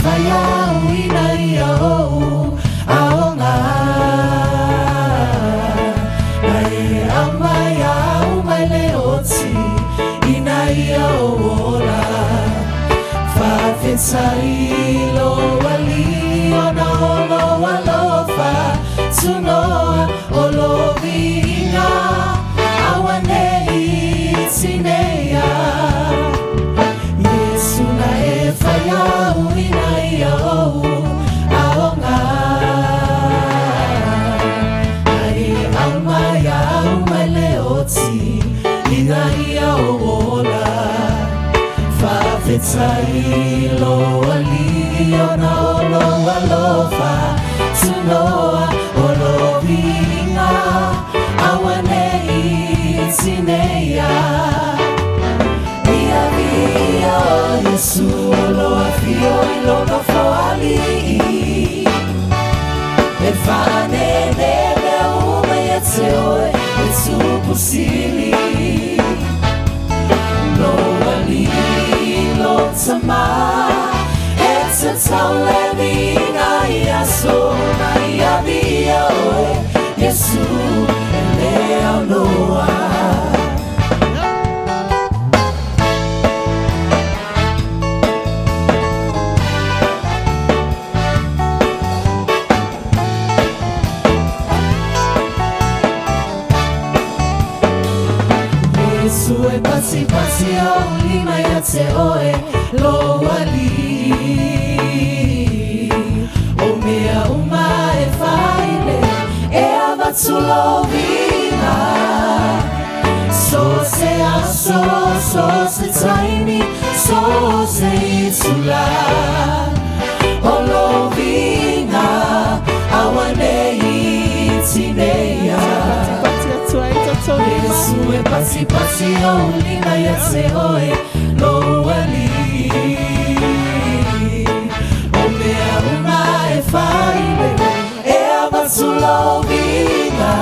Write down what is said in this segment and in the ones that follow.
Fai au ina ia ou aoga. Na e aumai au mai le oti ina ia ou ola. Faafetai lo alii ona o lou alofa tunoa o lou viiga auanei tineia. Iesu na e fai au ina ia ou aoga. Na e aumai au mai le oti ina ia ou ola. Faafetai lo alii ona o lou alofa tunoa o lou viiga auanei tineia. Ia viia o Iesu o lo afio i lou nofoalii. E faaneenee mea uma ia te oe e Tupu Sili. Lou alii, lou Tama, e tatau le viiga i aso ma ia viia oe, Iesu e le aunoa. Iesu e patipati ou lima ia te oe, lou alii. O mea uma e fai nei, e avatu lou viiga. So o se aso, so o se taimi, so o se itula. O lou viiga, auanei tineia. Pati atu ai tatou lima. Iesu e patipati ou lima ia te oe, lou alii. O mea uma e fai nei, e avatu lou viiga.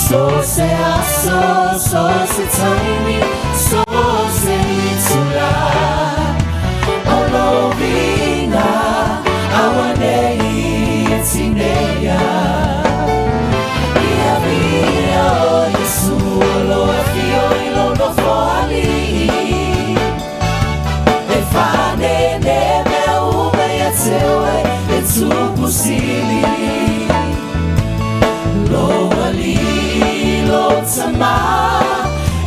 So o se aso, so o se taimi, so o se itula. O lou viiga, auanei tineia. Ia viia o Iesu o lo afio i lou nofoalii. E faaneenee mea uma ia te oe e Tupu Sili. Lou alii, lou Tama,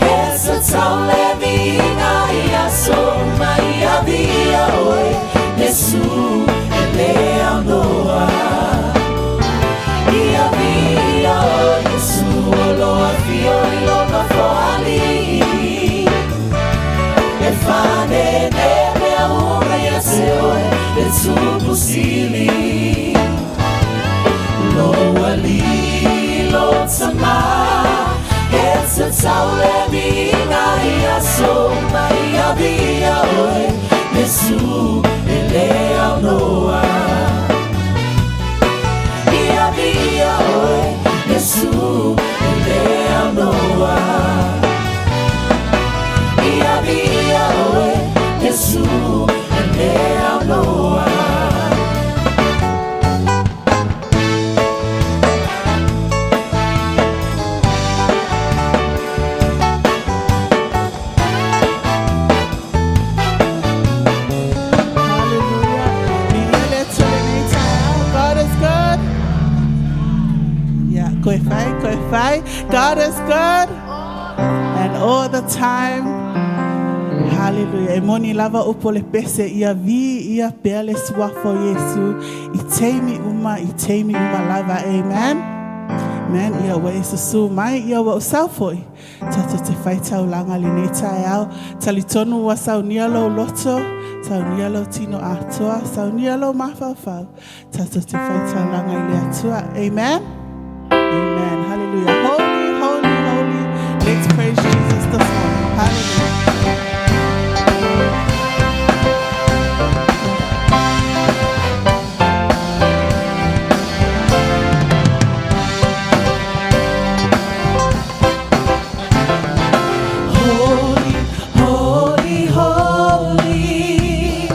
e tatau le viiga i aso ma ia viia oe, Iesu e le aunoa. Ia viia o Iesu o lo afio i lou nofoalii. E faaneenee mea uma ia te oe e Tupu Sili. Lou alii, lou Tama, e tatau le viiga i aso ma ia viia oe, Iesu e le aunoa. Ia viia oe, Iesu e le aunoa. Ia viia oe, Iesu e le aunoa. Hallelujah. Viia le Atua i lenei taeao. God is good. Yeah, koe fai, koe fai. God is good. And all the time. Hallelujah. E moni lava upu o le pese ia viia pea le suafa o Iesu i taimi uma, i taimi uma lava. Amen. Amen. Ia ua e susu mai, ia ua ou sau foi. Tatou te fai taulaga i lenei taeao. Talitonu ua saunia lou loto, saunia lou tino atoa, saunia lou mafaufau. Tatou te fai taulaga i le Atua. Amen. Amen. Hallelujah. Holy, holy, holy. Let's praise Jesus this morning. Hallelujah. Holy, holy, holy,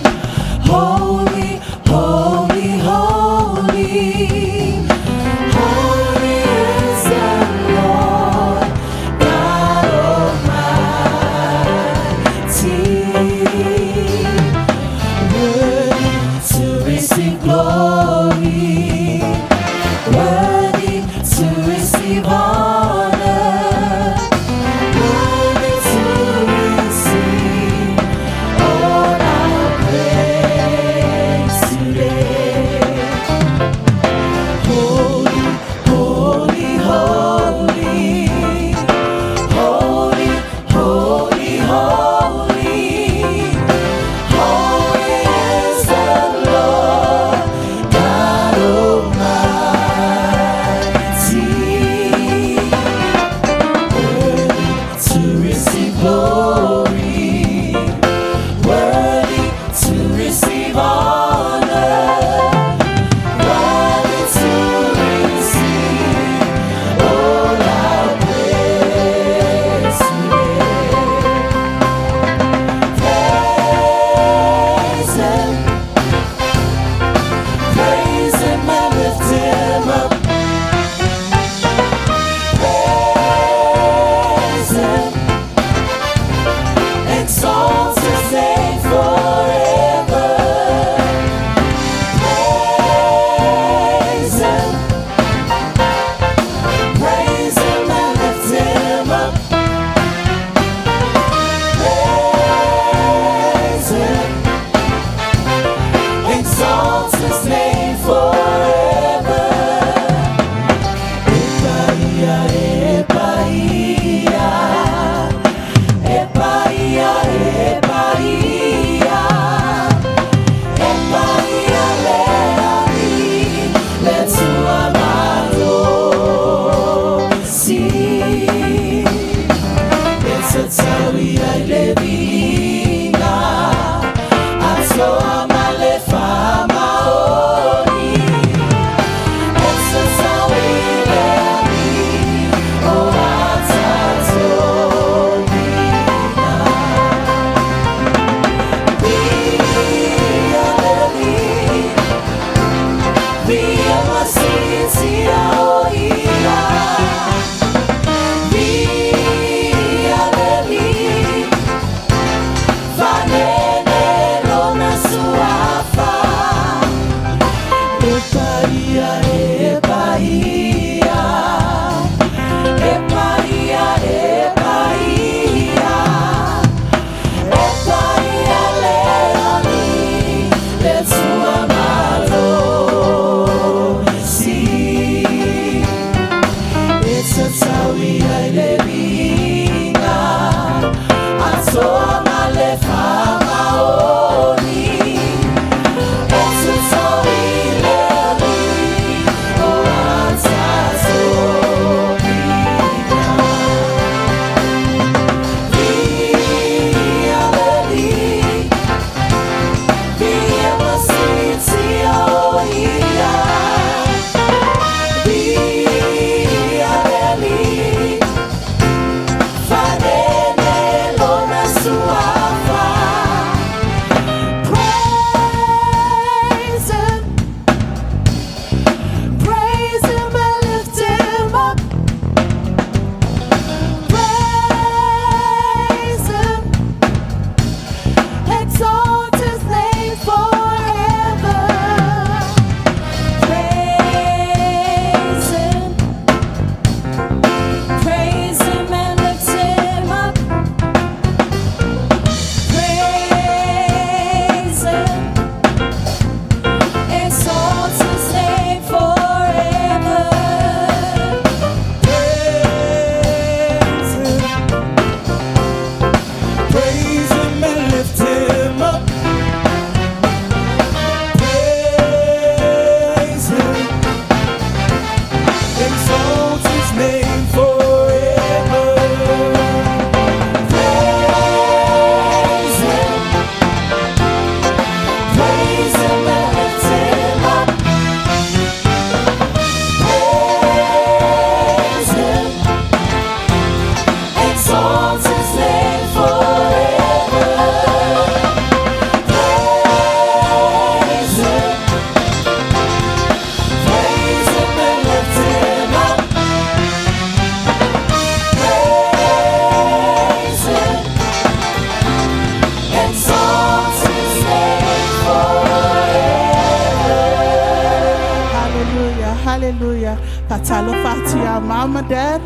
Hallelujah. Faatalofa atu iā Mom ma Dad.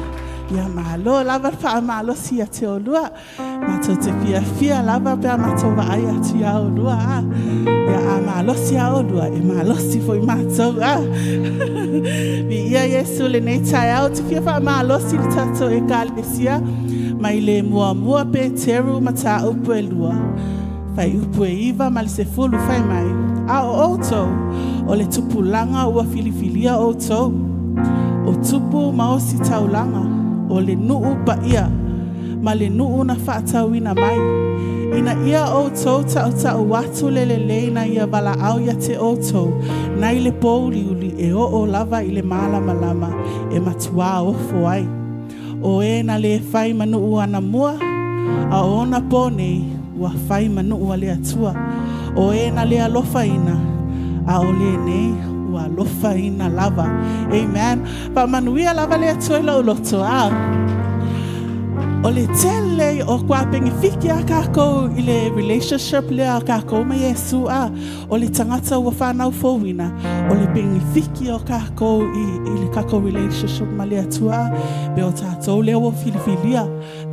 Ia malo lava le faamalosi ia te oulua. Matou te fiafia lava pe a matou vaai atu iā oulua. A. Ia a malosi lava oulua, e malosi foi matou. A. Viia Iesu i lenei taeao. Ou te fia faamalosi le tatou Ekalesia mai le 1 Peteru mataupu e 2, fuaiupu e 9 ma le 10 fai mai, A o outou, o le tupulaga ua filifilia outou, o tupu ma ositaulaga, o le nuu paia, ma le nuu na faatauina mai, ina ia outou tautau atu le lelei na ia valaau ia te outou, nai le pouliuli e oo lava i le malamalama e matuā ofo ai. O e na le fai ma nuu anamua, a o onapō nei ua fai ma nuu a le Atua. O e na le alofaina, a o lenei ua alofaina lava. Amen. Faamanuia lava le Atua i lou loto. A. O le tele o kua penefiki a kākou i le relationship lea a kākou ma Iesu a. O le tagata ua fanau fouina, o le penefiki o kākou i le kākou relationship ma le Atua a. Pe o tātou lea ua filifilia,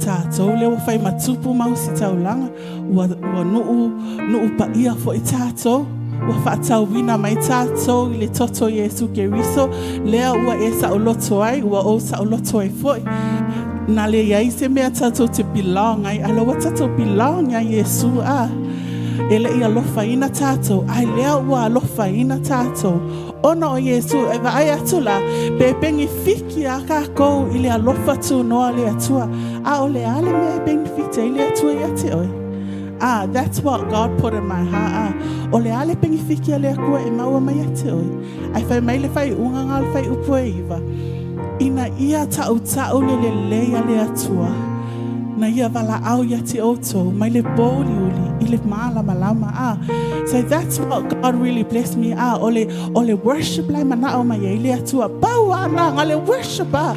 tātou lea ua fai ma tupu ma ositaulaga, ua nuu, nuu paia foi tātou, ua faatauina mai tātou i le toto o Iesu Keriso, lea ua e saoloto ai, ua ou saoloto ai foi. Na le iai se mea tātou te belong ai, a lea ua tātou belong iā Iesu a. E le i alofaina tātou, ae lea ua alofaina tātou. Ona o Iesu, e vaai atu la, pe penefiki a kākou i le alofa tunoa o le Atua, a o le a le mea e penefiti ai le Atua ia te oe? Ah, that's what God put in my heart. Ah, o le a le penefiki a le Atua e maua mai ia te oe? Ae fai mai le faaiuga na o le fuaiupu e 9, ina ia tautau le lelei a le Atua, na ia valaau ia te outou mai le pouliuli i le malamalama. Ah, so that's what God really blessed me. Ah, o le worship lai manao mai ai le Atua. Pau a na, nga le worship ah.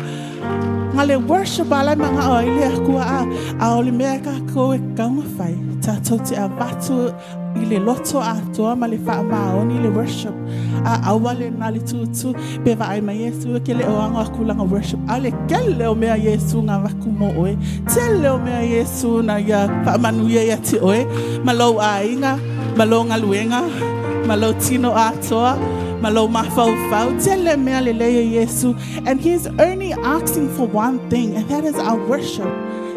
Nga le worship a lai mangao ai le Atua a. A o le mea kākou e kaunga fai, tātou te avatu i le loto atoa ma le faamaoni le worship. A aua le na le tutu, pe vaai mai Iesu e ke le o anga aku langa worship. A le kele o mea Iesu ngā waku mo oe. Tele o mea Iesu na ia faamanuia ia te oe. Ma lou aiga, ma lou galuega, ma lou tino atoa, ma lou mafaufau. Tele mea lelei e Iesu. And he's only asking for one thing, and that is our worship.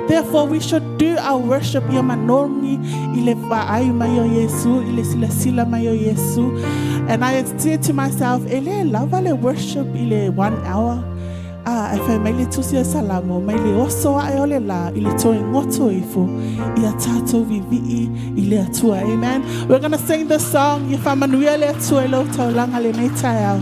Therefore, we should do our worship ia manogi i le vaai mai o Iesu, i le silasila mai o Iesu. And I said to myself, e le lava le worship i le one hour. Ah, e fai mai le tusi o Salamo, mai le oso ae o le la, i le toe goto ifo, ia tātou vivii i le Atua. Amen. We're going to sing this song, ia faamanuia le Atua i lou taulaga lenei taeao.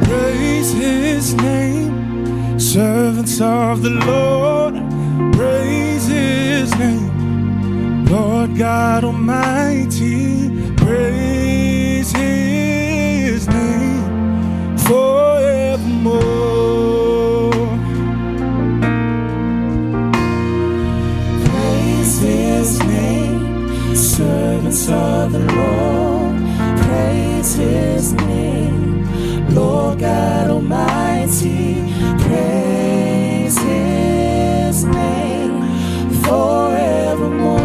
Praise his name, servants of the Lord. Praise his name, Lord God Almighty. Praise his name forevermore. Praise his name, servants of the Lord. Praise his name, Lord God Almighty. Praise his name forevermore.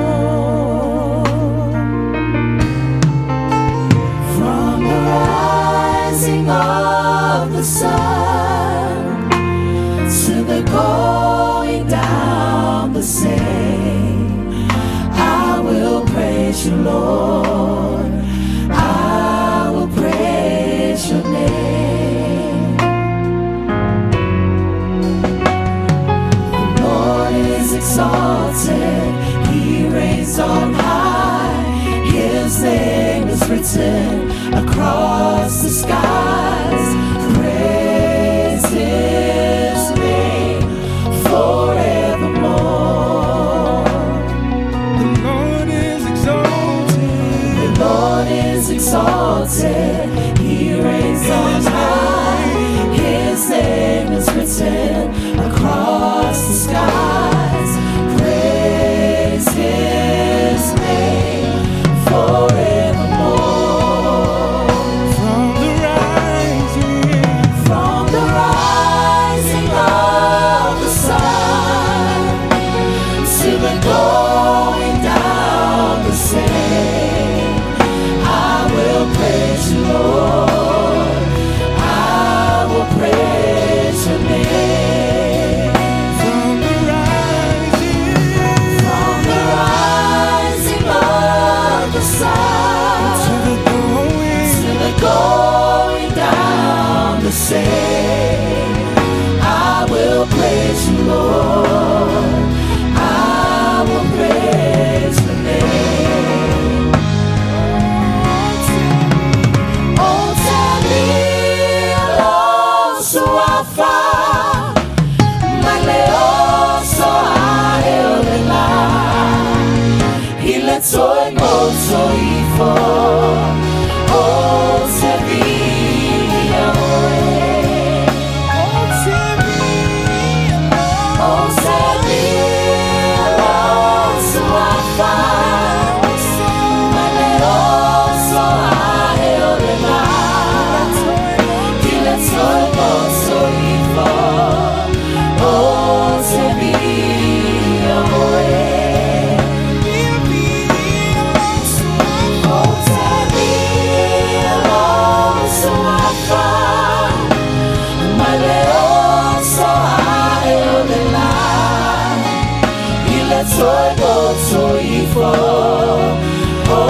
From the rising of the sun to the going down the same, I will praise you, Lord. I will praise your name. The Lord is exalted, He reigns on high. His name is written across the skies. Praise His name forevermore. The Lord. I will praise your name. O te lo suafa, ma le oso ae o le la. I le toi moto ifo, o te via oe. O te via lo suafa, ma le oso ae o le la. I le toi moto ifo, o te via oe. O te via lo suafa, ma le oso ae o le la. I le toi moto ifo, o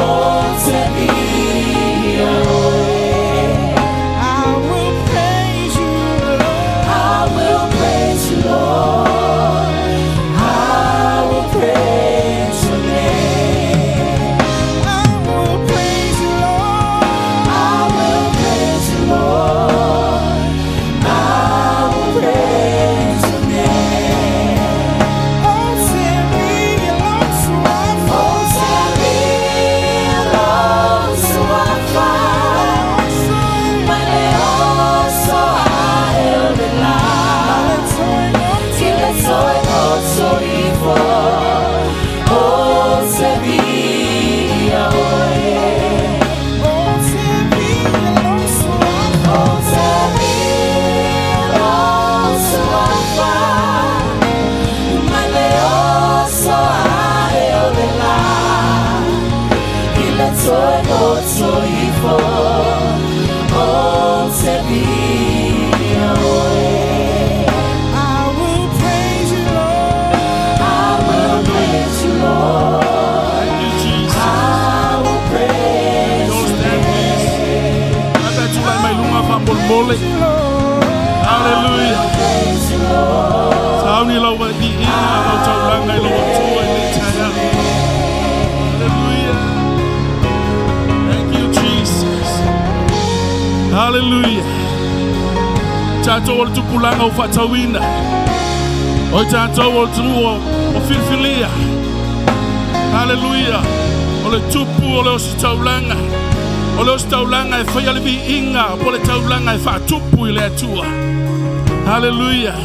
te via oe. I will praise you, Lord. I will praise you, Lord. I will praise your name. I will praise you, Lord. I will praise you, Lord. I will praise your name. O te via lo suafa, O te via lo suafa, ma le oso ae o le la. I le toi moto ifo, o te via oe. O te via lo suafa, O te via lo suafa, ma le oso ae o le la. I le toi moto ifo, o te via oe. I will praise you, Lord. I will praise you, Lord. Thank you, Jesus. I will praise Don't your stand, please. name. Atatulai mai lunga fa'amolemole. Hallelujah. Praise you, Lord. Sauni lau va'i'iga lau taulaga i lou Atua i lenei taeao. Hallelujah. Thank you, Jesus. Hallelujah. Tatou o le tupulaga o fa'atauina. O i tatou o le tu'u o filifilia. Hallelujah. O le tupu o le ositaulaga. O le ositaulaga e faia le vi'iga po le taulaga e fa'atupu i le Atua. Hallelujah.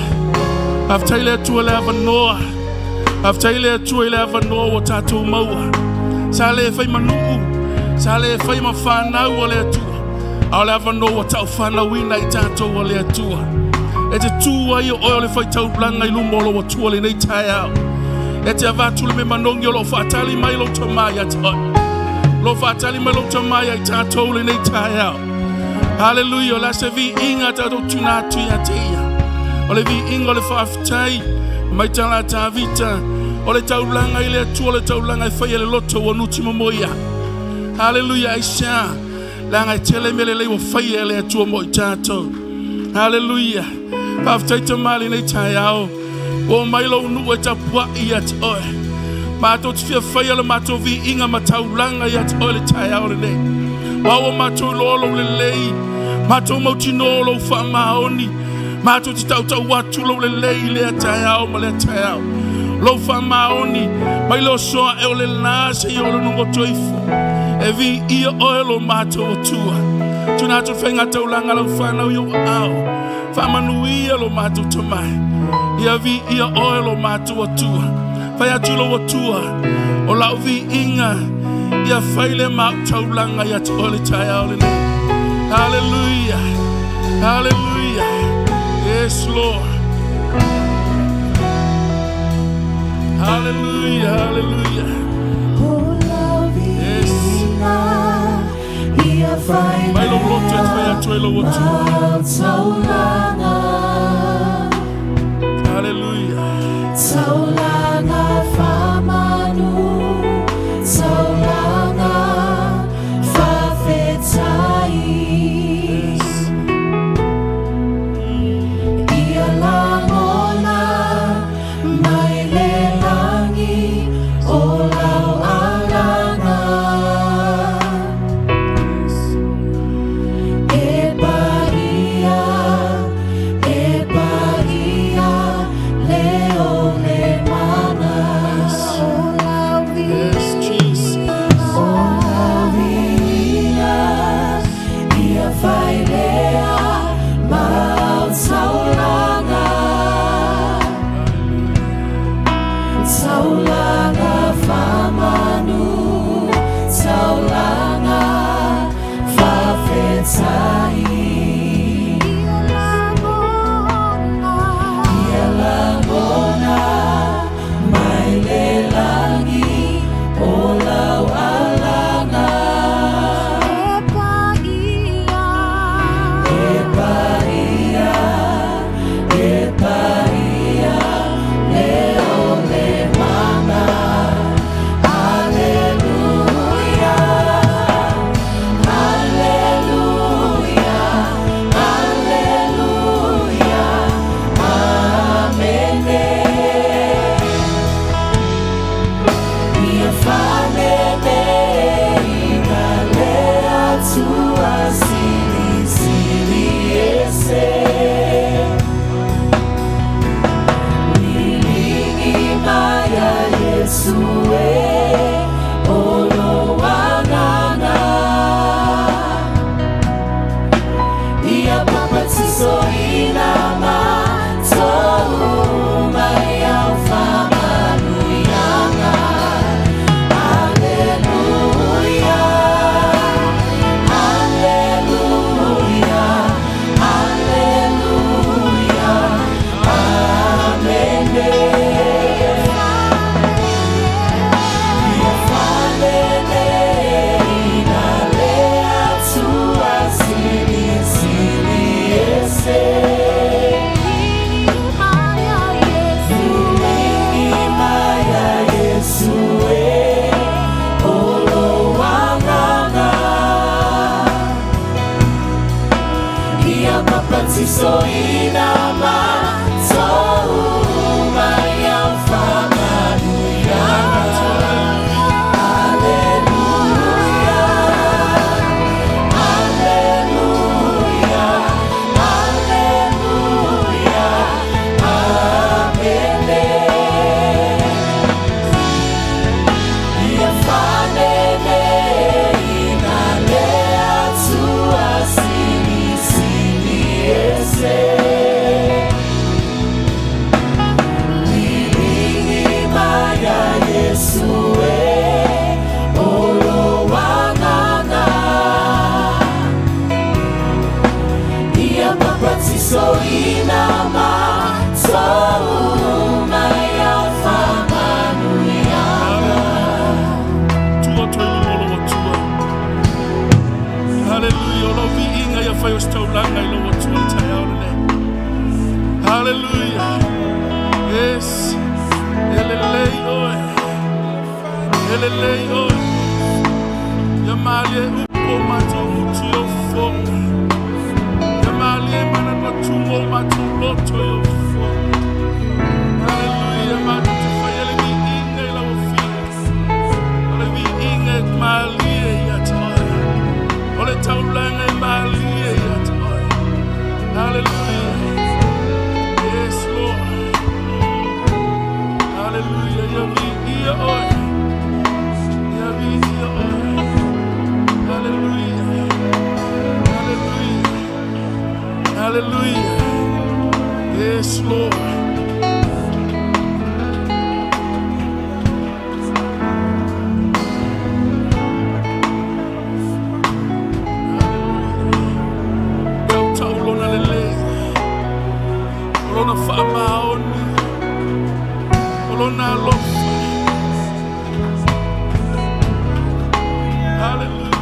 Faafetai le Atua i le avanoa. Faafetai le Atua i le avanoa ua tatou maua. Sa lē fai ma nu'u, sa lē fai ma fanau a le Atua. A o le avanoa ua ta'ufanauina i tatou a le Atua. E te tū ai o oe o le faitaulaga i luma o lou Atua lenei taeao. E te avatu le memanogi o lo'o fa'atali mai lou tamā iā te oe. Lo fa'atali mai lou tamā iā i tatou lenei taeao. Hallelujah. O le a se vi'iga tatou tuna atu iā te ia. O le vi'iga o le fa'afetai mai tala a Tavita. O le taulaga i le Atua o le taulaga e faia le loto ua nuti momoia. Hallelujah. Aisea. Leaga e tele mea lelei ua faia e le Atua mo i tatou. Hallelujah. Faafetai tamā lenei taeao. Ua omai lou nu'u e tapua'i ia te oe. Matou te fia faia le matou vi'iga ma taulaga ia te oe le taeao lenei. Ua ua matou iloa lou lelei. Matou mautinoa o lou fa'amaoni. Matou te ta'uta'u atu lou lelei i lea taeao ma lea taeao. Lou fa'amaoni mai le oso a'e o le lā seia o le nugoto ifo. E vi'ia oe lo matou Atua. Tuna atu le faigataulaga lau fanau i ou aao. Fa'amanuia lo matou tamai. Ia vi'ia oe lo matou Atua. Fai atu lou Atua. O la'u vi'iga. Ia fai le ma'u taulaga ia te oe le taeao lenei. Hallelujah. Hallelujah. Yes, Lord. Hallelujah. Hallelujah. O lau Yes. viiga, ia fai Mai lou loto e te fai atu ai lou Atua. mau taulaga. Hallelujah. Taulaga fa'amanu, taulaga fa'afetai. Yes. Ia lagona Yesu e o lo agaga. Ia papatiso ina matou mai au whamanuianga. Alleluia, Alleluia, Alleluia, Amene. Ia falele ina le atua sili sili ese. Maya Yesu e o lo agaga. Ia papatiso ina matou mai au whamanuianga. Alleluia, Alleluia, Alleluia, Amene. Ia falele ina le atua sili sili ese. Lilingi maya Yesu e o lo agaga. Ia papatiso ina matou mai au whamanuianga. Tua toi mo lo tua. Hallelujah. O lau viiga ia fai o se taulaga i lou Atua le taeao lenei. Hallelujah. Yes. E lelei oe. E lelei oe. Ia malie upu o matou gutu i ou fofoga. Ia malie manatu o matou loto i ou fofoga. Hallelujah. Matou te faia le viiga i lau afioga. O le viiga e malie ia te oe. O le taulaga e malie ia te oe. Hallelujah. Yes, Lord. Hallelujah. Ia viia oe. Ia viia oe. Hallelujah. Hallelujah. Hallelujah. Yes, Lord. Tautau lona lelei. O lona faamaoni. O lona alofa. Hallelujah.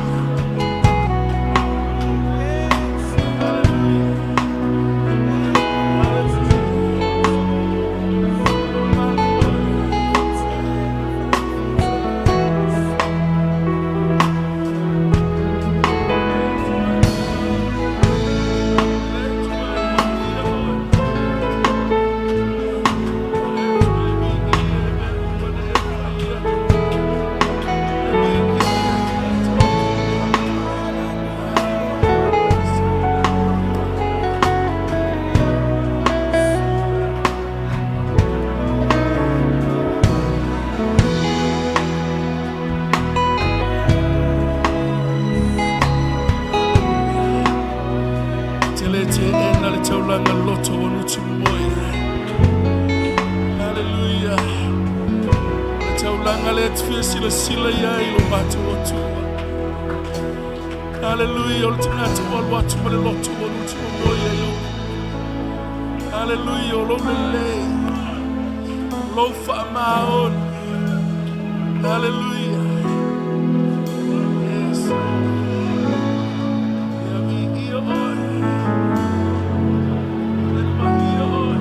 Hallelujah. Hallelujah. Te le te ena le taulaga loto o nutu moi. Hallelujah. Le taulaga le te fia silasila ia i lo matou Atua. Hallelujah. O le tagata ua alu atu ma le loto ua nutu moi ai o. Hallelujah. O lou lelei. Lou faamaoni. Hallelujah. Yes. Ia viia oe. Le paia oe.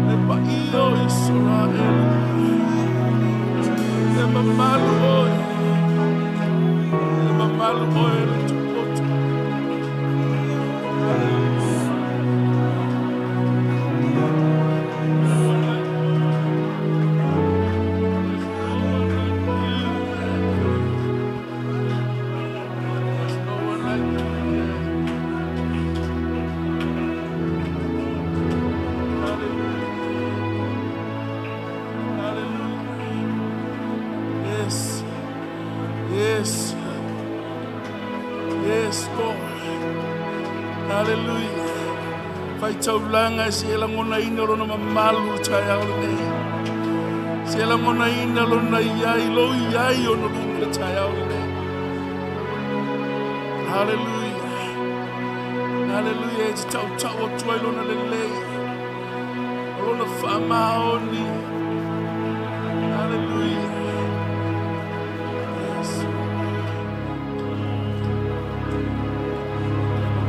Le paia o Israel. Le mamalu oe. Le mamalu oe le tupoto. Hallelujah. No one like you. There's no one like you. There's no one like you. Hallelujah. Hallelujah. taulaga e seia lagonaina o lona mamalu le taeao lenei. Seia lagonaina lona iai, lou iai ona luma le taeao lenei. Haleluia. Haleluia, e te tautau atu ai lona lelei, o lona faamaoni. Haleluia. Yes.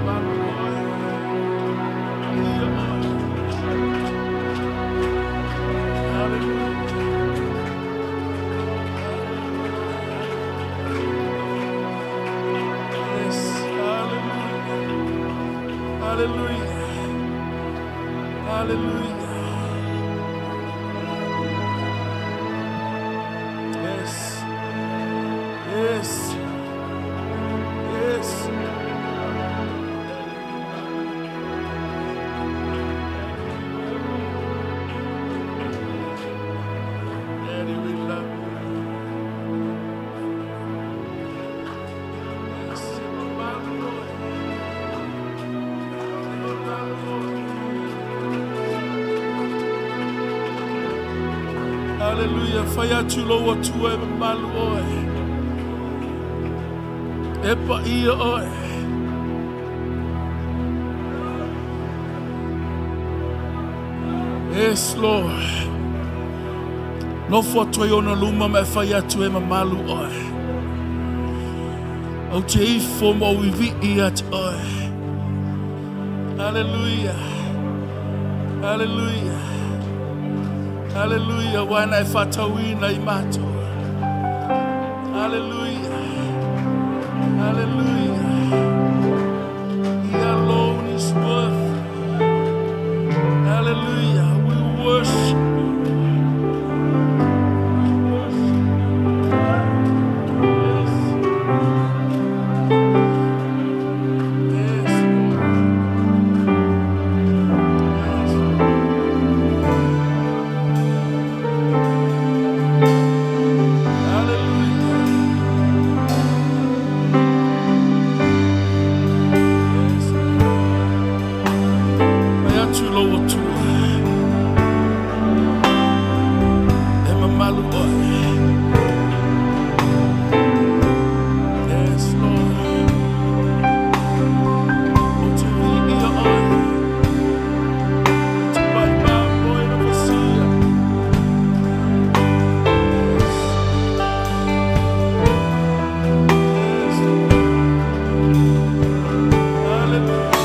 Mamalu oe. Ia oe. Haleluia. Yes. Hallelujah. Hallelujah. Hallelujah. Yes. Yes. Yes. Daddy, we love you. Yes. Mamalu oe. Mamalu oe. Hallelujah. Fai atu lou Atua e mamalu oe. E paia oe. Yes, Lord. Nofo atu ai ona luma ma e fai atu e mamalu oe. Ou te ifo ma ou ivii ia te oe. Hallelujah. Hallelujah. Hallelujah. Ua na e faatauina i matou. Hallelujah. Hallelujah. He alone is worthy. Hallelujah. We worship you. We worship you. Yes. Yes, Lord. Yes, Lord. Hallelujah. Yes. Fai atu lou Atua. E mamalu oe. Yes, Lord. Ou te viia oe. Te pai oe na vasia. Yes. Yes. Hallelujah.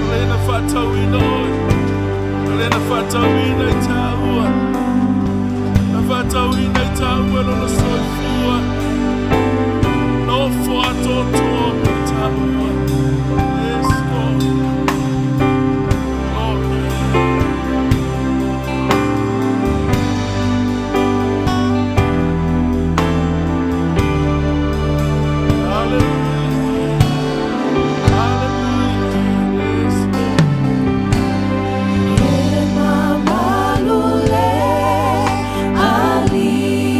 O le na faatauina oe. O le na faatauina i tāua. Na faatauina i tāua lona soifua. Nofo atoatoa mo tāua. Yes, Lord. Glory. Hallelujah. Hallelujah. Yes, Lord. E mamalu le Alii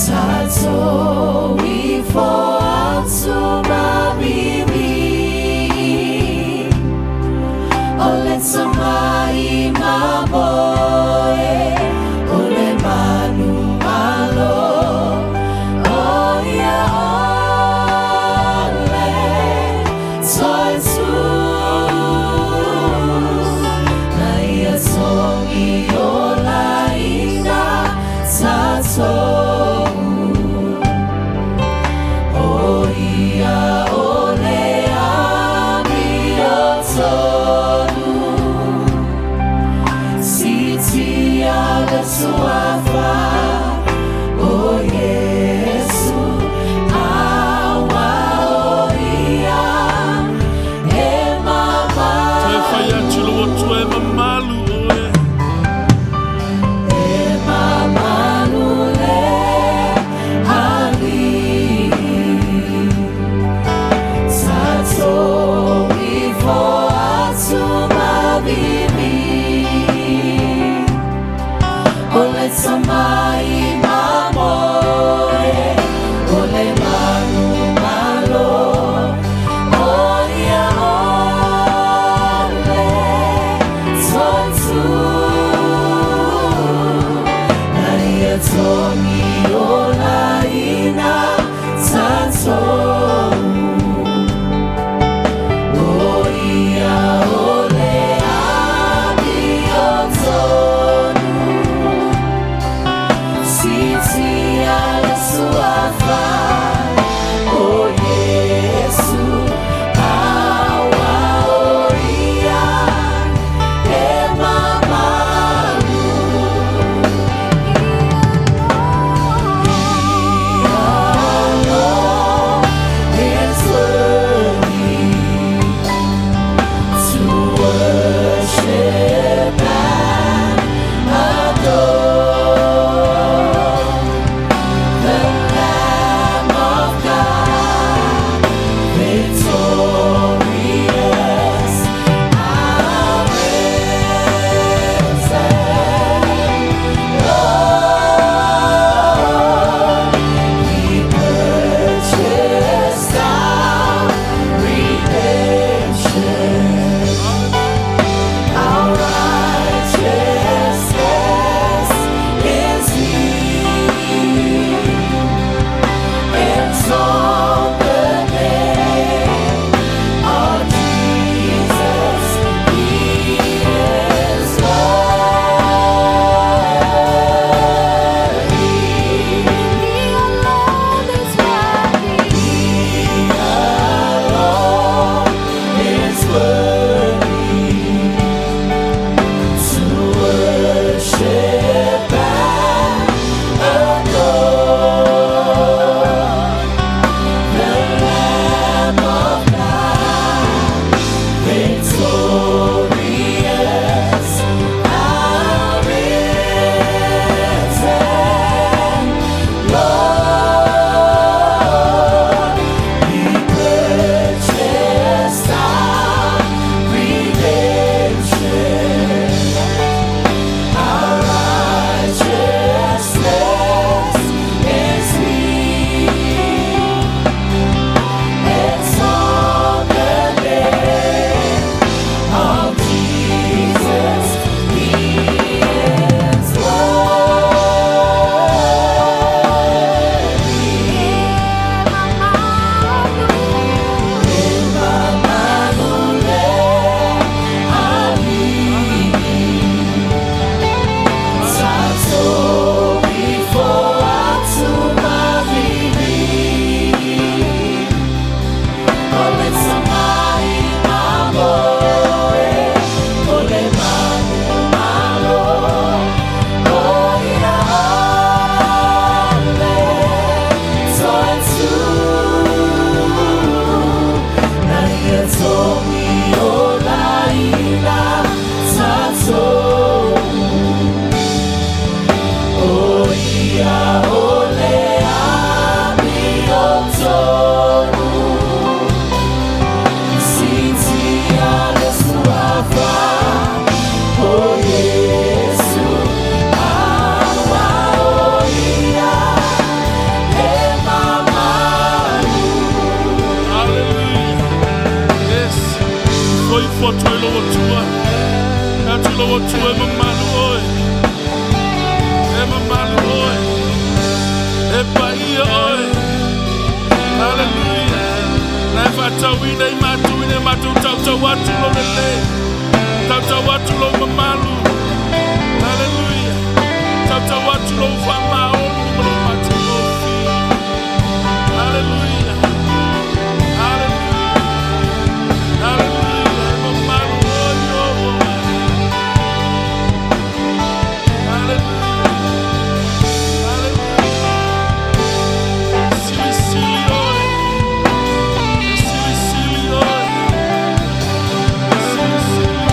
Tatou ifo atu ma vivii O le Tama i Mamoe O le manumalo O ia ole Toe tu Na ia togi olaina tatou O ia o le amiotonu Siitia le Suafa o Iesu Aua o ia e Toe fai mamalu atu lou Atua e mamalu oe. E mamalu le Alii Tatou ifo atu ma vivii O le Tama i Mamoe O le manumalo O ia Worship and adore the Lamb of God, victorious, our risen Lord. He purchased our redemption. Our righteousness is He. Exalt the name of Jesus. He is worthy. He alone is worthy. He alone is worthy to worship and adore the Lamb of God, victorious, our risen Lord. He purchased our redemption. Our righteousness is He. Exalt the name of Jesus. He is worthy. Hallelujah. Yes. Foi foto e lo tua. Atu lo tua e mamalu oe. E mamalu oe. E paia oe. Hallelujah. Na e whaatauina i mātou i ne mātou tautau atu lo lele. Tautau atu lo mamalu. Hallelujah. Tautau atu lo whamaolu ma lo mātou. Hallelujah. Hallelujah. Hallelujah. E mamalu oe o. Hallelujah. Hallelujah. Silisili oe. Silisili oe. Silisili oe.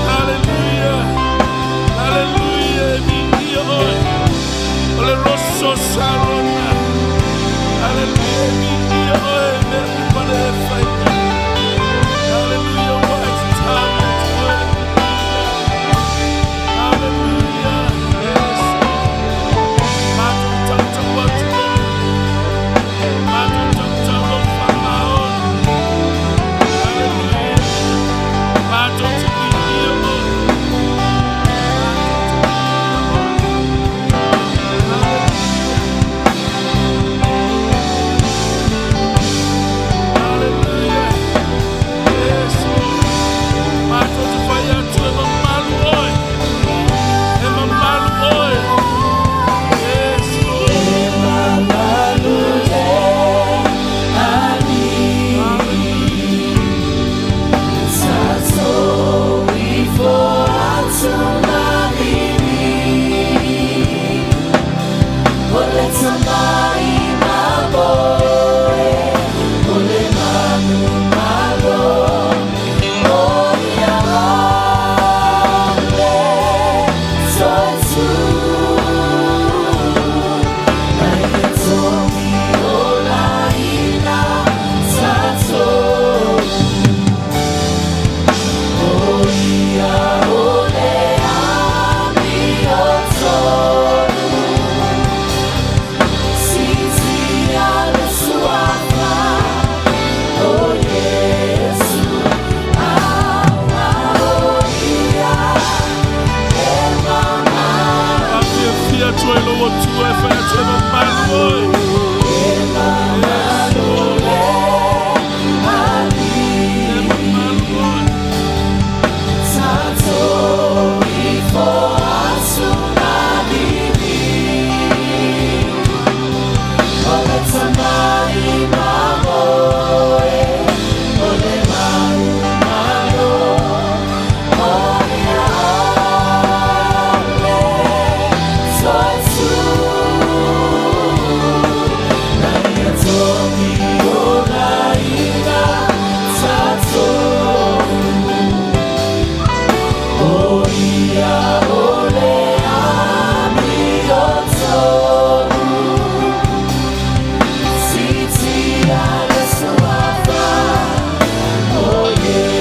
Hallelujah. Hallelujah. O le roso sarona. Hallelujah. Ia oe me upale e whaita. Hallelujah. White talent. Hallelujah. Yes. Matu tau atu. Matu tau lo whamaon. Hallelujah. Matu te ia oe. Matu te ia oe. Hallelujah. oe lou Atua e fai atu e mamalu oe.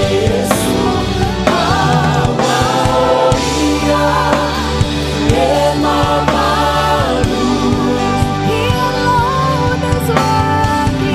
Yes, Lord. E mamalu oe. He alone is worthy.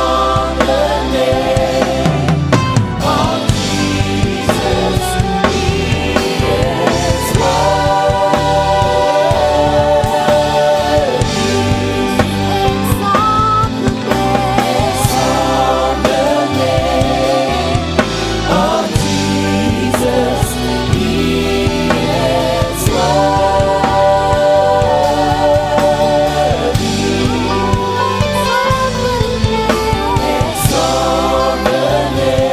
Exalt the name. Exalt the name.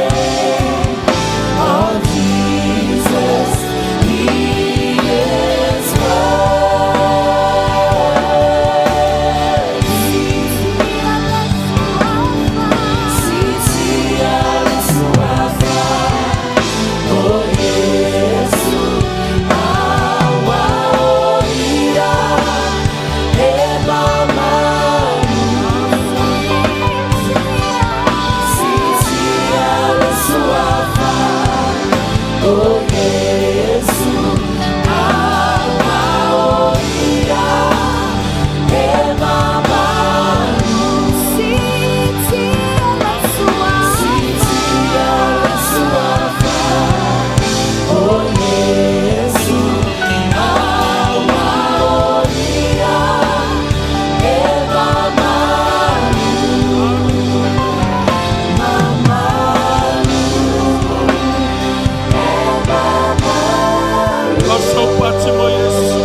Lau pati mo Iesu.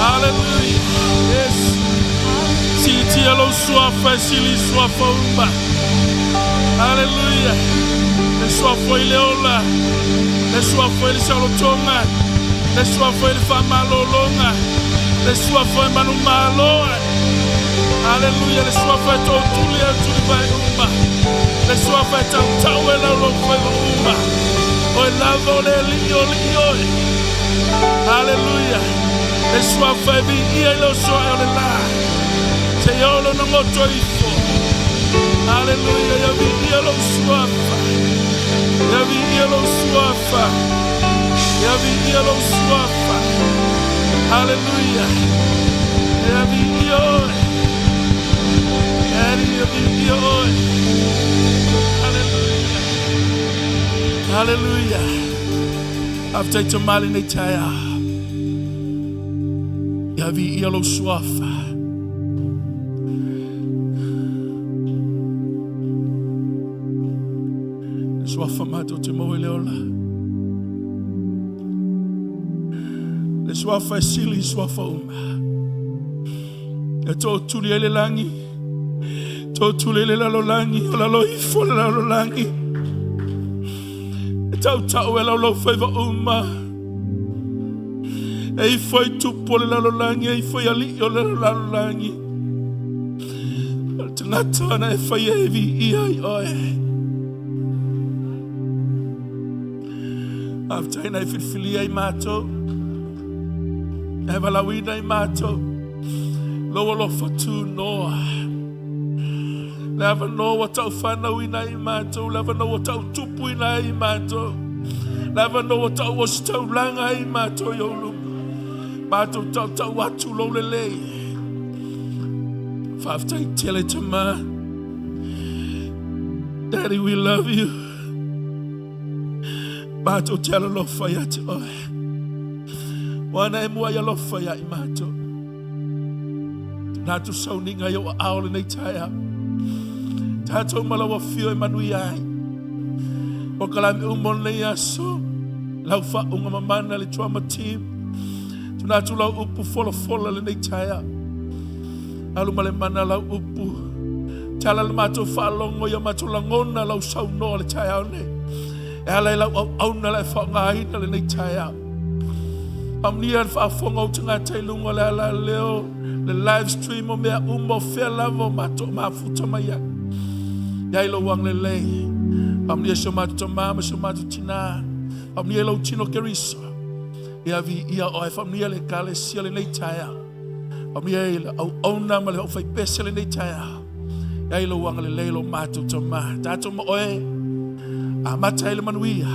Hallelujah. Yes. Siitia lou suafa e sili suafa uma. Hallelujah. Le suafa i le ola. Le suafa i le saolotoga. Le suafa i le faamalologa. Le suafa i manumalo. Hallelujah. Le suafa e tootuli atu i vai uma. Le suafa e tautau e lau lou faiva uma. Oe lava o le alii o alii oe. Hallelujah. Le suafa e viia i le osoa e o le la. Seia oo lona goto ifo. Hallelujah. Ia viia lou suafa. Ia viia lou suafa. Ia viia lou suafa. Hallelujah. Ia viia oe. Ia viia oe. Hallelujah. Hallelujah. Faafetai tamali nei taeao. Ia viia lou suafa. Le suafa matou te maua i le ola. Le suafa e sili i suafa uma. E tootuli ai le lagi, tootuli ai le lalolagi, o lalo ifo le lalolagi. E tautau e laulau faiva uma. E ifo i tupu o le lalolagi, e ifo i ali'i o le lalolagi. O le tagata na e faia e viia ai oe. Faafetai na e filifilia ai matou, e valaauina ai matou, lou alofa tunoa. Le avanoa ua taufanauina ai matou, le avanoa ua tautupuina ai matou, le avanoa ua tauositaulaga ai matou i ou luma. Matou tautau atu lou lelei. Faafetai tele Tama. Daddy, we love you. Matou te alolofa ia te oe. Ua na e muai alofa ia i matou. Nā tu sauniga i o aao lenei taeao. Tātou ma lau afio e manuia ai. O ka lami uma o lenei aso. Lau faauga mamana le drama team. Tuna atu lau upu folafola lenei taeao. Alu ma le mana lau upu. Tala le matou faalogo ia matou lagona lau saunoa le taeao nei. E ala i lau auauna le faaaogaina lenei taeao. Faamanuia le faafofoga o tagata i luga o le ala leo, le live stream o mea uma o fea lava o matou mafuta mai ai. Ia i lou agalelei. Faamanuia si o matou tamā ma si o matou tinā. Faamanuia i lou tino Keriso. Ia viia oe, faamanuia le ekalesia lenei taeao. Faamanuia i le auauna ma le aufaipese lenei taeao. Ia i lou agalelei lo matou tamā. Tatou ma oe, amata ai le manuia.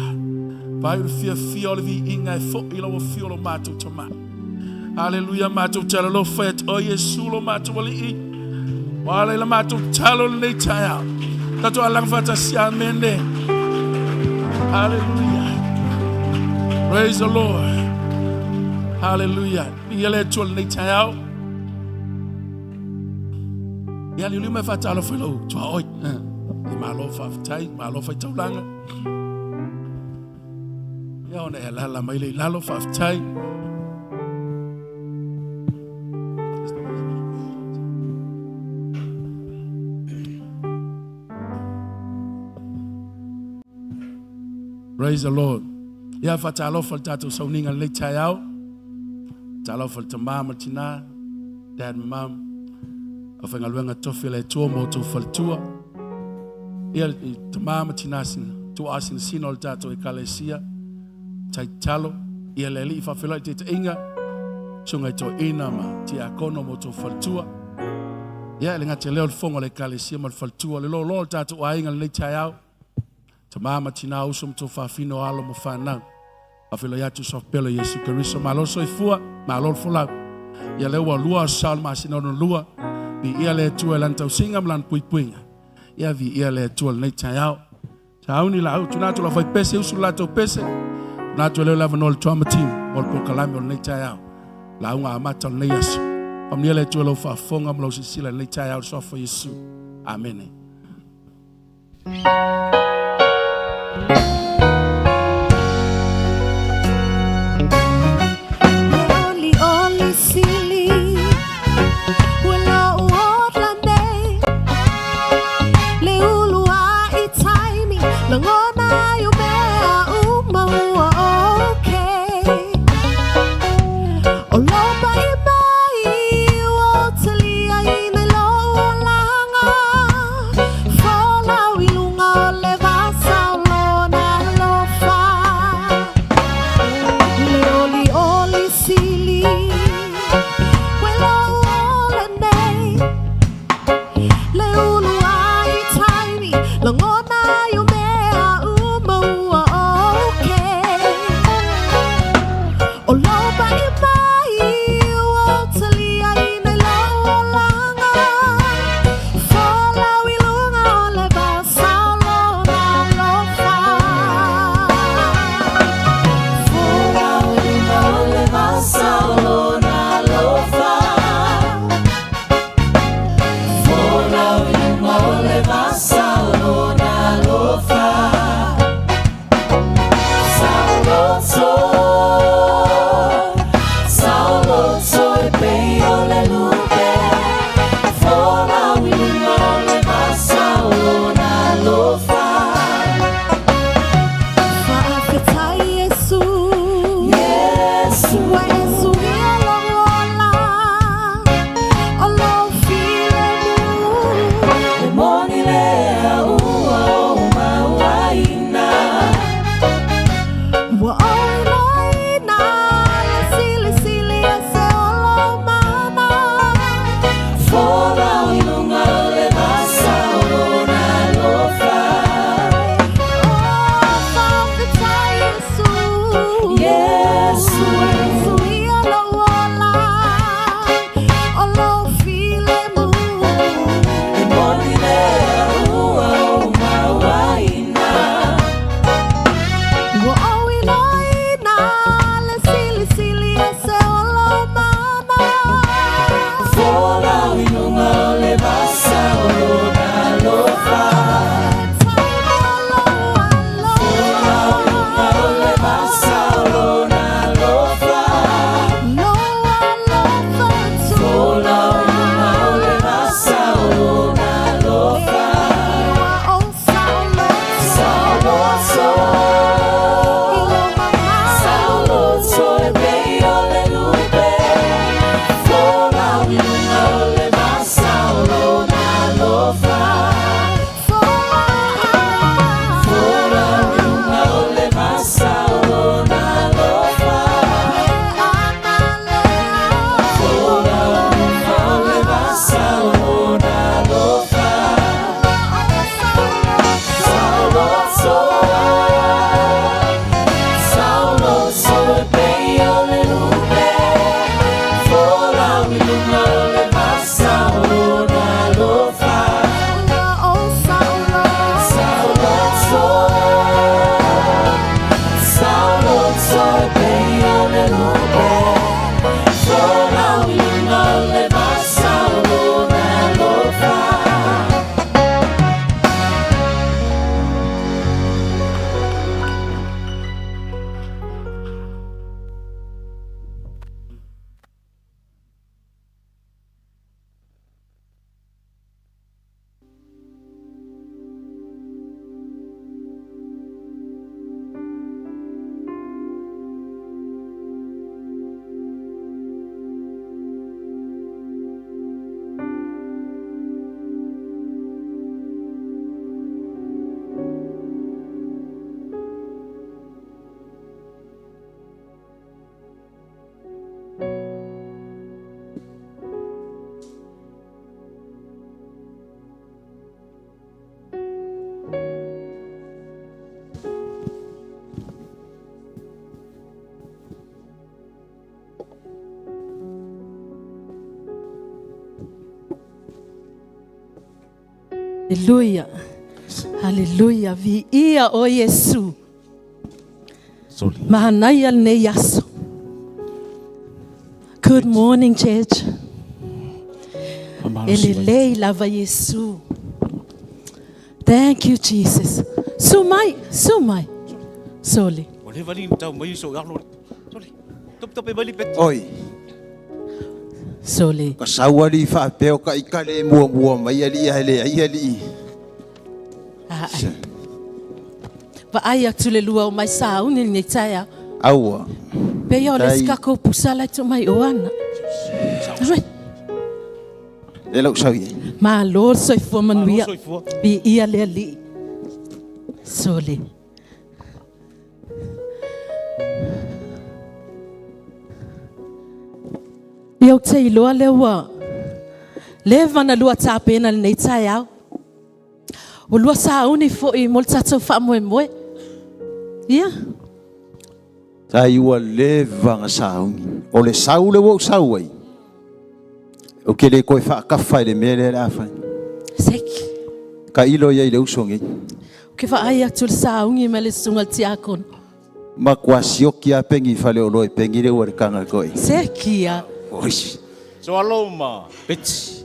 Vai o le fiafia o le viiga e fo'i i lau afio lo matou tamā. Aleluia, matou te alolofa ia te oe Iesu lo matou Alii. Ua ala i la matou tatalo lenei taeao. Tatou alaga faatasi, amene. Hallelujah. Praise the Lord. Hallelujah. Viia le Atua lenei taeao. Ia liuliu mai faatalofa i lou tuaoi. I malo faafetai, malo faitaulaga. Ia ona e alala mai le i lalo faafetai. Praise the Lord. Ia faatalofa le tatou sauniga lenei taeao. Faatalofa le tamā ma le tinā, dad ma mom. Aufaigaluega tofi a le Atua ma outou faletua. Ia i tamā ma tinā sina, tuaasinasina o le tatou ekalesia. Tai tatalo, ia le Alii faafeiloai taitaiga, susuga i toeaina ma tiakono ma outou faletua. Ia e le gata i lea o le fofoga o le ekalesia ma le faletua, le loaloa o le tatou aiga lenei taeao. Tamā ma tinā, uso ma tuafafine, alo ma fanau. Faafeiloai atu soafapelo Iesu Keriso. Malo le soifua, malo le folau. Ia lea ua lua aso sa o le masina lona lua. Viia le Atua i lana tausiga ma lana puipuiga. Ia viia le Atua lenei taeao. Sauni la au, tuna atu la fai pese, usu le latou pese. Tuna atu e leo le avanoa le drama team mo le polokalame o lenei taeao. Lauga amata o lenei aso. Faamanuia le Atua i lau faafofoga ma lau silasila i lenei taeao i le suafa o Iesu. Amene. Olioli sili ua lou ola nei Le ulu ai taimi lagona ai o mea uma ua okay O lou pai mai ua taliaina i lou olaga Folau i luga o le vasa o lona alofa Le olioli sili ua lou ola nei Le ulu ai taimi lagona ai o mea uma ua okay O lou pai mai ua taliaina i lou olaga Folau i luga o le vasa o lona alofa Folau i luga o le vasa o lona alofa. Folau i luga o le vasa o lona alofa. Saoloto, Haleluia. Haleluia. Viia o Iesu. Soli. Manaia lenei aso. Good morning, church. E lelei lava Iesu. Thank you, Jesus. Su mai, su mai. Soli. Ua leva alii na tau mai so alo. Soli. Tope tope mai le peti. Oi, Soli. ka sau alii faapea o ka ika le muamua mai alii ae leai alii. Ah, ai. Vaai atu le lua o mai sauni lenei taeao. Aua. Pei o le Tai. isi takou pusa la e tuu mai o ana. Ui, Le lau sau i ai. Malo le soifua manuia. Malo le soifua. Viia le Alii. Soli. Ia ou te iloa lea ua leva na lua tapena lenei taeao. Ua lua sauni foi mo le tatou faamoemoe. Ia. Tai ua leva na sauni. O le sau le ua ou sau ai. Ou te le toe faakafa i le mea lea o le a fai. Seki. Tailo i ai i le uso nei. Ou ke vaai atu i le sauni ma le susuga i le tiakono. Matua sioki lava pegi i faleoloa i pegi le ua le taga koe. Seki ia. Oi. So alo ma Beti,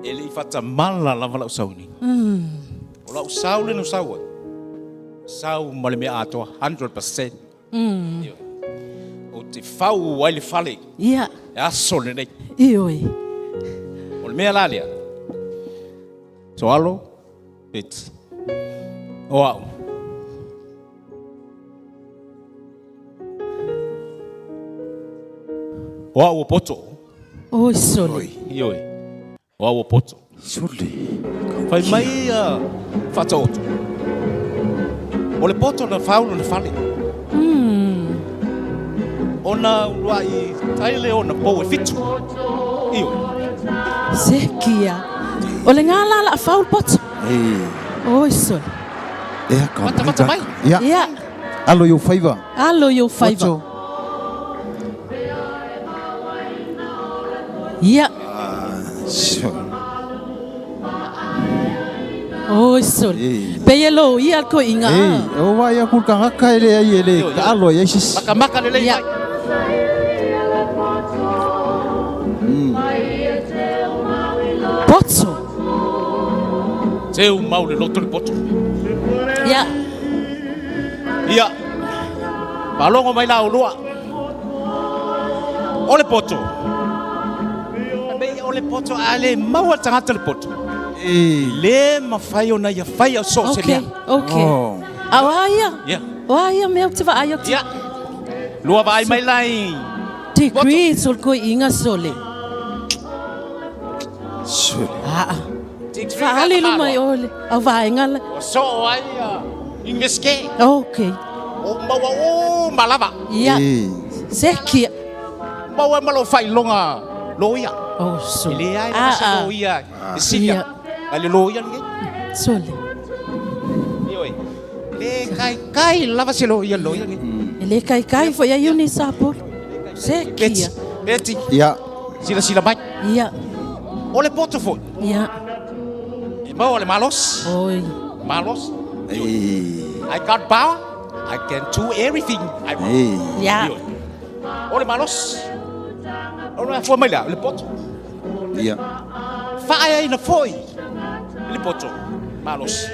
e le i faatamala lava lau sauniga. O lau sau lea na sau ai, sau ma le mea atoa 100%. Ioe. Ou te fau ai le fale Ia. e aso lenei. Ioe. O le mea la lea, Soalo, Beti, o au. O au o poto. Oi sole. Ioe. O au o poto. Sole. Fai mai ia Faataoto. O le poto na fau lona fale. Ona uluai tai le ona pou e fitu. Ioe. Sekia. O le gā la la fau le poto. Oi sole. Ea ka Mata, mata mai. Ia. Ia. Alo i ou faiva. Alo i ou faiva. Poto. Ia. Sole. Oi sole. Ei. Pei e loia le koiga. Ei, o vaai aku le tagata e leai e le taalo ai ai se isi. Makamaka lelei Ia. mai. Poto. Teu mau le loto le poto. Ia. Ia. Faalogo mai la olua. O le poto. Mei o le poto a le maua le tagata le poto. Ei. Le mafai ona ia faia so o se Okay. mea. Okay. Oh. A o a ia? Ia. O a ia mea ou te vaai atu? Ia. Lua vaai mai la i. Degrees o le koiga sole. Sole. Aa. Faali luma i o le au vaega le. Ua soo ai ia Universite. Okay. O maua uma lava. Ia. Ei. Seki. Maua ma lou faailoga loia. Oh, sole. E leai lava se loia e sili Ia. ai le loia lenei. Sole. Ioe. Le kaikai lava se loia loia lenei. E le kaikai foi ai uni sa polo. Seki. Beti, Beti, Ia. silasila mai. Ia. O le poto foi. Ia. E maua le malosi. Oi. Malosi. Ei. I got power. I can do everything I want. Ei. Ia. Ioe. O le malosi. O le afua mai lea, o le poto. Ia. Faaeaina foi i le poto. Malosi.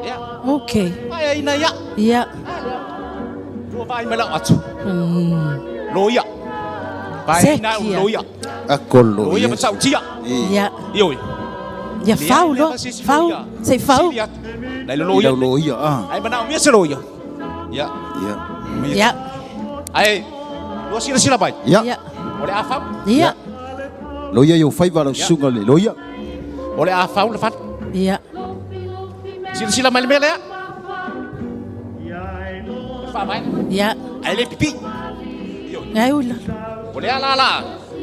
Ia. Okay. Faaeaina ia. Ia. Lua vaai mai lau atu. Loia. Vaai Sekia. loia. Akolo. Loia ma sautia. Ia. Ioe. Ia fau loa. Fau. Se i fau. Nei le I loia. lau loia. Ah. Ai manaomia se loia. Ia. Ia. Ia. Ai lua silasila mai. Ia. Ia. O le a fau. Ia. Loia i ou faiva lau susuga le loia. O le a fau le fale. Ia. Silasila mai le mea lea. Le faavae. Ia. Ai le pipii. Ngai ula. O le a la la.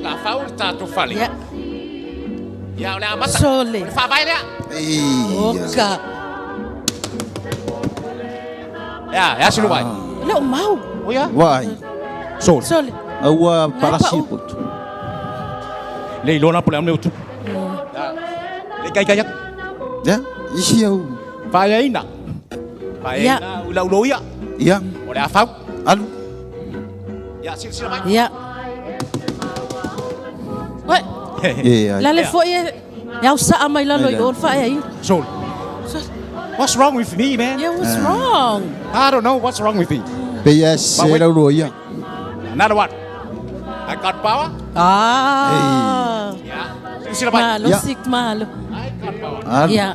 La fau le tatou fale. Ia. Ia o le amata. Sole. O le faavae lea. Ei. Oka. Ia, e a se lua ai. Le o mau. O ia. Vaai. Sole. Sole. A ua palasi pau. le poto. Le iloa la po o le a le mea ua tupu. Le kaikai atu. Ia, isi au. Faaiaina. Faaiaina ula ulo ia. Ia. O le afau. Alu. Ia, silasila mai. Ia. Oi. E ai. Lale foi e e au saa mai lalo i o le faaiaina. Sol. What's wrong with me, man? Yeah, what's wrong? I don't know what's wrong with me. Pe ia se lau loa ia. Another one. I got power. Ah. Yeah. Silasila mai. Malo, Yeah. sik malo. I got power. Alu. Yeah.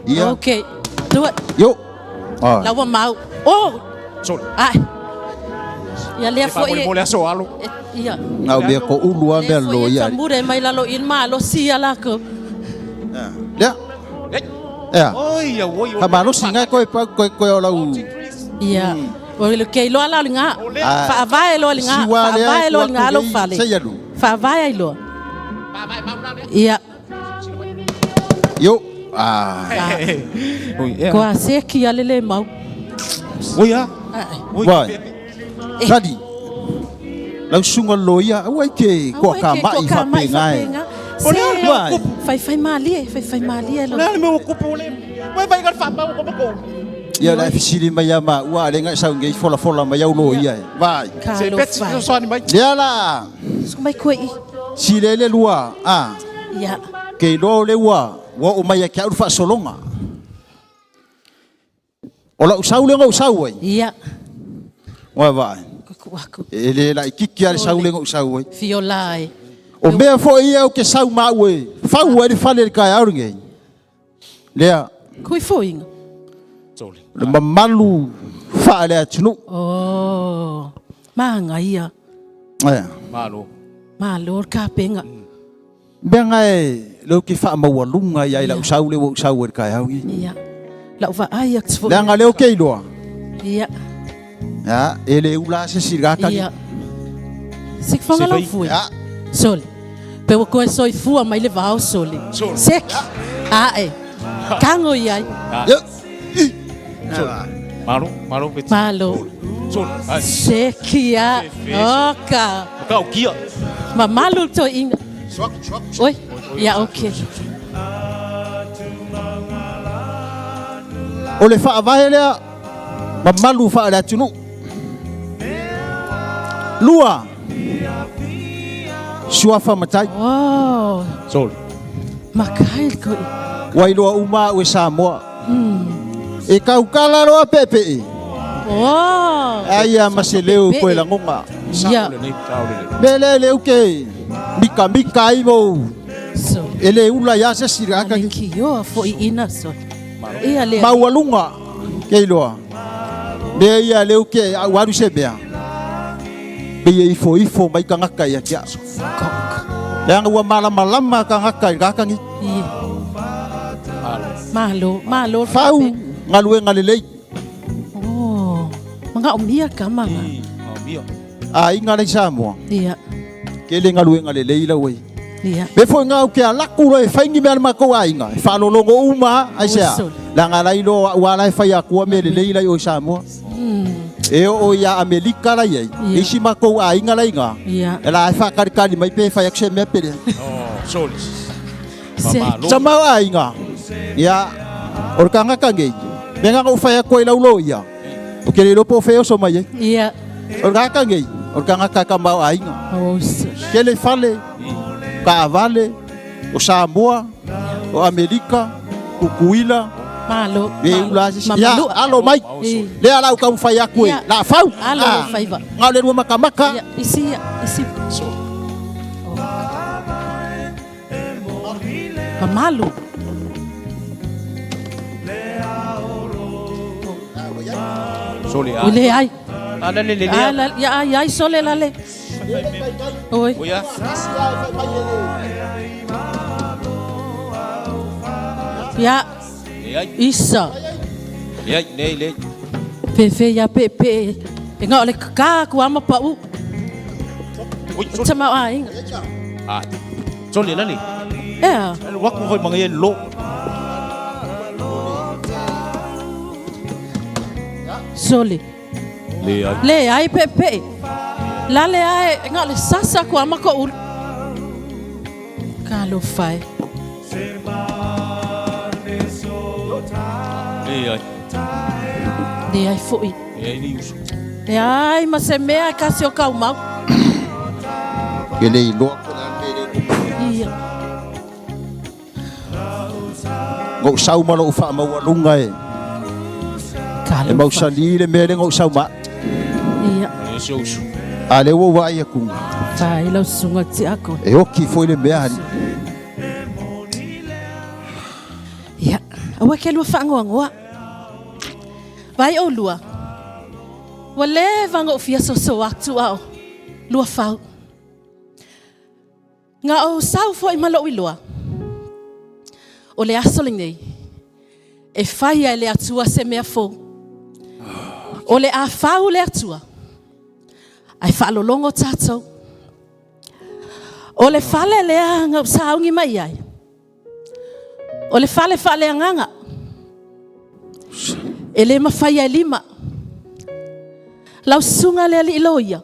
Ia. Okay. Do it. Yo. Ah. Laua mau. Oh. Sol. Ai. Ia lea E foi e. faamolemole aso alo. Ia. Ngau mea ko ulu a mea Lea foi lo e ia. tamure mai lalo i le malo sia lako. Lea. Ei. Ea. Oi, ia, oi, oi. Ka malosi ngai koe pa koe koe o lau. Ia. O le kei loa la le ngā. Ah. Faavae loa le ngā. Siwa lea, Faavae loa le ngā tua lo tu fale. sei alu. Faavae ai loa. Ia. Yo. Ah. Oi, ea. Koa seki a le le mau. Oi, a. Ai. Oi, Vai. pe- Sali. Lau sunga lo ia, au ai ke koa ka mai fapenga e. O le a le mea Vai. ua kupu. Fai fai malie, fai fai malie O lo. le a le mea ua kupu o le. Ua vai ka le faamau ko mako. Ia la fisili mai ia ma ua le ngai sau ngei fola fola mai au lo ia e. Vai. Ka Se lo peti fai. fesoasoani mai. Lea la. Suku mai koe i. Si le le lua. Ah. Ia. Ke lo le ua. Ua o mai a ke au faasologa. O lau sau le ngau sau ai. Ia. Ua vai. Ku aku. E le la ikiki a le sau le ngau sau ai. Fiola e. O mea foi ia o ke sau ma ue. Fau ai le fale le kai au ngei. Lea. Kui foinga. Soli. Le mamalu wha le atunu. Oh. Maanga ia. Aia. Malo. Malo ka penga. Mea ngai leo ke wha maualunga ia i lau sau le wau sau e le kai au ngei. Ia. Lau va ai ak tfo. Lea nga leo ke iloa. Ia. Ya, e le ula se si raka. Ia. Sik fanga lau fui. Ya. Soli. Pe ua koe soifua mai le vao soli. Soli. Seki. Ae. Kango iai. Ya. Malo, malo peti. Malo. Soli. Ai. Seki ia. Oka. Ka o kia. Mamalu to inga. Oi. Ia, okay. O le whaavahe lea, mamalu wha le atunu. Lua. Suafa matai. Oh. Soli. Makai koe. Wailoa uma ue Samoa. E kaukala loa pepe e. Oh. Aia ma se leo koe langonga. Ia. Sao le nei, sao le nei. Me le leo ke mika mika ai mo. So. E le ula ia se si raka Ale ki. ki oa fo i ina so. Ia le. Maualunga ke iloa. Me ia leo ke au aru se mea. Me ia ifo ifo mai kangaka ia kia. Leanga ua malamalama kangaka i rakangi. Ia. Malo, malo. Fau ngaluenga lelei. Oh. Manga o mia ka manga. Oh, mio. A inga lei Samoa. Ia. Ke le ngaluenga lelei lau ei. Ia. Me foi ngau ke alaku lo e whaingi mea le makou aiga. E whaalolongo uma, ai sea. Oi, sole. Langa lai lo ua lai whai akua me lelei lai o i Samoa. E o ia Amerika lai ai. Ia. Isi makou aiga lai ngā. Ia. E la e whakarikari mai pe whai aku se mea pere. Oh, soli. Se. Malo. Tamau aiga. Ia, o le kangaka ngei. Me nganga u whai akua i laulo ia. O ke le lopo whai oso mai ai. Ia. O le kangaka ngei. O le kangaka ka mau aiga. Oh, so. Ke le fale, ka avale, o Samoa, o Amerika, Kukuila, Malo. me ula se ya Mamalu. alo mai. I. Le ala u ka whai aku e. Ia. La fau. Alo Ah. whai va. Ngau le rua makamaka. Ia, isi ia, isi. Soli. Mamalu. Soli a. Ule ai. Ala le le le. Ala, ia ai ai sole lale. Oi. Oi a. Ia, Le ai. isa. Le ai, le le. Fefe ia pe pe. E ngā o le kaka ku ama pa u. Oi, soli. Tama ai. Ah. Soli la le. Ea. Alu waku hoi manga ia lo. Sole. Le ai. Le ai pe pe. Lale ai e ngā o le sasa ku ama ko ulu. Ka lo whai. Leai. Leai foi. Leai ni uso. Leai ma se mea e kasi o kau mau. Ke le iloa po le a le mea le tupu. Ia. Ngou sau ma lou faamaualuga e e mausali le mea lea ngou sau ma. Ia. A lea ua ou vaai atu. Fai lau susuga tiakono. E oki foi le mea alii. Ia, aua ke lua faangoangoa. Vai oulua. Ua leva ona ou fia soso atu a o lua fau. Nga ou sau foi ma lou iloa, o le aso lenei, e faia e le Atua se mea fou. O le a fau le Atua, ae faalologo tatou. O le fale lea na ou sauni mai ai, o le fale faaleagaga, e le mafaia e lima. Lau susuga le alii loia,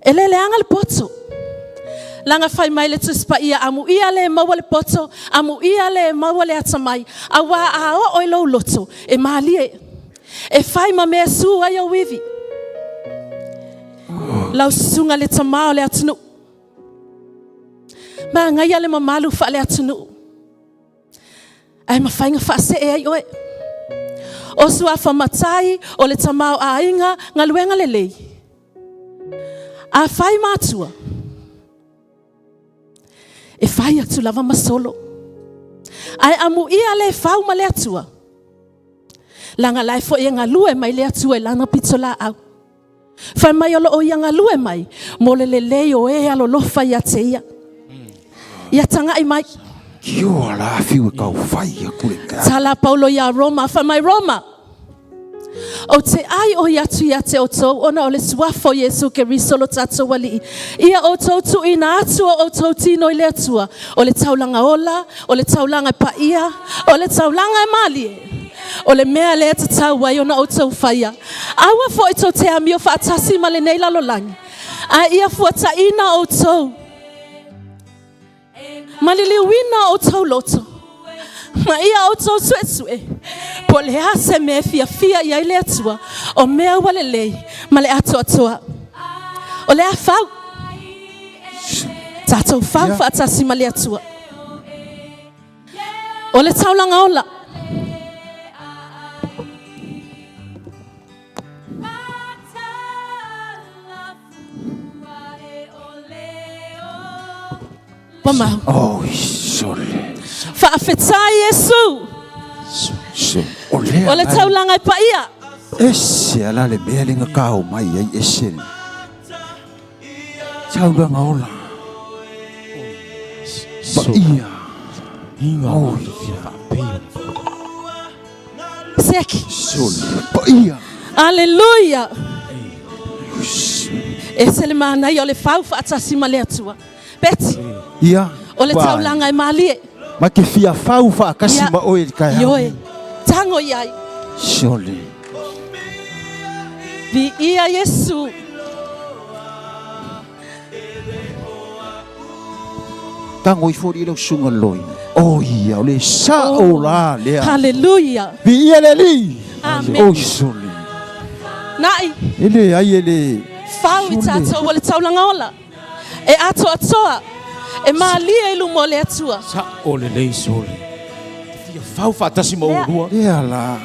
E le leaga le poto. Laga fai mai le Tusi Paia, Amuia le maua le poto, amuia le maua le atamai, auā a oo i lou loto, e mālie, e fai ma mea su ai ou ivi. Lau susuga le tamā o le atunuu. Magaia le mamalu faale-atunuu. Ae mafai na faasee ai oe. O suafa matai, o le tamaoaiga, galuega lelei. A fai matua, e fai atu lava ma solo. Ae amuia le fau ma le Atua. Laga la e foi e galue mai le Atua i lana pitolaau. Fai mai o loo ia galue mai mo le lelei o e alolofa ia te ia. Ia tagai mai. Kioa la fiu e kau fai aku le ka. Tala Paulo ia Roma, fai mai Roma, Ou te ai oi atu ia te outou ona o le suafa o Iesu Keriso lo tatou Alii. Ia outou tuuina atu o outou tino i le Atua, o le taulaga ola, o le taulaga e paia, o le taulaga e malie. O le mea lea e tatau ai ona outou faia. Aua foi tou te amio faatasi ma lenei lalolagi, a ia fuataina outou ma liliuina outou loto, ma ia outou suesue po o le a se mea e fiafia i ai le Atua, o mea ua lelei ma le atoatoa. O le a fau, tatou fau faatasi ma le Atua. O le taulaga ola. Mamau. Oh, sole. Faafetai Iesu. O le, o le taulaga e paia. Ese ala le mea le ngakao mai ai ese. Taulaga ola. Paia. Inga Oh, faapea. Seki. Sole. Paia. Aleluia. Ese le manaia o le fau faatasi ma le Atua. Beti. Ia. O le taulaga e malie. Ma ke fia fau faakasi Ia. ma oe i le taeao. Ioe. Tago i ai. Sole. Viia Iesu. Tago ifo i lau susuga loi. O ia, o le sao la lea. Haleluia. Viia le Alii. Amen. O sole. Na'i. E leai e le. Fau i tatou o le taulaga ola. E atoatoa, e malie i luma o le Atua. Sao lelei sole. Te fia fau faatasi ma oulua. Lea la.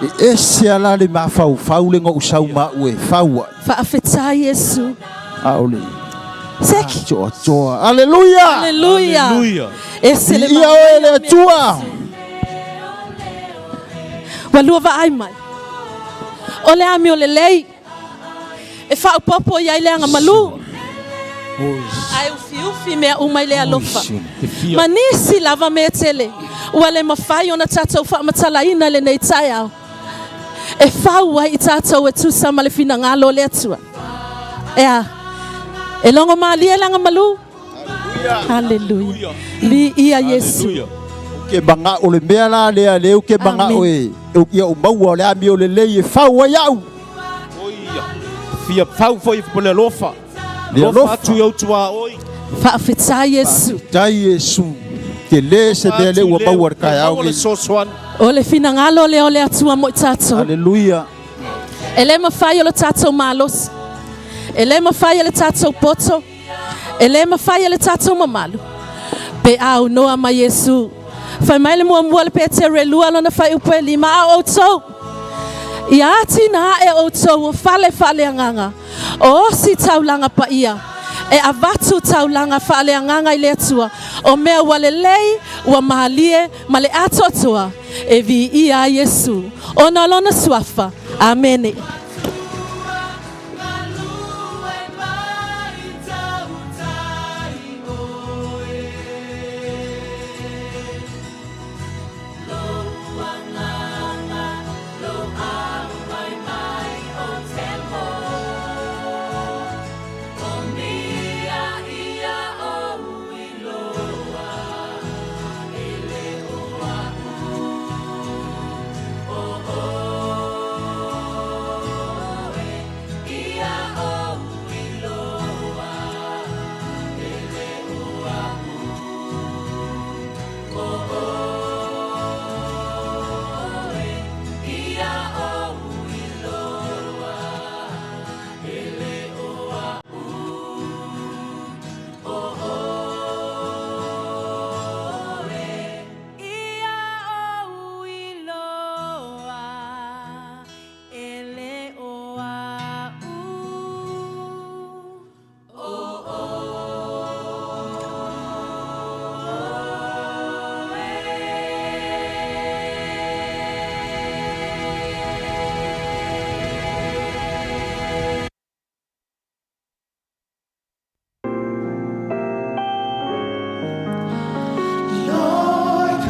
E ese a la le mafaufau le gou sau ma au e fau ai. Faafetai Iesu. A o le. Seki. Atoatoa. Aleluia! Aleluia. Aleluia. Ese le Viia oe le Atua. Ua lua vaai mai. O le amio lelei. E faaopoopo i ai le agamalu. Ae ufiufi mea uma i le alofa. Ma nisi lava mea tele ua le mafai ona tatou faamatalaina i lenei taeao, e fau ai i tatou e tusa ma le finagalo o le Atua. E a? E logo malie le agamalu? Haleluia. Viia Iesu. Ke mangao le mea la lea lea ke mangao e ia o maua o le amio lelei e fau ai au. Oia. Fia fau foi po le alofa. Le alofa. Atu i au tuaoi. Faafetai Iesu. Faafetai Iesu. Tele se mea lea ua maua i le taeao Maua le lenei. fesoasoani. O le finagalo lea o le Atua mo i tatou. Aleluia. E le mafai e lo tatou malosi. E le mafai e le tatou poto. E le mafai e le tatou mamalu. Pe a aunoa ma Iesu. Fai mai le muamua le Peteru e lua lona fuaiupu e lima, A o outou, ia atinae outou o fale faaleagaga, o ositaulaga paia, e avatu taulaga faaleagaga i le Atua, o mea ua lelei, ua malie, ma le atoatoa, e viia ai Iesu, ona o Lona Suafa. Amene. Lord,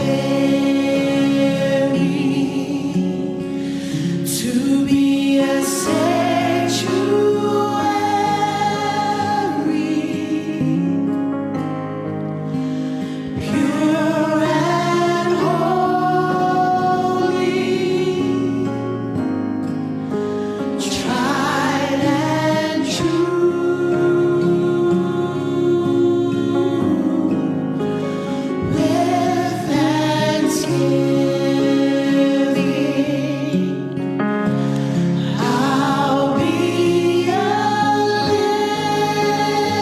prepare me to be a sanctuary, pure and holy, tried and true. With thanksgiving, I'll be a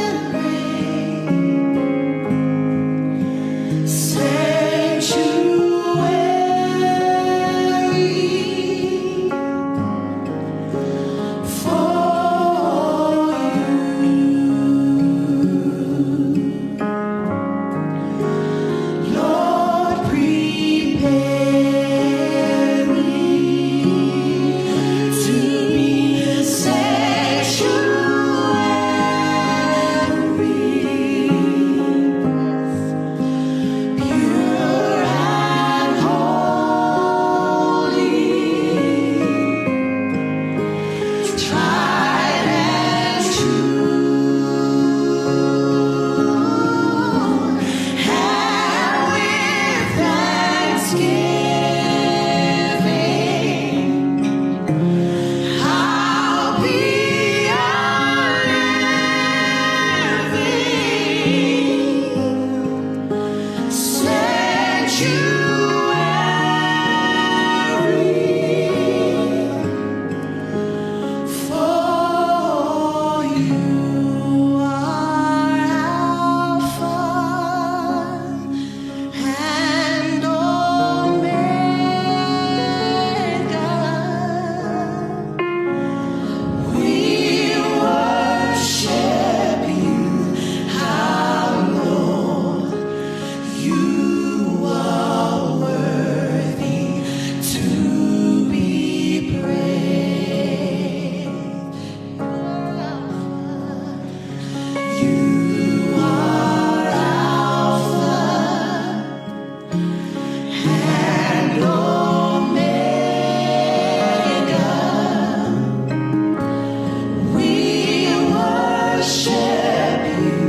living sanctuary for you. Lord, prepare me to be a sanctuary, pure and holy, tried and true. And with thanksgiving, I'll be a living sanctuary for you are Alpha and Omega. We worship you, our Lord. You are worthy to be praised. You are Alpha and Omega. We worship you,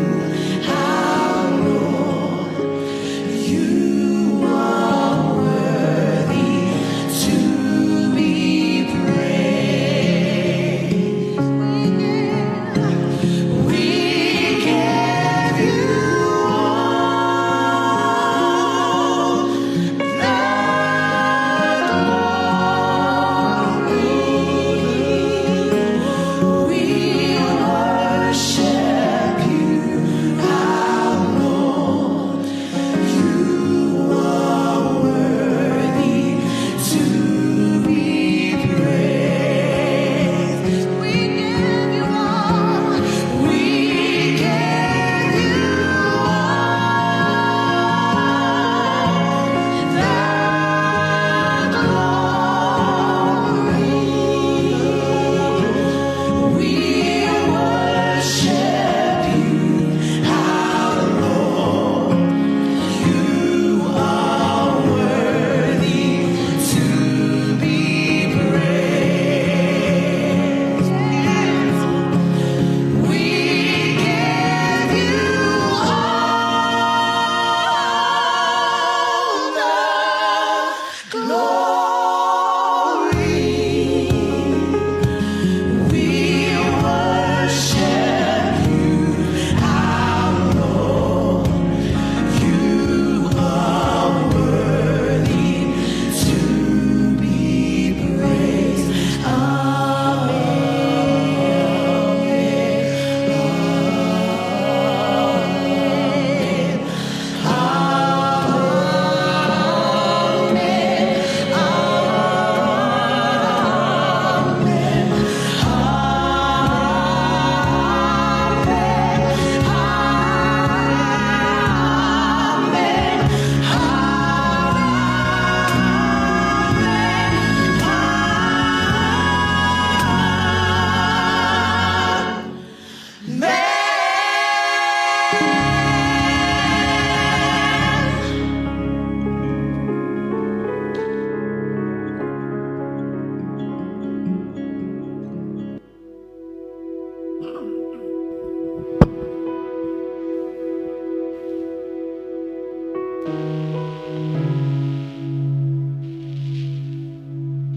our Lord. You are worthy to be praised. We give you all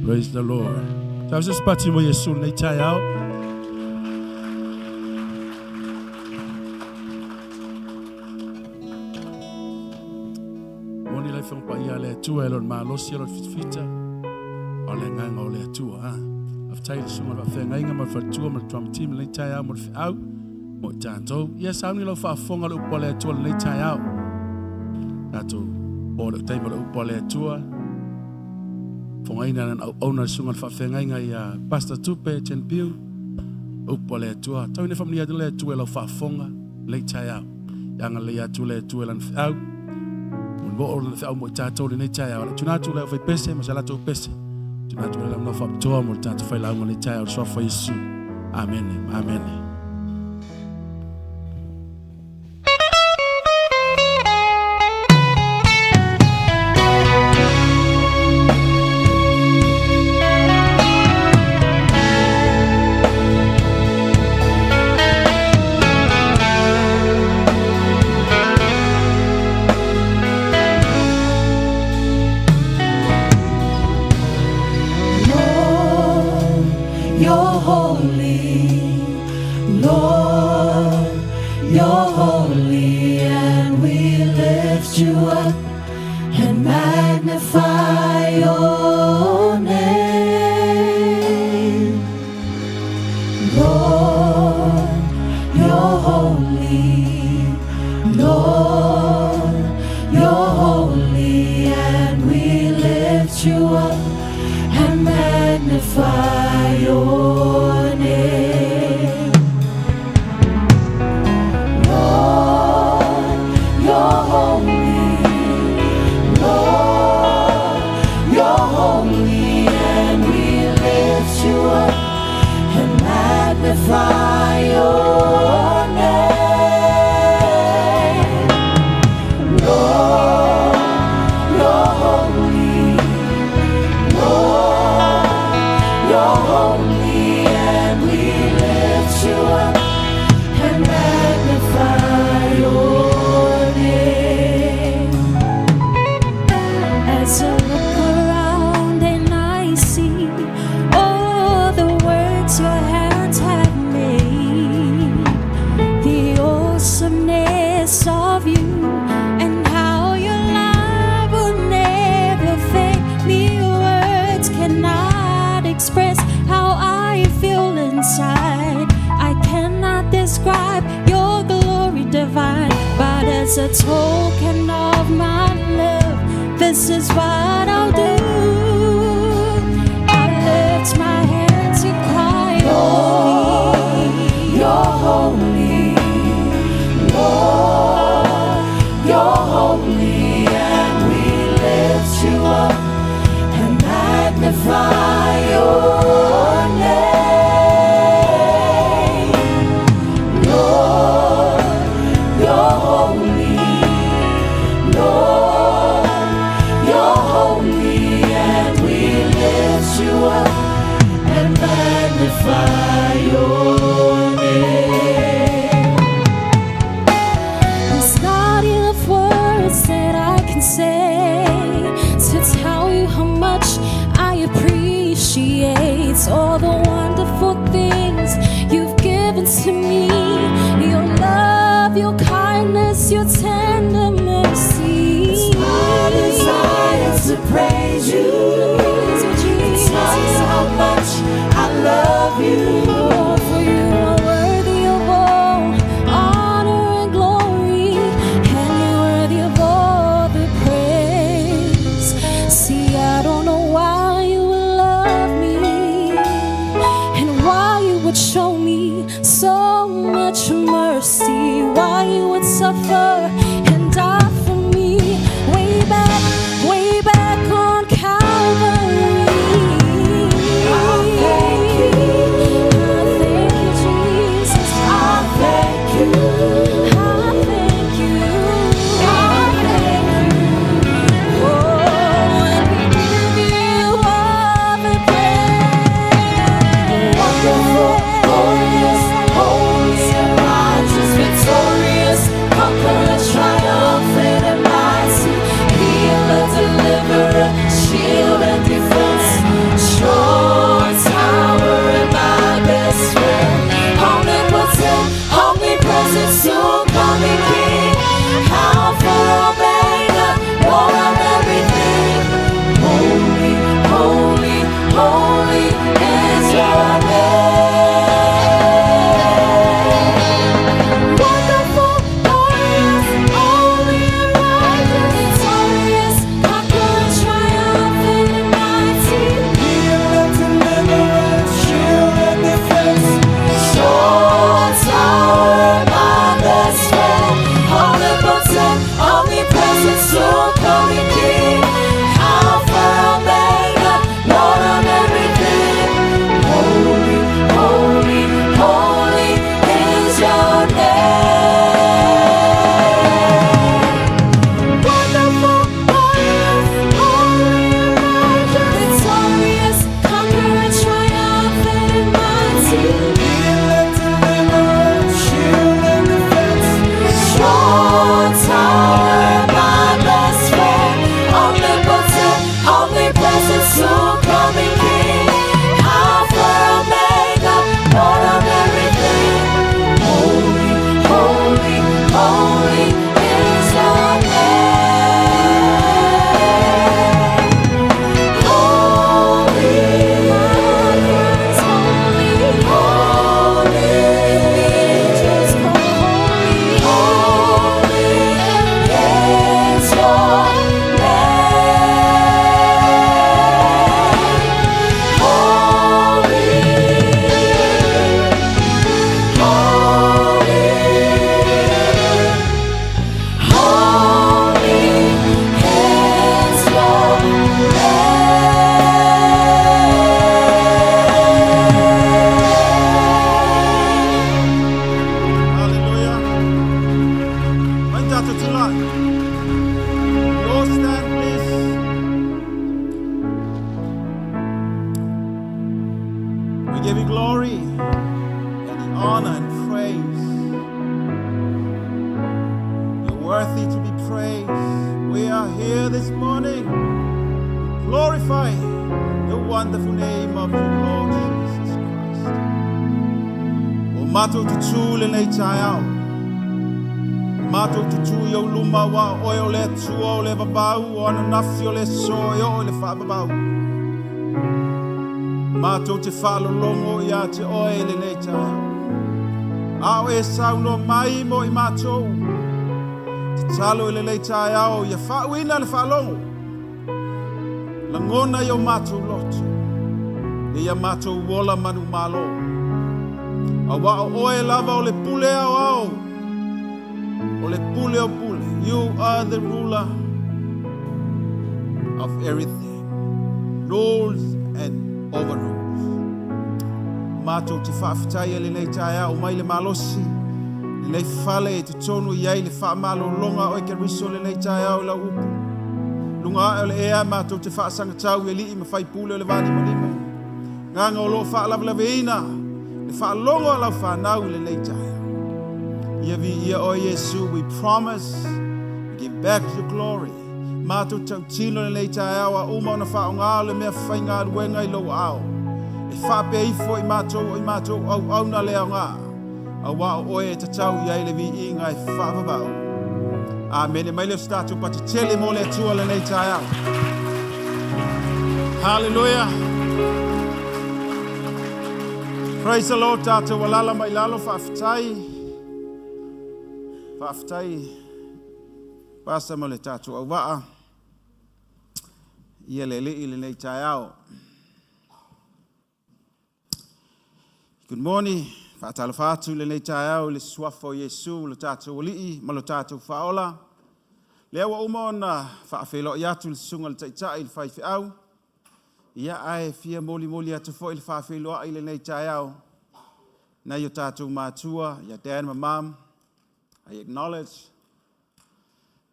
Praise the Lord. Tau se pati mo Yesu nei tai au. Moni lai whango pa ia le atua e lon malosi e lon fitfita. O le nganga o le atua. Ha. Aftai le sunga wa whengainga ma whatua ma le drum team nei tai au mo le whiau. Mo i tātou. Ia sauni lau whaafonga le upo le atua le nei tai au. Tātou o le taima le upo le atua. Whangaina nan au ona le sunga le whawhengainga ia Pastor Tupe Chen Piu. Upo le atua. Tau ine whamnia le atua lau whaafonga lei tai au. Ianga le atu le atua lan whiau. Mun mo o le whiau mo i tātou le nei tai au. Tuna atu le au whai pese, ma sa latou pese. Tuna atu le lau no whapitoa mo le tātou whai launga nei tai au. Soafa Yesu. Amen. Amen. Lord, you're holy. Lord, you're holy, and we lift you up and magnify your name. Lord, you're holy. Lord, you're holy, and we lift you up and magnify your name. Lord, you're holy. Lord, you're holy, and we lift you up and magnify your name. Lord, you're holy. Lord, you're holy, and we lift you up and magnify your name. As I look around and I see all the works your hands have made, the awesomeness of you and how your love will never fade. Me words cannot express how I feel inside. I cannot describe your glory divine, but as a token of my love, this is what I'll do. I lift my hands to cry, holy. You're holy, Lord, you're holy, and we lift you up and magnify your name. Lord, you're holy, Lord, you're holy, and we lift you up and magnify your name. There's not enough words that I can say to tell you how much I appreciate all the wonderful things you've given to me. Your love, your kindness, your tender mercy. It's my desire to praise you. Praise you, And tell you Jesus. how much I love you. Oh, for you are worthy of all honor and glory, and you're worthy of all the praise. See, I don't know why you would love me and why you would show me so much mercy, why you would suffer and die for me way back on Calvary. I thank you. I thank you, Jesus. I thank you. I thank you. I thank you. Oh, and we give you all the praise. Wonderful, glorious, holy, and righteous, victorious, conqueror, triumphant. worthy to be praised. We are here this morning. Glorify the wonderful name of the Lord Jesus Christ. O matou tutū lenei taeao. Matou tutū i ou luma ua oe o le Atua o le vavau o ananafi o le aso e oo i le faavavau. Matou te faalologo ia te oe i lenei taeao. A o e saunoa mai mo i matou. Tatalo i lenei taeao ia faauina le faalogo. Lagona i o matou loto, e ia matou ola manumalo. Auā o oe lava o le pule aoao, o le pule o pule. You are the ruler of everything. Rules and overrules. Matou te faafetai e lenei taeao mai le malosi, lenei fale e totonu i ai le faamalologa o Ekeriso lenei taeao i lau upu. Luga ae o le ea matou te faasagatau i alii ma faipule o le vaanimonimo. Gaga o lo o faalavelaveina le faalogo a lau fanau i lenei taeao. Ia viia oe Iesu, we promise we give back your glory. Matou tautino lenei taeao a uma ona faaaoga o le mea faigaluega i lou aao. E faapea ifo i matou o i matou auauna le aoga, auā o oe e tatau i ai le viiga e faavavau. Amene. Mai lea o se tatou pati tele mo le Atua lenei taeao. Hallelujah. Praise the Lord tatou alala mai lalo faafetai. Faafetai Pastor ma le tatou auvaa. Ia le alii lenei taeao. Good morning. Faatalofa atu i lenei taeao i le suafa o Iesu, lo tatou Alii ma lo tatou Faaola. Lea ua uma ona faafeiloai atu le susuga i le Taitai i le faifeau. Ia, ae fia molimoli atu foi le faafeiloai i lenei taeao nai o tatou matua, ia Dad ma Mom. I acknowledge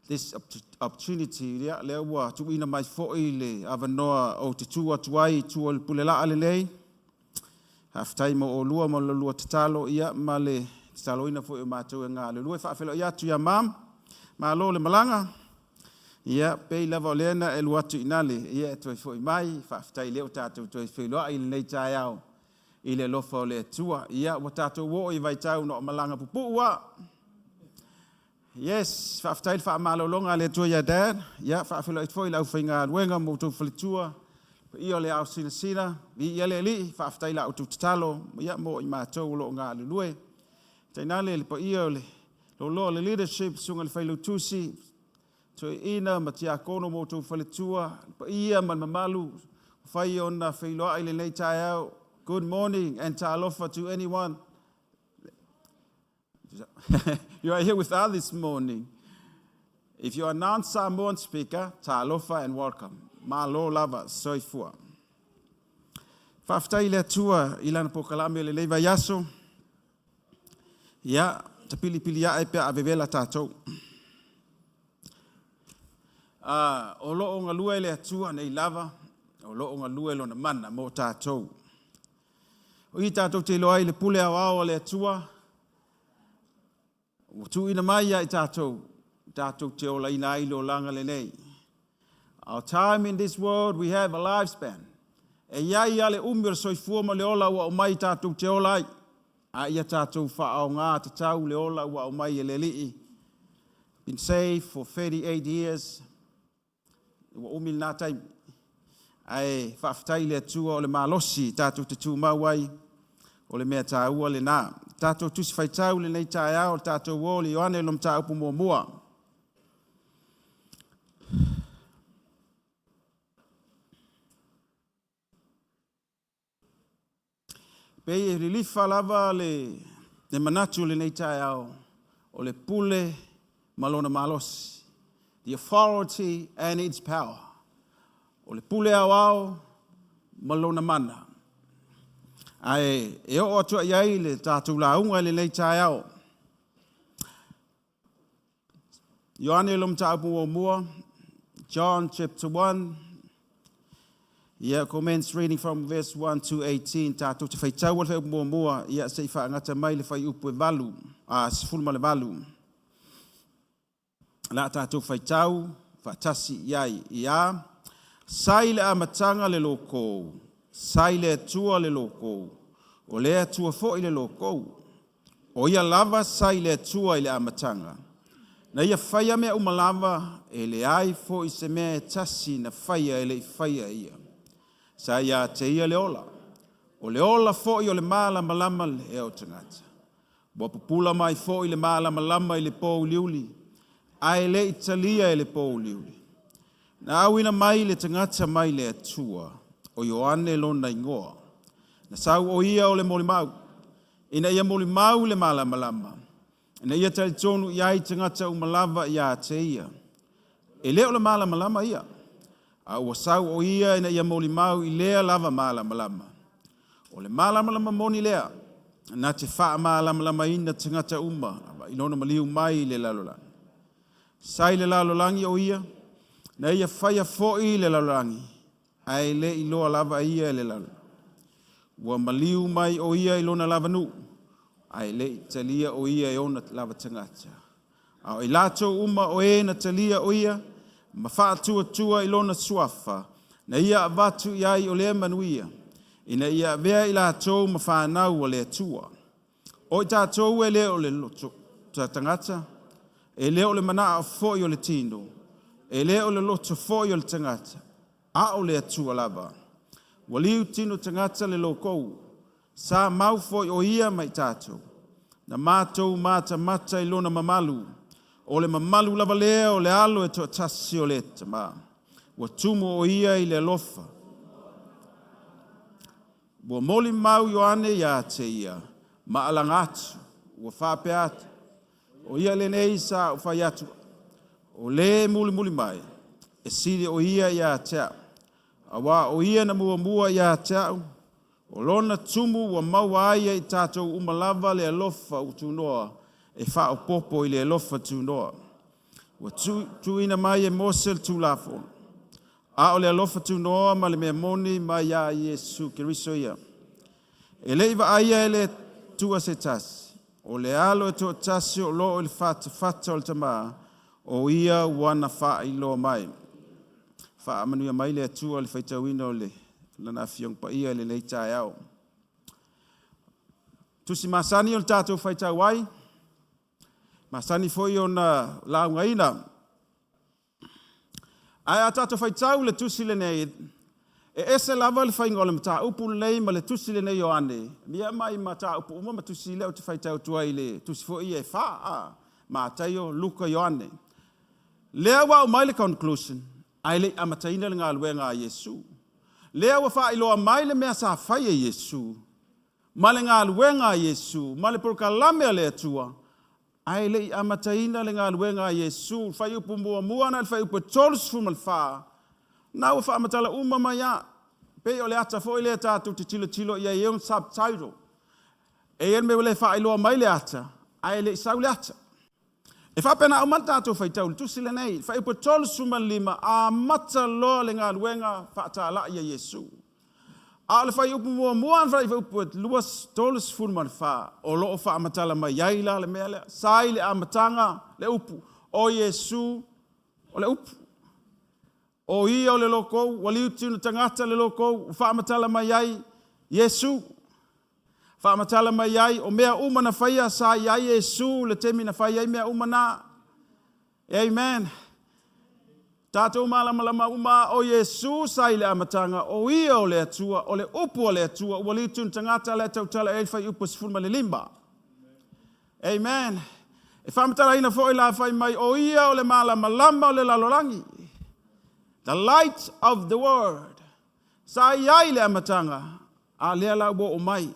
this opportunity, ia, lea ua tuuina mai foi le avanoa ou te tu atu ai i tua o le pule laa lenei. Faafetai mo olua ma le lua tatalo, ia, ma le tataloina foi o matou e galulue. Faafeiloai atu ia Mam, malo le malaga. Ia, pei lava o lea na e alu atu i nale, ia, e toe foi mai. Faafetai lea ua tatou toe feiloai i lenei taeao i le alofa o le Atua. Ia, ua tatou oo i vaitau na o malaga pupuu a. Yes, faafetai le faamalologa a le Atua ia Dad. Ia, faafeiloai atu foi i le aufaigaluega ma outou faletua, paia o le ao sinasina, viia le Alii, faafetai i la outou tatalo, ia, mo i matou o lo o galulue. Tainane le paia o le loaloa o le leadership, susuga i le Failautusi, Toeaina ma Tiakono ma outou faletua, le paia ma le mamalu ua fai ona feiloai i lenei taeao. Good morning and talofa to anyone. You are here with us this morning. If you are non-Samoan speaker, talofa and welcome. Malo lava, soifua. Faafetai i le Atua i lana polokalame o lenei vaiaso. Ia, tapilipili ae pe a vevela tatou. O lo o galue le Atua nei lava, o lo o galue lona mana mo tatou. O i tatou te iloa ai le pule aoao a le Atua, ua tuuina mai ia i tatou, tatou te olaina ai le olaga lenei. Our time in this world, we have a lifespan. E i ai lava le umi o le soifua ma le ola ua aumai tatou te ola ai. A ia tatou faaaoga tatau le ola ua aumai e le Alii. Been saved for 38 years. Ua umi lena taimi. Ae faafetai i le Atua o le malosi tatou te tumau ai, o le mea taua lena. Tatou tusi faitau lenei taeao, le tatou o le Ioane lo mataupu muamua. Pei e lilifa lava le manatu o lenei taeao o le pule ma lona malosi. The authority and its power. O le pule aoao ma lona mana. Ae e oo atu i ai le tatou lauga i lenei taeao. Ioane lo mataupu muamua, John chapter 1. Ia, commence reading from verse 1 to 18. Tatou te faitau le fuaiupu muamua, ia se i faagata mai le fuaiupu e valu, a 18. La tātou faitau, faatasi i ai ia, sa i le amataga le lokou, sa i le Atua le lokou, o le Atua fo'i le lokou. O ia lava sa i le Atua i le amataga. Na ia whaia mea uma lava, e le ai fo'i se mea e tasi na whaia e le i whaia ia. Sa ia te ia le ola. O le ola fo'i o le malamalama le ea o tagata. Ua pupula mai fo'i le malamalama i le pōuliuli, ae le i talia e le pōuliuli. Na auina mai le tagata mai le Atua, o Ioane lona igoa. Na sau o ia o le molimau, ina ia molimau le malamalama, ina ia talitonu i ai tagata uma lava ia te ia. E le o le malamalama ia, a ua sau o ia ina ia molimau i lea lava malamalama. O le malamalama moni lea, na te faamalamalamaina tagata uma, i lona maliu mai i le lalolagi. Sa i le lalolagi o ia, na ia whaia fo'i le lalolagi, ae le i loa lava ia e le lalolagi. Ua maliu mai o ia i lona lava nuu, ae le i talia o ia e ona lava tagata. A o i latou uma o e na talia o ia, ma faatuatua i lona suafa, na ia avatu i ai o lea manuia, ina ia avea i latou ma whanau o le Atua. O i tātou e le o le loto tagata, e le o le mana o fo'i o le tino, e le o le loto fo'i o le tagata, a o le Atua lava. Ua liu tino tagata le lokou, sa mau fo'i o ia mai tātou. Na mātou matamata i lona mamalu, o le mamalu lava lea o le alo e toatasi o le tamā. Ua tumu o ia i le alofa. Ua molimau Ioane ia te ia, ma alaga atu, ua faapea atu. O ia lenei sa ou fai atu, o le mulimuli mai, e sili o ia ia te au. Auā o ia na muamua ia te au, o lona tumu ua maua ai e i tātou uma lava le alofa ua tunoa, e faaopoopo i le alofa tunoa. Ua tuuina mai e Mose le Tulafono, a o le alofa tunoa ma le mea moni mai ia Iesu Keriso ia. E le i vaaia e le Atua se tasi, o le alo e toatasi o loo i le fatafata o le tamā, o ia ua na faailoa mai. Faamanuia mai le Atua i le faitauina o le lana afioga paia i lenei taeao. Tusi masani o le tātou faitau ai, masani foi ona laugaina. Ae a tātou faitau le tusi lenei, e ese lava le faiga o le mataupu lenei ma le tusi lenei o Ioane, ia mai mataupu uma ma tusi lea ou te faitau atu ai i le tusi foi ia e wha, a, Mataio, Luka, Ioane. Lea ua aumai le conclusion, ae le i amataina le galuega a Iesu. Lea ua faailoa mai le mea sa fai e Iesu, ma le galuega a Iesu, ma le polokalame a le Atua, ae le i amataina le galuega a Iesu, fuaiupu muamua na i le fuaiupu e 34, na ua faamatala uma mai lava. Pei o le ata foi lea tatou te tilotilo i ai e ona subtitle. E i ai le mea ua le faailoa mai le ata, ae le i sau le ata. E faapena uma le tatou faitau i le tusi lenei, fuaiupu 35, amata loa le galuega faatalai a Iesu. A o le fuaiupu muamua na fuaiupu e 34, o loo faamatala mai ai la le mea lea. Sa i le amataga le upu, o Iesu o le upu. O ia o le lokou, ua liu tino tagata le lokou, ua faamatala mai ai Iesu. Faamatala mai ai, o mea uma na faia sa i ai Iesu le taimi na fai ai mea uma na. Amen. Tātou malamalama uma o Iesu sa i le amataga, o ia o le Atua, o le upu o le Atua, ua liu tino tagata le tautala e fuaiupu 15. Amen. E faamatalaina foi la fai mai, o ia o le malamalama o le lalolagi. The light of the world. Sa i ai le amataga, a lea la ua oo mai.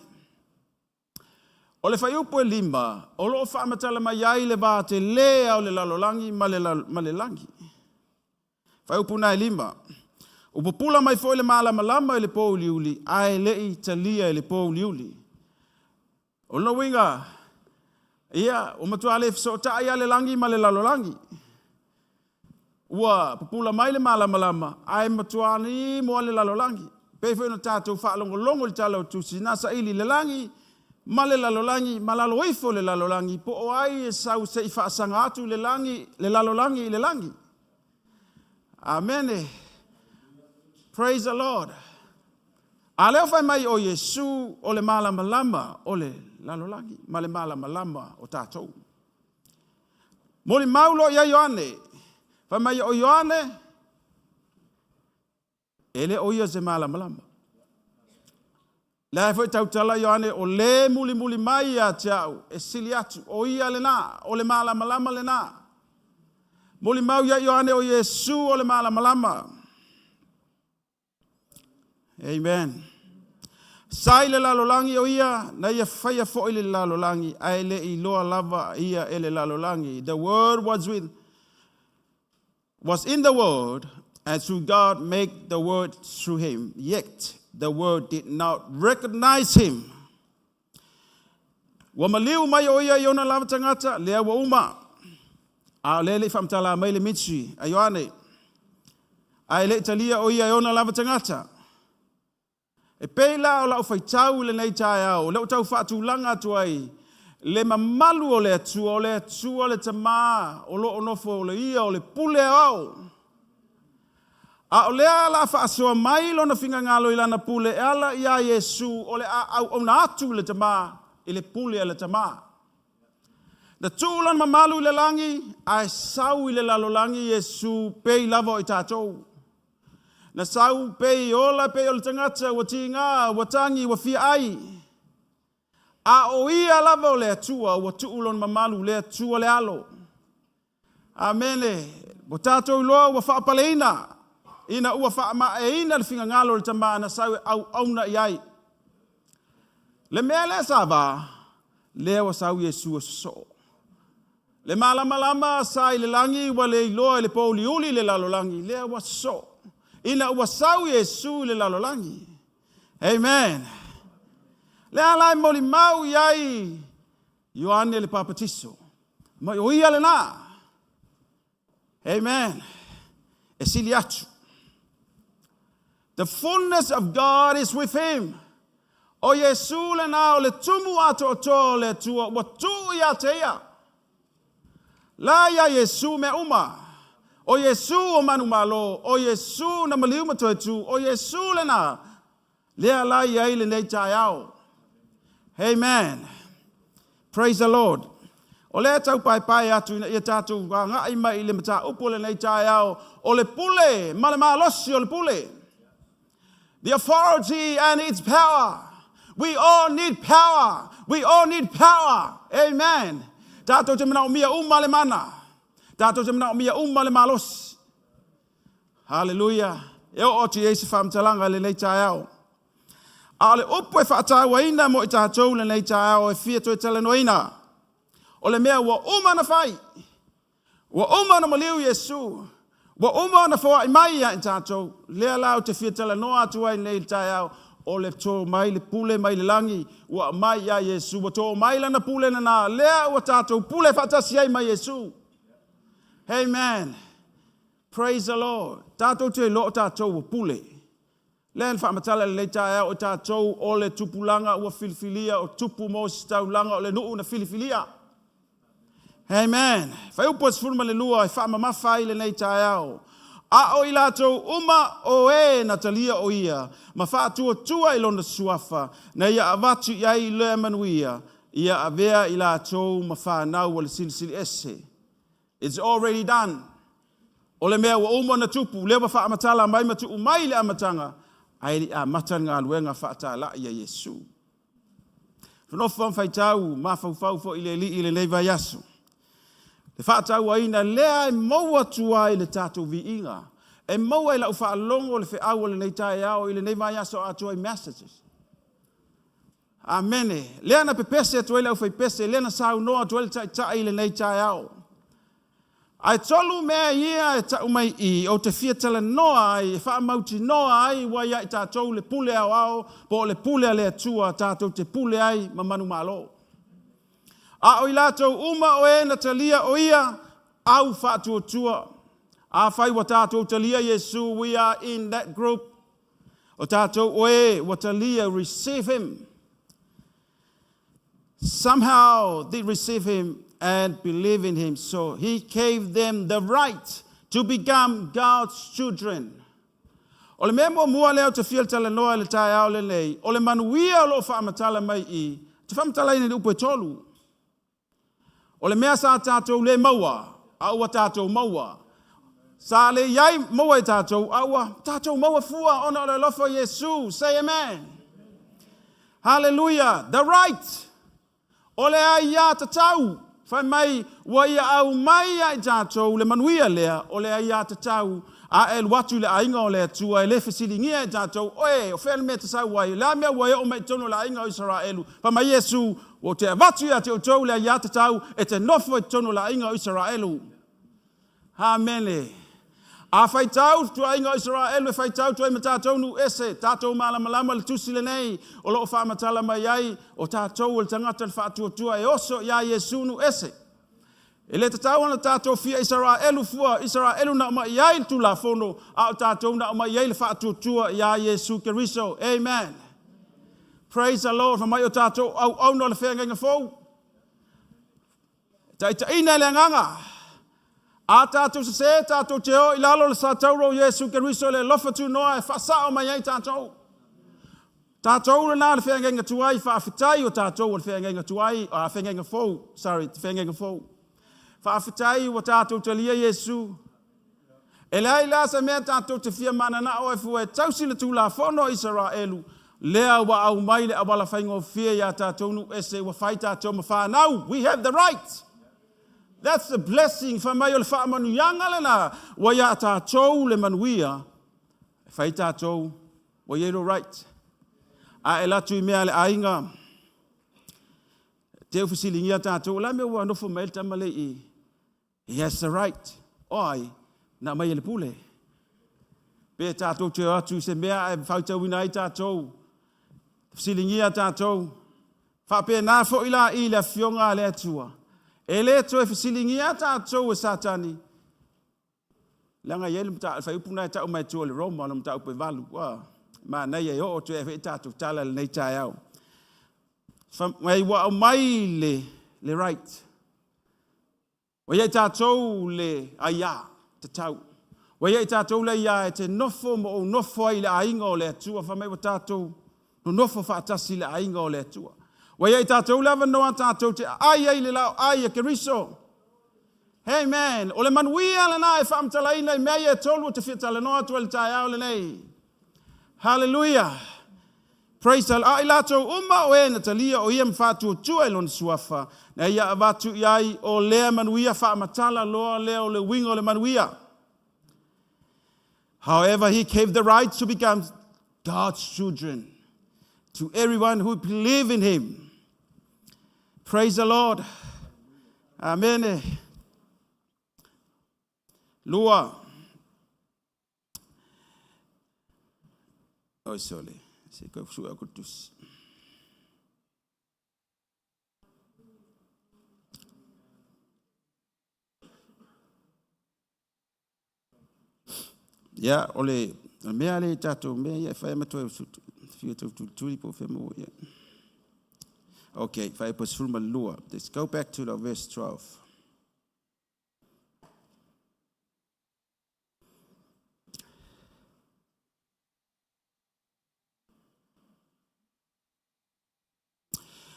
O le fuaiupu e 5, o loo faamatala mai ai le vatelea o le lalolagi ma le lagi. Fuaiupu na e 5. Ua pupula mai foi le malamalama i le pōuliuli, ae le i talia i le pōuliuli. O lona uiga, ia, ua matua le fesootai lava le lagi ma le lalolagi. Ua pupula mai le malamalama, ae matua nimo lava le lalolagi. Pei foi ona tatou faalogologo i le tala o tusi, na saili le lagi, ma le lalolagi ma lalo ifo o le lalolagi, po o ai e sau se i faasaga atu le lagi, le lalolagi i le lagi. Amene. Praise the Lord. A lea ua fai mai o Iesu o le malamalama o le lalolagi ma le malamalama o tatou. Molimau loa ia Ioane, fai mai o Ioane, e le o ia se malamalama. Lea foi tautala Ioane, o le mulimuli mai ia te au, e sili atu, o ia lena, o le malamalama lena. Molimau ia Ioane o Iesu o le malamalama. Amen. Sa i le lalolagi o ia, na ia faia foi le lalolagi, ae le i iloa lava ia e le lalolagi. The word was with was in the world, and through God make the world through him. Yet the world did not recognize him. Ua maliu mai o ia i ona lava tagata, lea ua uma. A o lea e le i faamatala mai le ministry a Ioane. Ae le i talia o ia e ona lava tagata. E pei la o lau faitau i lenei taeao, o lea ua tau faatulaga atu ai le mamalu o le Atua, o le Atua le Tama o lo o nofo o le ia o le pule aoao. A o lea o le a faasoa mai lona finagalo i lana pule e ala iā Iesu o le a auauna atu i le Tama i le pule a le Tama. Na tuu lona mamalu i le lagi, ae sau i le lalolagi Iesu pei lava o i tatou. Na sau pei ola pei o le tagata ua tiga, ua tagi, ua fia ai. A o ia lava o le Atua ua tuu lona mamalu, le Atua le Alo. Amene. Ua tatou iloa ua faapaleina ina ua faamaeaina le fingagalo o le Tama na sau e auauna i ai. Le mea lea sa va, lea ua sau Iesu e sosoo. Le malamalama sa i le lagi ua le iloa i le pouliuli i le lalolagi, lea ua sosoo. Ina ua sau Iesu i le lalolagi. Amen. Lea la e molimau i ai Ioane le Papatiso. Mai o ia lena. Amen. E sili atu. The fullness of God is with him. O Iesu lena o le tumu atoatoa o le Atua ua tuu ia te ia. La ia Iesu mea uma. O Iesu o manumalo, o Iesu na maliu ma toe tu, o Iesu lena. Lea la i ai lenei taeao. Amen. Praise the Lord. O lea tau paepae atu ina ia tatou agai mai i le mataupu o lenei taeao, o le pule ma le malosi o le pule. The authority and its power. We all need power. We all need power. Amen. Tatou te manaomia uma le mana. Tatou te manaomia uma le malosi. Haleluia! E oo atu i ai se faamatalaga i lenei taeao. A o le upu e faatauaina mo i tatou i lenei taeao e fia toe talanoaina, o le mea ua uma ona fai, ua uma ona maliu Iesu, ua uma ona foai mai ia i tatou. Lea la ou te fia talanoa atu ai nei i le taeao, o le tō mai le pule mai le lagi, ua aumai ia Iesu, ua tō mai lana pule lena, lea ua tatou pule faatasi ai ma Iesu. Amen. Praise the Lord. Tatou te iloa o tatou ua pule. Lea na faamatala i lenei taeao o tatou o le tupulaga ua filifilia o tupu mo se taulaga o le nuu na filifilia. Amen. Fuaiupu e 12 e faamamafa ai lenei taeao. A o i latou uma o e na talia o ia ma faatuatua i lona suafa, na ia avatu i ai lea manuia, ia avea i latou ma fanau a le Silisili Ese. It's already done. O le mea ua uma ona tupu, lea ua faamatala mai ma tuu mai i le amataga, ae le i amata le galuega faatalai a Iesu. Nofo ma faitau, mafaufau foi i le Alii i lenei vaiaso. Le faatauaina lea e maua atu ai le tatou viiga, e maua i lau faalogo le feau o lenei taeao i lenei vaiaso atoa i messages. Amene. Lea na pepese atu ai le aufaipese, lea na saunoa atu ai le Taitai i lenei taeao. Ae tolu mea ia e tau mai i, ou te fia talanoa ai, e faamautinoa ai ua ia i tatou le pule aoao po o le pule a le Atua tatou te pule ai ma manumalo. A o i latou uma o e na talia o ia, au faatuatua. Afai ua tatou talia Iesu, we are in that group. O tatou o e ua talia, receive him. Somehow they received him and believe in him. So he gave them the right to become God's children. O le mea muamua lea ou te fia talanoa i le taeao lenei, o le manuia o lo o faamatala mai i i, te faamatalaina i upu e tolu. O le mea sa tatou le maua, a ua tatou maua. Sa le i ai maua e tatou, a ua tatou maua fua ona o le alofa o Iesu. Say amen. Hallelujah. The right. O le aiatatau. Fai mai, ua ia aumai ia i tatou le manuia lea, o le aiatatau, a e alu atu i le aiga o le Atua, e le fesiligia e tatou, Oe, o fea le mea e te sau ai? O le a mea ua e oo mai i totonu o le aiga o Isaraelu? Fai mai Iesu, Ua ou te avatu ia te outou le aiatatau e te nofo i totonu o le aiga o Isaraelu. Amene. A faitau le tuaiga o Isaraelu e faitau atu ai ma tatou nuu ese, tatou malamalama le tusi lenei o lo o faamatala mai ai o tatou o le tagata le faatuatua e oso iā Iesu nuu ese. E le tatau ona tatou fia Isaraelu fua, Isaraelu na aumai i ai le Tulafono, a o tatou na aumai i ai le faatuatua iā Iesu Keriso. Amen. Praise the Lord. Fai mai o tatou auauna o le feagaiga fou. Taitaiina e le Agaga. A tatou sesē, tatou te o i lalo o le satauro o Iesu Keriso i le alofa tunoa e faasao mai ai tatou. Tatou lena le feagaiga tuai, faafetai o tatou o le feagaiga tuai, a feagaiga fou, sorry, feagaiga fou. Faafetai ua tatou talia Iesu. E leai la se mea tatou te fia mananao ai fua e tausi le Tulafono a Isaraelu, lea ua aumai le auala faigofie iā tatou nuu ese ua fai tatou ma fanau. We have the right. That's the blessing. Fai mai o le faamanuiaga lena ua iā tatou le manuia e fai tatou ua i ai lo right. A e alu atu i mea a le aiga, te u fesiligia tatou, o le a mea ua nofo mai ai le tama le i He has the right. O ai? Na aumai e le pule. Pe tatou te o atu i se mea ae faitauina ai tatou, fesiligia tatou, faapena foi la i le Afioga a le Atua. E le toe fesiligia tatou e Satani, leaga e i ai le fuaiupu lena e tau mai tua o le Roma, o le mataupu e 8. Ua manaia e oo atu ai foi tatou tala i lenei taeao. Mai ua aumai le right. Ua ia i tatou le aiā tatau. Ua ia i tatou le aiā e te nofo ma ou nofo ai i le aiga o le Atua, fai mai ua tatou nonofo faatasi i le aiga o le Atua. Ua ia i tatou le avanoa tatou te aai ai i le laoai a Keriso. Amen. O le manuia lena e faamatalaina i mea ia e tolu ou te fia talanoa atu ai i le taeao lenei. Hallelujah. Praise the A i latou uma o e na talia o ia ma faatuatua i lona suafa, na ia avatu i ai o lea manuia faamatala loa lea o le uiga o le manuia. However, he gave the right to become God's children to everyone who believe in him. Praise the Lord. Amen. Lua. Oi sole, se i sue aku le tusi. Ia, o le mea lea i tatou mea ia e fai ma toe fia tau tulituli po o fea maua ia. Okay, fuaiupu 12. Let's go back to the verse 12.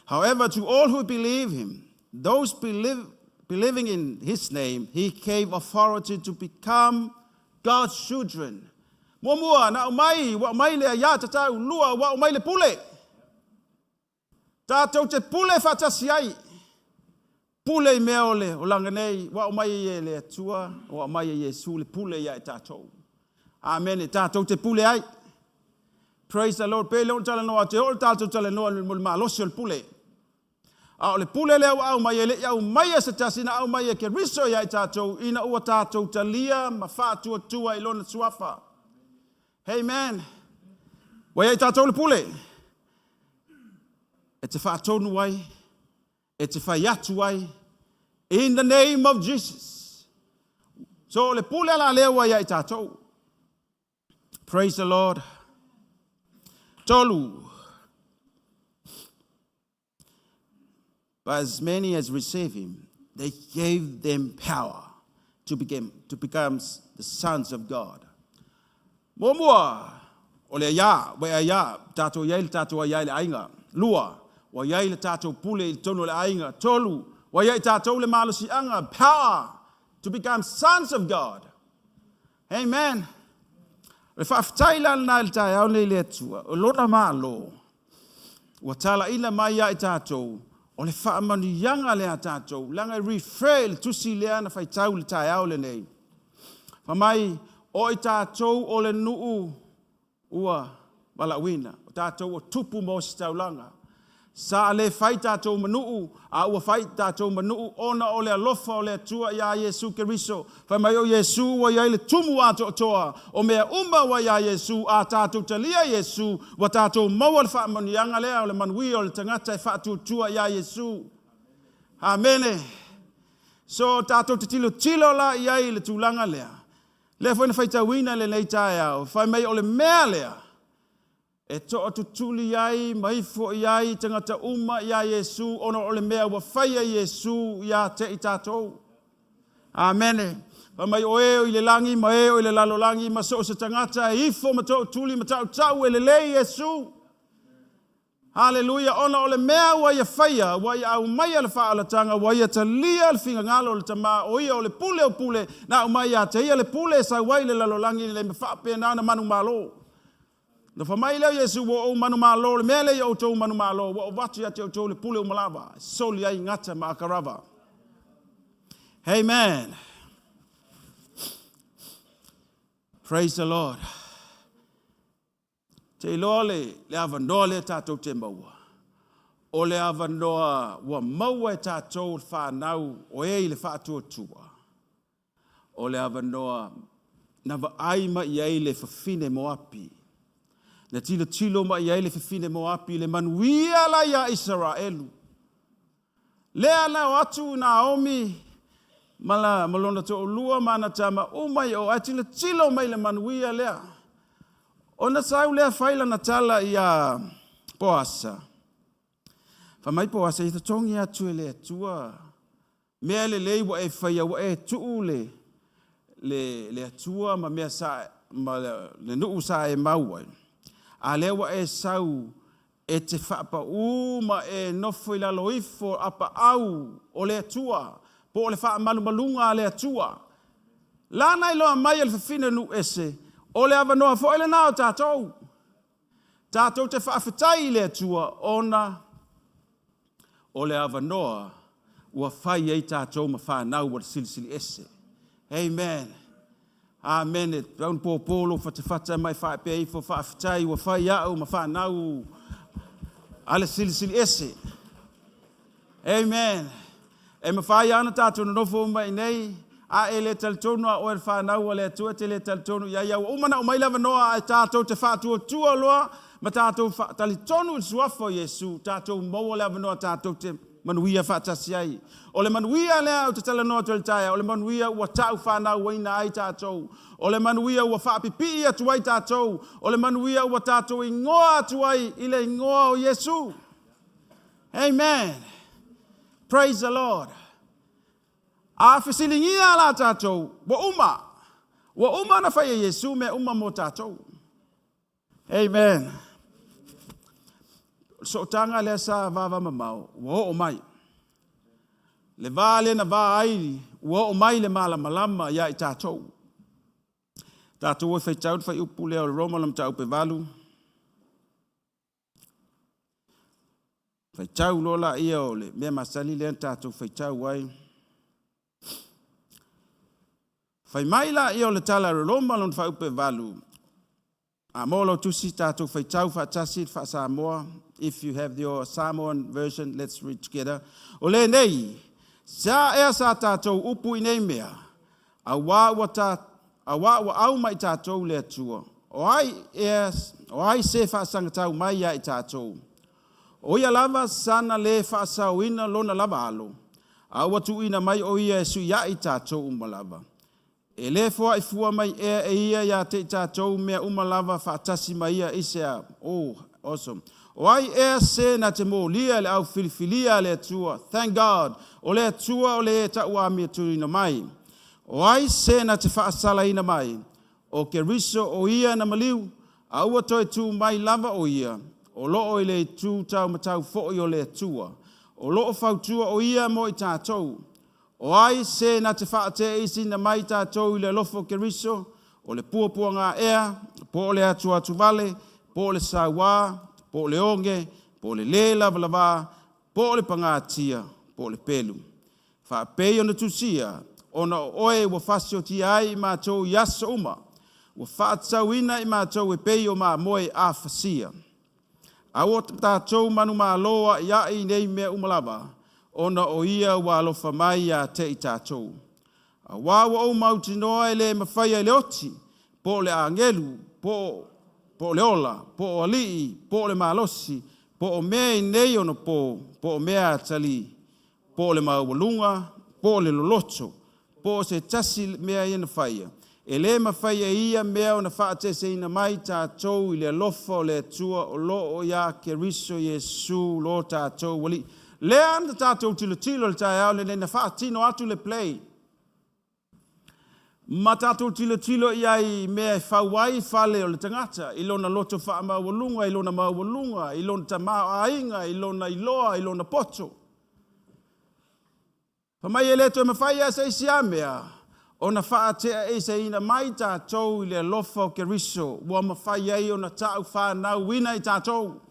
However, to all who believe him, those believing in his name, he gave authority to become God's children. Muamua, na aumai, ua aumai le aiā tatau, lua, ua aumai le pule. Tatou te pule faatasi ai. Pule i mea o le olaga nei, ua aumai ai e le Atua, ua aumai e Iesu le pule ia i tatou. Amene. Tatou te pule ai. Praise the Lord. Pei lea ona talanoa atu, e oo le tatou talanoa mo le malosi o le pule. A o le pule lea ua aumai, e le i aumaia e se tasi, na aumai e Keriso ia i tatou, ina ua tatou talia ma faatuatua i lona suafa. Amen. Ua ia i tatou le pule. E te faatonu ai, e te fai atu ai, in the name of Jesus. So o le pule la lea ua ia i tatou. Praise the Lord. Tolu. But as many as received him, they gave them power to become, to become the sons of God. Muamua, o le aiā, ua e aiā, tatou i ai le tatou aiā i le aiga. Lua, ua i ai le tatou pule i totonu o le aiga. Tolu, ua i ai tatou le malosiaga, power to become sons of God. Amen. O le faafetai la lena i le taeao nei i le Atua, o Lona Malo, ua talaina mai ia i tatou, o le faamanuiaga lea a tatou, leaga e refer i le tusi lea na faitau i le taeao lenei. Fai mai, o i tatou o le nuu ua valaauina, o tatou o tupu ma ositaulaga. Sa le fai tatou ma nuu, a ua fai tatou ma nuu ona o le alofa o le Atua iā Iesu Keriso. Fai mai o Iesu ua i ai le tumu atoatoa o mea uma ua iā Iesu, a tatou talia Iesu, ua tatou maua le faamanuiaga lea o le manuia o le tagata e faatuatua iā Iesu. Amene. So, tatou te tilotilo la i ai i le tulaga lea. Lea foi na faitauina i lenei taeao, fai mai o le mea lea e toatutuli ai ma ifo i ai tagata uma iā Iesu ona o le mea ua faia Iesu iā te i tatou. Amene. Fai mai o e o i le lagi ma e o i le lalolagi ma so o se tagata e ifo ma tootuli ma tautau e lelei Iesu. Haleluia! Ona o le mea ua ia faia, ua ia aumaia le faaolataga, ua ia talia le finagalo o le Tama, o ia o le pule o pule, na aumai ia te ia le pule e sau ai i le lalolagi lenei ma faapena ona manumalo. Na fai mai lea o Iesu, Ua ou manumalo, le mea lea ia outou manumalo, ua ou avatu ia te outou le pule uma lava, e soli ai gata ma akarava. Amen. Praise the Lord. Te iloa le, le avanoa lea tatou te maua, o le avanoa ua maua e tatou le whanau o e i le faatuatua, o le avanoa na vaai mai i ai le fafine Moapi, na tilotilo mai i ai le fafine Moapi i le manuia la iā Isaraelu. Lea na o atu Naomi ma, la, ma lona toalua ma ana tama uma i o, ae tilotilo mai le manuia lea. Ona sau lea fai lana tala iā Poasa. Fai mai Poasa, ia totogi atu e le Atua mea lelei ua e faia, ua e tuu le, le, le Atua ma mea sa, ma le nuu sa e mau ai. A lea ua e sau e te faapaū ma e nofo i lalo ifo apaau o le Atua, po o le faamalumaluga a le Atua. Lana iloa mai e le fafine nuu ese, o le avanoa foi lena o tatou. Tatou te faafetai i le Atua ona o le avanoa ua fai ai tatou ma fanau ua le silisili ese. Amen. Amene. Tau pōpō lou fatafata ma e faapea ifo, faafetai ua fai au ma fanau a le silisili ese. Amen. E mafai lava ona tatou nonofo uma i nei, a e le talitonu a oe le fanau a le Atua, e te le talitonu i ai ia. Ua uma ona aumai le avanoa ae tatou te faatuatua loa ma tatou talitonu i le suafa o Iesu, tatou maua le avanoa tatou te manuia faatasi ai. O le manuia lea ou te talanoa atu ai i le taeao, o le manuia ua tau fanauina ai tatou. O le manuia ua faapipii atu ai tatou. O le manuia ua tatou igoa atu ai i le igoa o Iesu. Amen. Praise the Lord. A fesiligia la tatou, ua uma. Ua uma ona fai e Iesu mea uma mo tatou. Amen. O le sootaga lea sa vavamamao, ua oo mai. Le va lea na va ai, ua oo mai le malamalama ia i tatou. Tatou o e faitau le fuaiupu lea o le Roma le mataupu e 8. Faitau loa laia o le mea masani lea na tatou faitau ai. Fai mai laia o le tala a le Roma lona fuaiupu e 8. A mo lau tusi tatou faitau faatasi le faa-Samoa. If you have your Samoan version, let's read together. O lenei, sa ea sa tatou upu i nei mea, auā ua ta, auā ua au mai tatou le Atua. O ai ea, o ai se faasagatau mai ia i tatou? O ia lava sana le faasaoina lona lava alo, a ua tuuina mai o ia e suiaʻi tatou uma lava. E le foai fua mai ea e ia iā te i tatou mea uma lava faatasi ma ia i se a? Oh, awesome. O ai ea se na te molia i le au filifilia a le Atua? Thank God, o le Atua o le e tauamiotūina mai. O ai se na te faasalaina mai? O Keriso o ia na maliu, a ua toe tū mai lava o ia, o loo i le itu taumatau foi o le Atua. O loo fautua o ia mo i tatou. O ai se na te faateeisina mai tatou i le alofa o Keriso, o le puapuaga ea, po o le atuatuvale, po o le sauā, po o le oge, po o le lē lavalavā, po o le pagatia, po o le pelu. Faapei ona tusia, ona o oe ua fasiotia ai i matou i aso uma, ua faatatauina i matou e pei o mamoe afasia. A ua tatou manumalo a'ia'i i nei mea uma lava, ona o ia ua alofa mai ia te i tatou. Auā ua ou mautinoa e lē mafaia e le oti, po o le agelu, po o le ola, po o alii, po o le malosi, po o mea i nei onopō, po o mea atalī, po o le maualuga, po o le loloto, po o se tasi mea ia na faia, e lē mafai e ia mea ona faateseina mai tatou i le alofa o le Atua o loo iā Keriso Iesu lo tatou Alii. Lea na tatou tilotilo i le taeao lenei na faatino atu le play. Ma tatou tilotilo i ai i mea e fau ai fale o le tagata, i lona loto faamaualuga, i lona maualuga, i lona tamaoaiga, i lona iloa, i lona poto. Fai mai e le toe mafai lava e se isi lava mea ona faateaeseina mai tatou i le alofa o Keriso ua mafai ai ona taufanauina i tatou.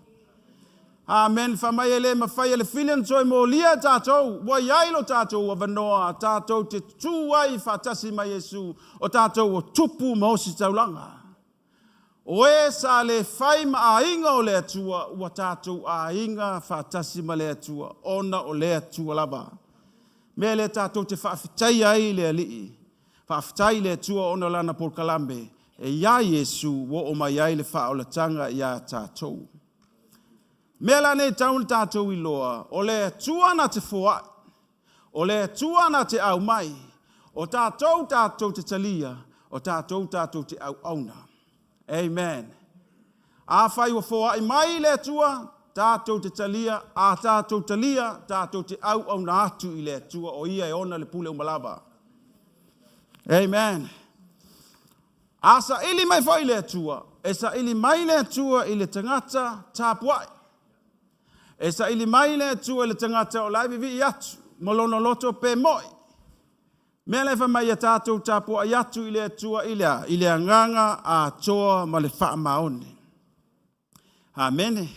Amen. Fai mai e le mafai e le fili ona toe molia tatou, ua i ai lo tatou avanoa tatou te tu ai faatasi ma Iesu, o tatou o tupu ma ositaulaga. O e sa le fai ma aiga o le Atua, ua tatou aiga faatasi ma le Atua, ona o le Atua lava. Mea lea tatou te faafetaia ai i le Alii, faafetai i le Atua ona o lana polokalame, e iā Iesu ua oo mai ai le faaolataga iā tatou. Mea la nei e tatau ona tatou iloa, o le Atua na te foai, o le Atua na te aumai, o tatou tatou te talia, o tatou tatou te auauna. Amen. Afai ua foai mai le Atua, tatou te talia, a tatou talia, tatou te auauna atu i le Atua, o ia e ona le pule uma lava. Amen. A saili mai foi le Atua, e saili mai le Atua i le tagata tapuai. E saili mai le Atua i le tagata o la e vivii atu ma lona loto pe moi. Mea lea e fai mai ia tatou tapuai atu i le Atua i le a? I le agaga atoa ma le faamaoni. Amene.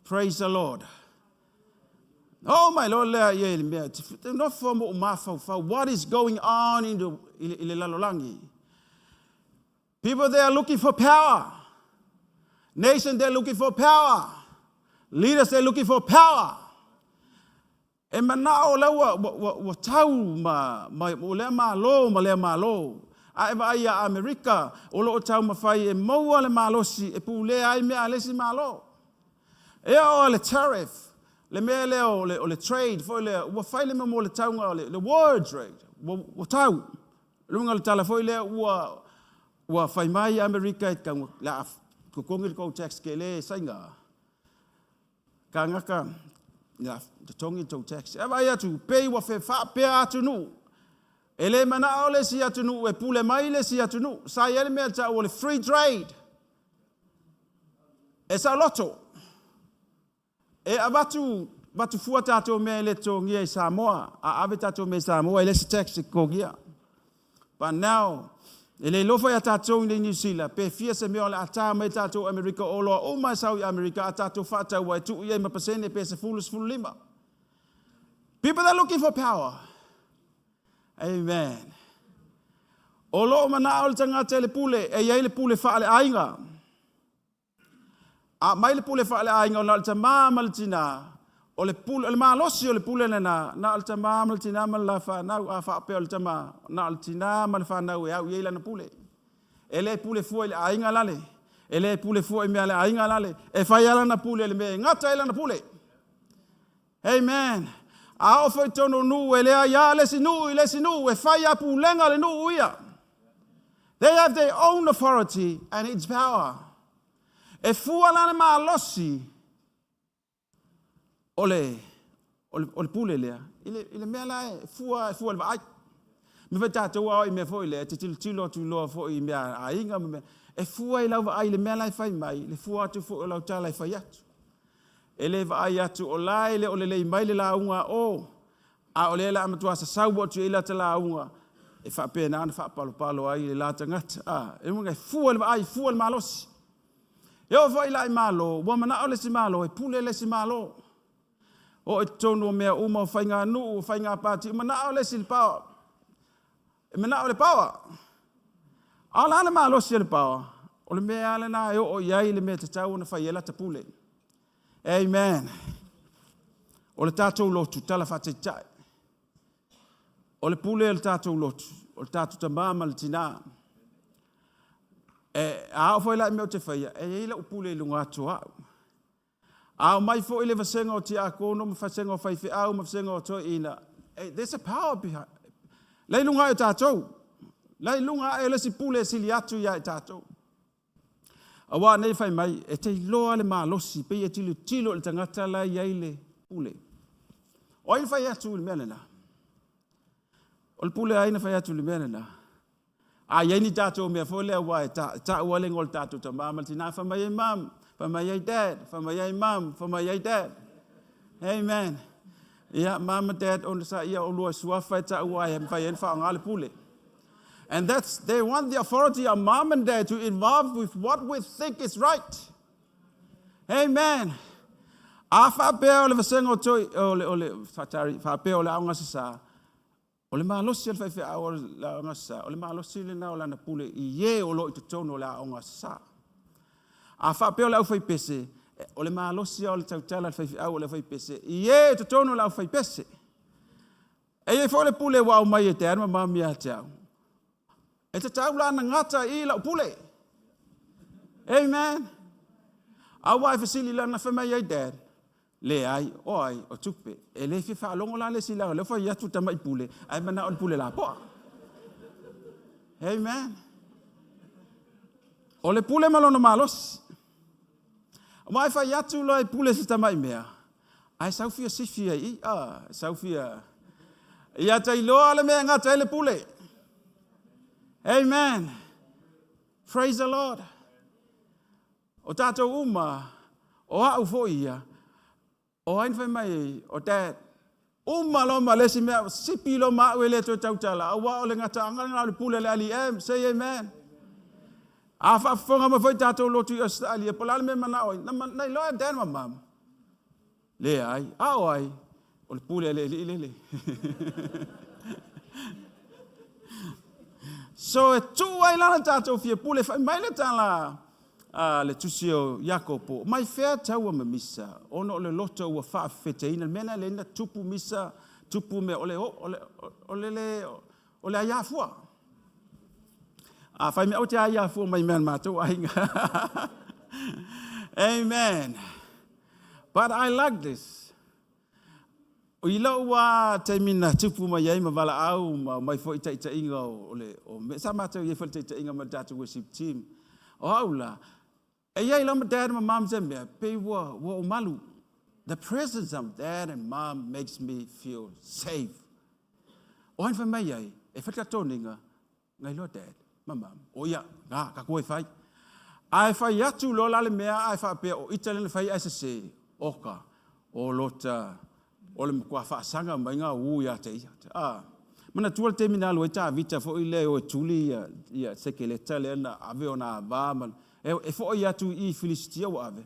Praise the Lord. Oo mai loa lea i le mea, te nofo ma ou mafaufau, what is going on in the, i le lalolagi? People, they are looking for power. Nation, they're looking for power. Leaders, they're looking for power. E manao la ua tau ma o lea Malo ma lea Malo. A e vaai iā Amerika, o lo o taumafai e maua le malosi e pulea ai mea a le isi Malo. E oo lava le tariff, le mea lea o le trade foi lea, ua fai le mea mo le tauga o le world trade, ua tau. O le uiga o le tala foi lea, ua fai mai Amerika e tau, le a totogi le tou tax tele e Saina. Kānaka, ia, totogi le tou tax. E vaai atu, pei ua faapea atunuu, e le manao le isi atunuu e pule mai le isi atunuu. Sa i ai le mea tau o le free trade. E saoloto. E avatu avatu fua tatou mea e le totogia i Samoa. A ave tatou mea i Samoa, e le se tax e totogia. But now, e le iloa foi a tatou i Niu Sila, pe fia se mea o le a ta mai tatou Amerika, o oloa uma e sau i Amerika, a tatou faataua e tuu i ai ma pasene pe 10, 15. People that are looking for power. Amen. O loo manao le tagata i le pule, e i ai le pule faaleaiga. A mai le pule faaleaiga, ona o le tamā ma le tinā, o le pule, o le malosi o le pule lena, na o le tamā ma le tinā ma le la fanau, a faapea o le tamā, na o le tinā ma le fanau e au i ai lana pule. E le pule fua i le aiga lale, e le pule fua i mea a le aiga lale, e fai lava lana pule i le mea e gata ai lana pule. Amen. A oo foi i totonu o nuu, e leai lava le isi nuu i le isi nuu, e fai lava pulega a le nuu ia. They have their own authority and its power. E fua la le malosi O le, o le, o le pule lea, i le, i le mea la e fua, e fua le vaai. Me fai tātou ao i mea foi lea, te tilotilo atu loa foi i mea a aiga ma mea, e fua i lau vaai i le mea la e fai mai, le fua atu foi o lau tala e fai atu. E le vaai atu o la e le o lelei mai le lauga a o, a o lea la a matua sasau atu i ai lata lauga, e faapena ona faapalopalo ai le la tagata. A, e uiga e fua le vaai, fua le malosi. E oo foi la i Malo, ua manao le isi Malo e pule le isi Malo. Oo i totonu o mea uma o faiganuu, o faigapati, manao le isi le power. E manao le power. A o le a le malosi o le power? O le mea lava lena e oo i ai le mea e tatau ona fai ai lata pule. Amen. O le tatou lotu, tala faataitai. O le pule o le tatou lotu, o le tatou tamā ma le tinā. E, a oo foi la i mea ou te faia, e i ai lau pule i luga atu o au. A omai foi le vasega o tiakono ma vasega o faifeau ma vasega o toeaiina, there's a power behind. La i luga ae o tatou. La i luga ae o le isi pule e sili atu ia i tatou. Auā nei fai mai, e te iloa le malosi, pei e tilotilo i le tagata la e i ai le pule. O ai na fai atu i le mea lena? O le pule a ai na fai atu i le mea lena? A i ai ni tatou mea foi lea aua e ta, ta'u lava le igoa o le tatou tamā ma le tinā, fai mai ai mom, fai mai ai dad, fai mai ai mom, fai mai ai dad. Amen. Ia, mom ma dad, ona sa ia olua suafa e ta'u ai e mafai ai ona faaaoga le pule. And that's, they want the authority of mom and dad to involve with what we think is right. Amen. A faapea o le vasega o toi, o le, o le, sorry, faapea o le aoga sasā, o le malosi o le faifeau o le aoga sasā, o le malosi lena o lana pule i e o lo o i totonu o le aoga sasā. A faapea o le aufaipese, o le malosi o le tautala a le faifeau o le aufaipese, i e i totonu o le aufaipese. E i ai foi le pule ua aumai e Dad ma Mom ia te au. E tatau la ona gata i lau pule. Amen. Aua e fesili lana fai mai ai Dad, leai, o ai, o tupe. E le fia faalogo la le isi leaga o lea ua fai atu le tamai pule, ae manao i le pule lapoa. Amen. O le pule ma lona malosi. Aua e fai atu loa e pule se tamai mea, ae sau fia sifi ai i, a, sau fia... Ia ta iloa le mea e gata ai le pule. Amen. Praise the Lord. O tatou uma, o au foi ia, o ai na fai mai ai, o Dad, uma loa ma le isi mea, sipi loa ma au e le toe tautala, aua o le gataaga lena o le pule a le Alii, em, say amen. A faafofoga mai foi tatou lotu i Ausetalia, po o le a le mea e manao ai, na, na iloa e Dad ma Mom. Leai, a o ai, o le pule a le Alii lele. So e tuu ai la le tatou fia pule, fai mai le tala a le tusi o Iakopo, mai fea taua ma misa, ona o le loto ua faafefeteina, le mea lena e leai na tupu misa, tupu mea, o le, o le, o le, le, o le aiā fua. A fai mea, o te aiā fua mai mea a le matou aiga. Amen. But I like this. I lou lava taimi na tupu mai ai ma valaau ma aumai foi taitaiga o le, o mea, sa matou i ai foi le taitaiga ma le tatou worship team. O au la, e i ai lava ma dad ma mom se mea, pei ua, ua ou malu. The presence of dad and mom makes me feel safe. O ai na fai mai ai, e fai le toniga, Ngai loa dad, ma mum, o ia, nga, ka koe fai. Ae fai atu loa la le mea ae faapea o ita lea na fai ae sese, oka, o lota, o le matua faasaga mai nga ū ia te ia. A, manatua le taimi na alu ai Tavita foi lea e o e tuli ia, ia sekeleta lea na ave ona ava ma, e, e foi atu i Filisitia ua ave.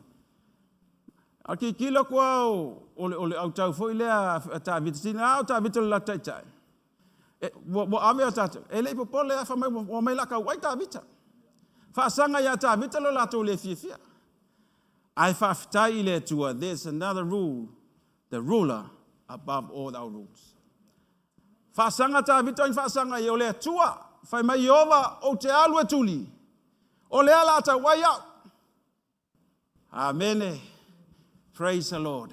A tilotilo atu lava o, o le, o le autau foi lea a Tavita, sina o Tavita o le latou taitai. E, ua, ua ave a tatou. E le i popole lava, fai mai, ua omai la tau ai Tavita. Faasaga ia Tavita lo latou le fiafia. Ae faafetai i le Atua, there's another rule, the ruler above all our rules. Faasaga Tavita o ni faasaga ia o le Atua. Fai mai Ieova, ou te alu e tuli. O lea la tau ai au. Amene. Praise the Lord.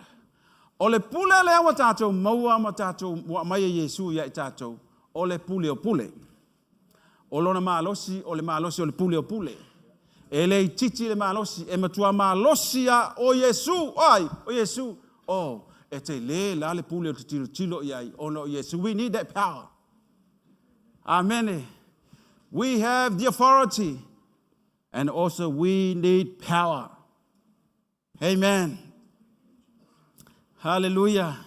O le pule lea ua tatou maua ma tatou ua aumai e Iesu ia i tatou, o le pule o pule. O lona malosi, o le malosi o le pule o pule. E le itiiti le malosi, e matua malosi a o Iesu, o ai? O Iesu. O, E telē la le pule ou te tilotilo i ai ona o Iesu. We need that power. Amene. We have the authority and also we need power. Amen. Hallelujah.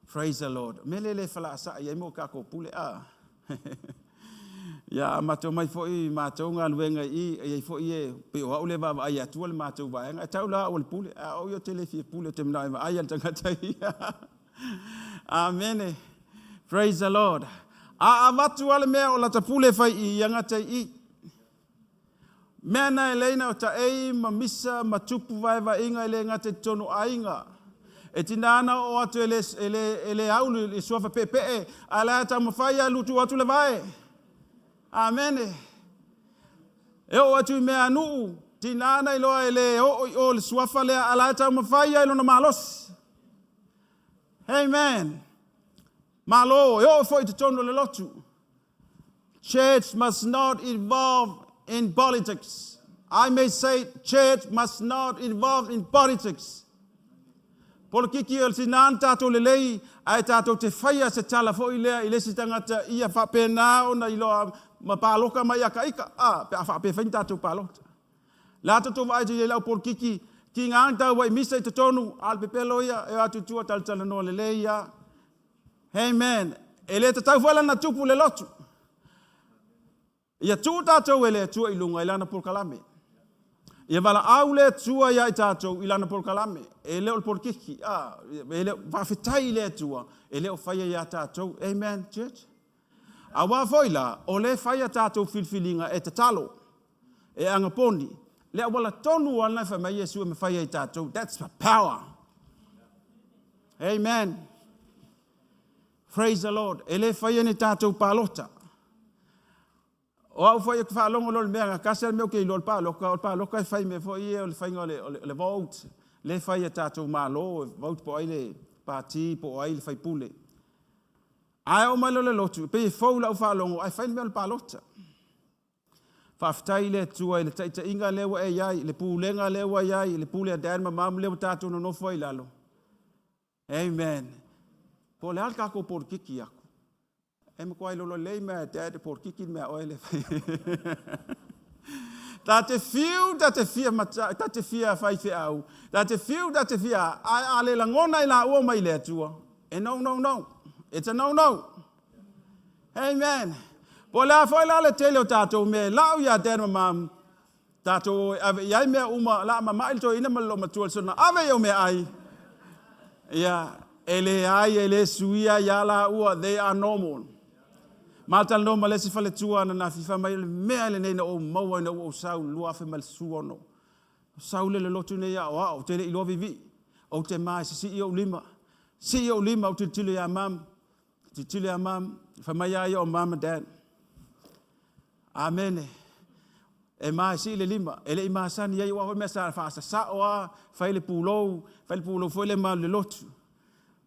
Praise the Lord. Me le le falaasa i ai mo kākou pule a. Ia a matou mai foi i matou galuega i i, e i ai foi e, pei o au le vaavaai atua le matou vaega, e tau la au o le pule, a o au ia ou te le fia pule, ou te manao e vaai le tagata ia. Amene. Praise the Lord. A avatu a le mea o lata pule e fai i ia gata i i. Mea na e leina o taei ma misa ma tupu vaevaeiga e le gata i totonu o aiga. E tina ana oo atu e le, e le, e le aulu i suafa peepee, ae la e taumafai a lutu atu le vae. Amene. E oo atu i mea a nuu, tina ana iloa e le oo i o le suafa lea, ae la e taumafai a i lona malosi. Amen. Malo, e oo foi i totonu o le lotu. Church must not involve in politics. I may say church must not involve in politics. Polokiki o le tinā na tātou lelei, ae tātou te whaia se tala foi lea i le isi tagata ia faapena ona iloa ma pāloka mai a ka ika, a, pe a faapea whai ni tātou pālota. La toto vaai te lau polokiki, ki ngā tau wai misa i totonu, a le pepelo ia, e atu tua talatala noa lelei ia. Amen. E le tatau foi lana tupu le lotu. Ia tuu tātou e le Atua i lunga i lana polokalame. Ia valaau le Atua ia i tātou i lana polokalame. E le o le polokiki. Ah, e le, faafetai i le Atua. E le o faia ia tātou. Amen, church. Auā foi la, o le faia tātou filifiliga e tatalo, e agaponi. Le auala tonu ana e fai mai Iesu e mafai ai tātou. That's the power. Amen. Praise the Lord. E le faia ni tātou palota. O au foi e whaalongo lo le mea, nga kasi ale mea o ke ilo le pāloka, o le pāloka e whai mea foi e o le whainga o le, o le, o le vote, le whai e tātou malo, e vote po ai le pāti, po ai le whaipule. Ae o mai lo le lotu, pe e fou lau whaalongo, ai whai le mea o le pālota. Faafetai i le Atua i le taitaiga lea ua e i ai, le pulega lea ua i ai, le pule a Dad ma Mom lea ua tātou nonofo ai i lalo. Amen. Po o le a le kākou polokiki aku. E matua i lolo lelei mea Dad e polokiki le mea oe le Ta te fiu, ta te fia mata, ta te fia whai wheau, ta te fiu, ta te fia, a, a le langona i la ua mai le Atua. E no, no, no. It's a no, no. Amen. Po o le a foi la le tele o tātou mea e lau iā Dad ma Mom, tātou o e ave i ai mea uma, la mama'i le toeaina ma le loomatua le sona ave i au meaai. Ia, e leai, e le suia iā lāua, they are normal. Ma talanoa ma le isi faletua ananafi, fai mai o le mea lenei na ou maua ina ua ou sau i le 2016. Sau le le lotu nei aoao, ou te le i iloa viivii. Ou te ma e sisii ou lima. Sii ou lima, ou tilotilo iā Mom. Tilotilo iā Mom, fai mai a ia o Mom and Dad. Amene. E ma e sii le lima, e le i masani ai, aua foi mea sa faasasao a, fai le pulou, fai le pulou foi le ma le lotu.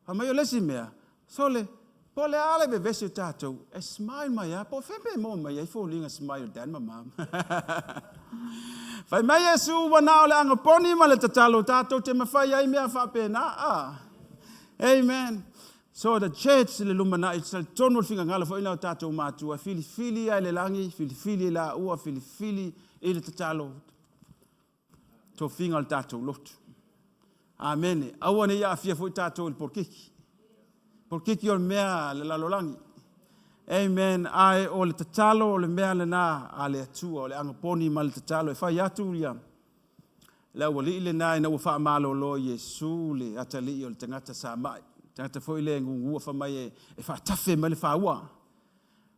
Fai mai o le isi mea, sole, po o le a le vevesi o tatou, e smile mai a, po o fea mea e maua mai ai foliga smile o Dad ma Mom. Fai mai Iesu, ua na o le agaponi ma le tatalo tatou te mafai ai mea faapena. Ah. Amen. So the church i le lumanai, talitonu o le finagalo foi lena o tatou matua, filifili ia i le lagi, filifili i laua, filifili i le tatalo, tofiga o le tatou lotu. Amene. Aua ne i aafia foi tatou i le polokiki. Polokiki o le mea le lalolagi. Amen. Ae o le tatalo o le mea lena a le Atua, o le agaponi ma le tatalo e fai atu ia Le aualii lena ina ua faamalolo e Iesu le atalii o le tagata sa mai, tagata foi lea e gugua fai mai e faatafe mai le faua.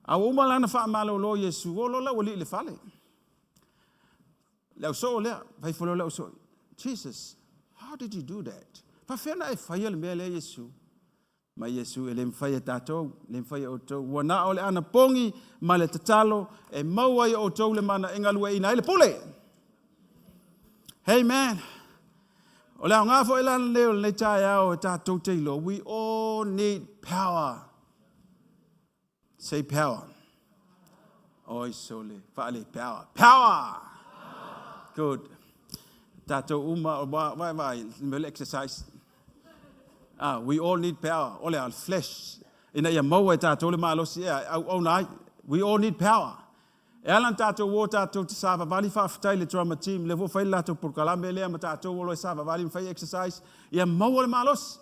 A ua uma la ona faamalolo Iesu, o loa le aualii i le fale. Le ausoo lea, fai ifo loa le ausoo, Jesus, how did you do that? Faafefea ona e faia le mea lea Iesu? Mai Iesu, e le mafai e tatou, e le mafai e outou. Ua na o le anapogi ma le tatalo e maua ai e outou le mana e galueaiina ai le pule. Amen. O le aoga foi la lenei o lenei taeao e tatou te iloa, we all need power. Say power. Oi sole, faale power. Power! Good. Tatou uma, o vai vai, mea le exercise. We all need power. O le a, o le flesh. Ina ia maua e tatou le malosi ea e auauna ai. We all need power. E ala ona tatou o tatou te savavali, faafetai i le drama team, lea foi ua fai le latou polokalame lea ma tatou o loa e savavali ma fai exercise, ia maua le malosi.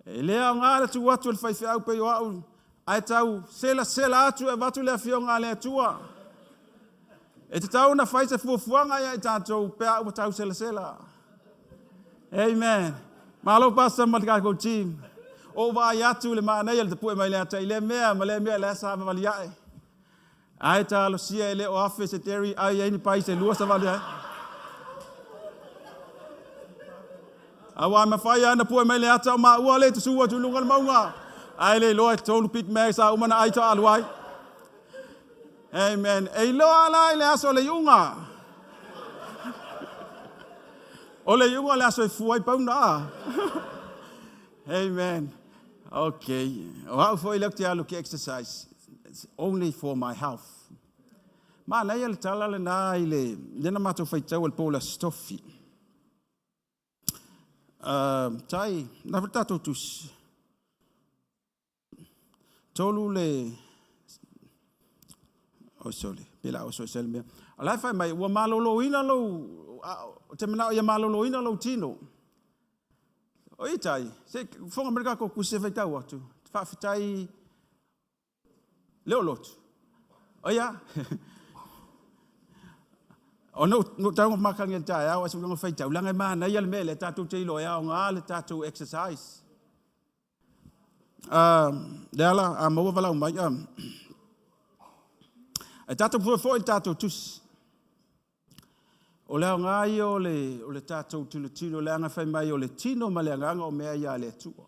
E le aoga le tuu atu e le faifeau pei o au, ae tau selasela atu e avatu le Afioga a le Atua. E tatau ona fai se fuafuaga ia i tatou pe a ua tau selasela. Amen. Malo Pastor ma le tatou team. Ou vaai atu i le manaia le tapue mai le ata i lea mea ma lea mea lea savavali ae. Ae talosia e le o afe se Terry ai ai ni pai se lua savali ai. Aua e mafai lava ona pue mai le ata o maua le tasu atu i luga o le mauga. Ae le iloa e tolu Big Mac sa uma na ai to alu ai. Amen. E iloa la i le aso o le iuga. O le iuga o le aso e fua ai pauna. Amen. Okay. O au foi lea ou te alu ke exercise. It's only for my health. Manaia le tala lena i le lena matou faitau o le po o le Aso Tofi. Tai, na foi tatou tusi. Tolu le... Oh, sorry. Pe la oso se le mea. O la e fai mai, ua maloloina lou... O te manao ia maloloina lou tino. O i tai, se fofoga mai le tatou tusi e faitau atu. Faafetai Le o lotu. O ia. O no, no tau makangi le taeao ai se uiga faitau, leaga e manaia le mea lea tatou te iloa e aoga le tatou exercise. Le ala a maua valau mai. E tatou pue foi le tatou tusi. O le aoga ia o le, o le tatou tilotilo, leaga fai mai o le tino ma le agaga o mea ia a le Atua.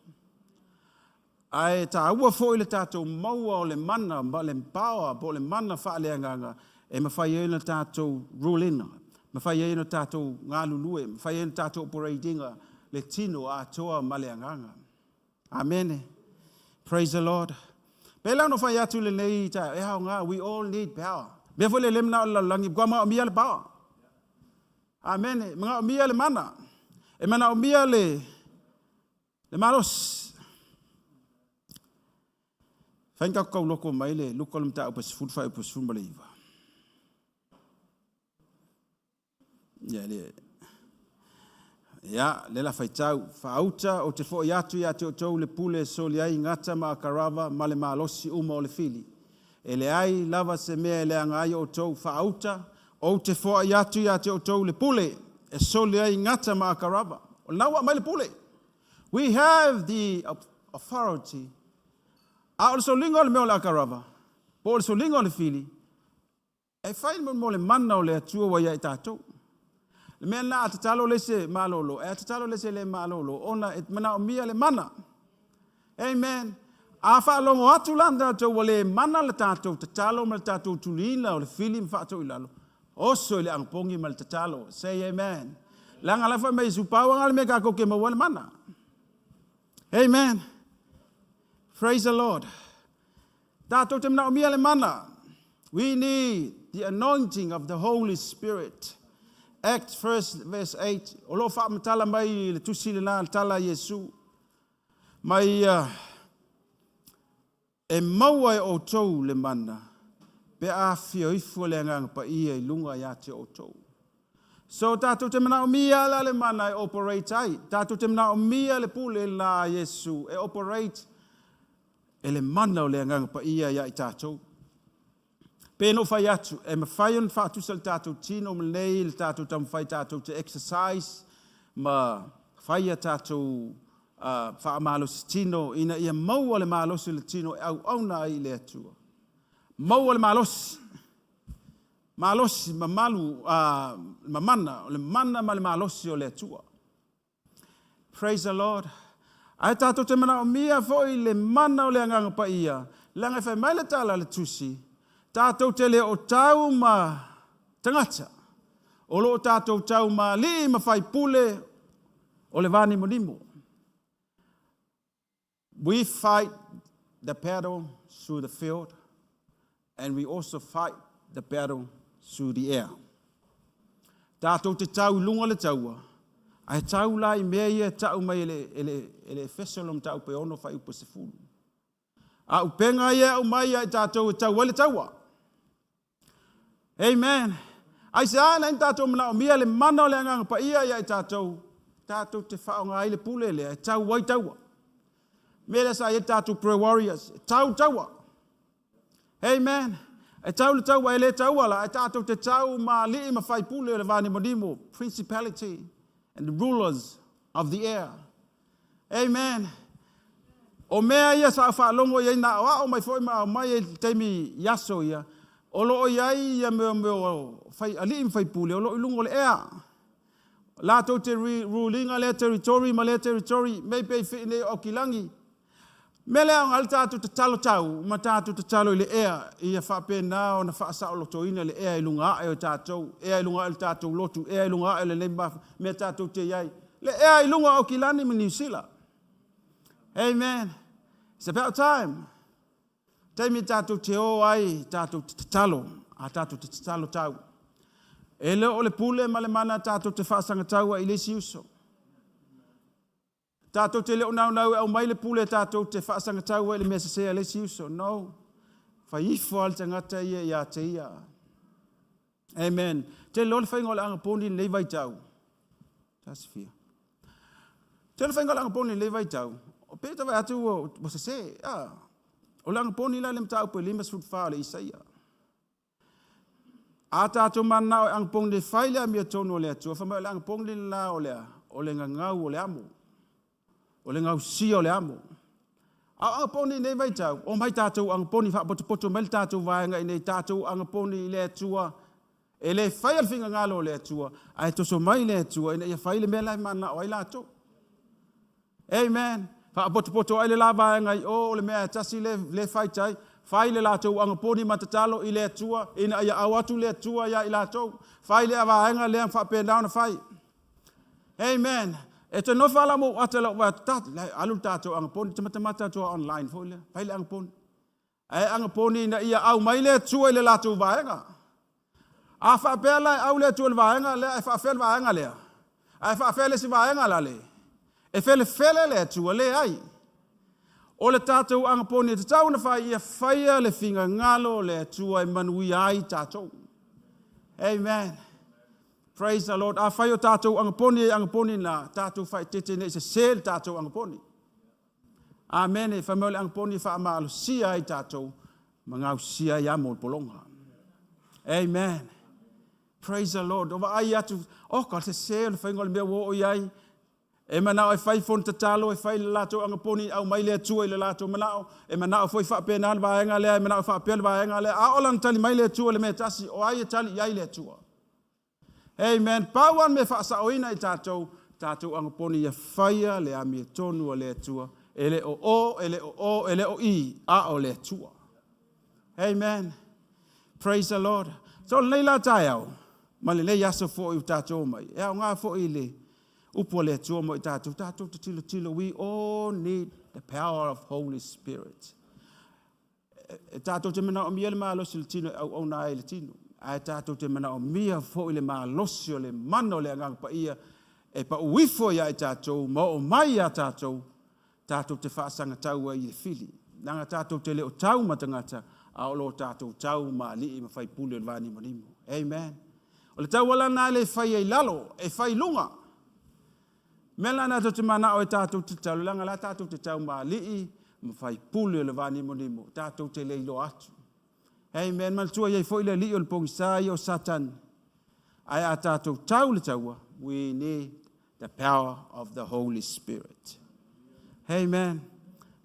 Ae taua foi le tatou maua o le mana ma le power po o le mana faaleagaga e mafai ai ona tatou rule ina, mafai ai ona tatou galulue, mafai ai ona tatou operate ina le tino atoa ma le agaga. Amene. Praise the Lord. Pei la ona fai atu lenei taeao, e aoga, we all need power. Mea foi le le manao le lalolagi, matua manaomia le power. Amene. Manaomia le mana. E manaomia le, le malosi. Fai ni tatou tauloko mai le Luka o le Mataupu e 10 faaiupu e 19. Ia, le, ia, le la faitau. Faauta, ou te foi atu ia te outou le pule e soli ai gata ma akarava ma le malosi uma o le fili. E leai lava se mea e leaga ai outou. Faauta, ou te foai atu ia te outou le pule e soli ai gata ma akarava. O lena ua aumai le pule. We have the authority. A o le soliga o le mea o le akarava, po o le soliga o le fili, E fai mo le mana o le Atua ua ia i tatou. Le mea lena a tatalo le isi e malolo, e a tatalo le isi e le malolo, ona e manaomia le mana. Amen. A faalogo atu la tatou ua le mana le tatou tatalo ma le tatou tuliina o le fili ma faatoilalo, oso i le agopogi ma le tatalo. Say amen. Leaga la fai mai Iesu, pau lava le mea tatou te maua ai le mana. Amen. Praise the Lord. Tatou te manaomia le mana. We need the anointing of the Holy Spirit. Acts 1 verse 8. O lo o faamatala mai le tusi lena le tala a Iesu. Mai uh, e maua e outou le mana pe a afio ifo le agaga paia i luga ia te outou. So tatou te manaomia la le mana e operate ai. Tatou te manaomia le pule la a Iesu e operate e le mana o le Agaga Paia ia i tatou. Pe na ou fai atu, e mafai ona faatusa le tatou tino ma lenei le tatou taumafai tatou te exercise ma fai a tatou uh, faamalosi tino ina ia maua le malosi o le tino e auauna ai i le Atua. Maua le malosi. Malosi, mamalu, uh, mamana, o le mana ma le malosi o le Atua. Praise the Lord. Ae tatou te manaomia foi le mana o le Agaga Paia, leaga e fai mai le tala a le Tusi, tatou te le o tau ma tagata, o lo o tatou tau ma alii ma faipule o le va nimonimo. We fight the battle through the field and we also fight the battle through the air. Tātou te tau i lunga le taua, Ae tau la i mea ia e tau mai e le, e le, e le Efeso le mataupu e 6 fuaiupu e 10. A upega ia e aumai ia i tatou e tau ai le taua. Amen. Aisea na tatou manaomia le mana o le Agaga Paia ia i tatou, tatou te faaaoga ai le pule lea e tau ai taua. Mea lea sa i ai tatou prayer warriors, e tau taua. Amen. E tau le taua, e le taua la, e tatou te tau ma alii ma faipule o le vanimonimo, principality and the rulers of the air. Amen. O mea ia sa faalogo i ai na aoao mai foi ma aumai i le taimi i aso ia, o lo o i ai ia mea o fai, alii ma faipule o lo o i luga o le ea. Latou te rulinga lea territory ma lea territory, mei pe i fii nei o Aukilagi. Mea lea o le tatou tatalo tau, ma tatou tatalo i le ea, ia faapena ona faasaolotoina le ea i luga ae o tatou, ea i luga ae o le tatou lotu, ea i luga ae o lenei mea tatou te i ai. Le ea i luga o Aukilani ma Niu Sila. Amen. It's about time. Taimi tatou te o ai, tatou te tatalo, a tatou te tatalo tau. E le o le pule ma le mana tatou te faasagatau ai i le isi uso. Tatou te le o naunau e aumai le pule tatou te faasagatau ai i le mea sese a le isi uso. No. Fai ifo lava le tagata ia ia te ia. Amen. Te loa le faiga o le agaponi i lenei vaitau. Tasifia. Te le faiga o le agaponi i lenei vaitau. O pe ta vaai atu ua sese. Ah. O le agaponi la le mataupu e 54 o le Isaia. A tatou mananao e agaponi e fai le amiotonu o le Atua, fai mai o le agaponi le la o le a? O le gagau o le amo. O le gausia o le amo. A o agaponi i nei vaitau, omai tatou agaponi faapotopoto mai le tatou vaega i nei tatou agaponi i le Atua. E le faia le finagalo o le Atua, ae toso mai le Atua ina ia fai le mea la e mananao ai latou. Amen. Faapotopoto ai le la vaega i o, o le mea e tasi le, le faitai, fai le latou agaponi ma tatalo i le Atua, ina ia au atu le Atua ia i latou. Fai le vaega lea faapena ona fai. Amen. E te nofo ala mo ata lau va ta alu le tatou agaponi te matamata atu online foi lea. Fai le agaponi. Ae agaponi ina ia au mai le Atua i le latou vaega. A faapea la e au le Atua i le vaega lea, e faafea le vaega lea. Ae faafea le isi vaega la le. E felefele le Atua, leai. O le tatou agaponi e tatau ona fai, ia faia le finagalo o le Atua e manuia ai tatou. Amen. Praise the Lord. Afai o tatou agaponi e agaponi na, tatou faaeteete ne i sese le tatou agaponi. Amene. Fai mai o le agaponi e faamalosia ai tatou ma gausia ai amo o le pologa. Amen. Praise the Lord. O vaai atu, oh, ka sese o le faiga o le mea ua oo i ai. E manao e fai fono tatalo, e fai le latou agaponi, aumai le Atua i le latou manao. E manao foi faapena le vaega lea, e manao faapea le vaega lea. A o lana tali mai le Atua i le mea e tasi, o ai e tali i ai le Atua. Amen. Pau lava le mea e faasaoina i tatou, tatou agaponi ia faia le amiotonu a le Atua. E le o o, e le o o, e le o i, a o le Atua. Amen. Praise the Lord. So lenei la taeao, ma lenei aso foi ua tatou omai, e aoga foi le upu a le Atua mo i tatou, tatou te tilotilo, we all need the power of Holy Spirit. E tatou te manaomia le malosi o le tino e auauna ai le tino, ae tatou te manaomia foi le malosi o le mana o le Agaga Paia e pau ifo ia i tatou ma oo mai ia tatou, tatou te faasagatau ai i le fili. Leaga tatou te le o tau ma tagata, a o lo o tatou tau ma alii ma faipule o le vanimonimo. Amen. O le tauala lena e le faia i lalo, e fai i luga. Mea la na tatou te manao e tatou te tatalo, leaga la tatou te tau ma alii ma faipule o le vanimonimo, tatou te le iloa atu. Amen. Manatua i ai foi le alii o le pogisa ia o Satani. Ae a tatou tau le taua, we need the power of the Holy Spirit. Amen.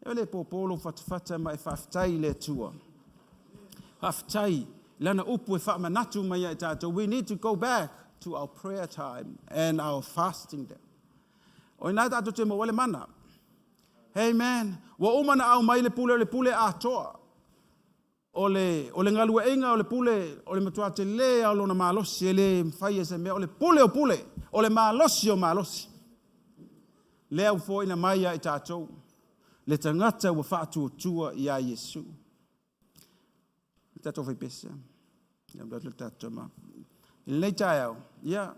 E le pōpō lou fatafata ma e faafetai i le Atua. Faafetai lana upu e faamanatu mai ia i tatou. We need to go back to our prayer time and our fasting day. O ina tatou te maua le mana. Amen. Ua uma na au mai le pule o le pule atoa. O le, o le galueaiga o le pule, o le matua tele lava o lona malosi, e le mafai e se mea, o le pule o pule, o le malosi o malosi. Lea ua foaiina mai ia i tatou, le tagata ua faatuatua ia Iesu. Le tatou faipese, ia le tatou ma. I lenei taeao, ia,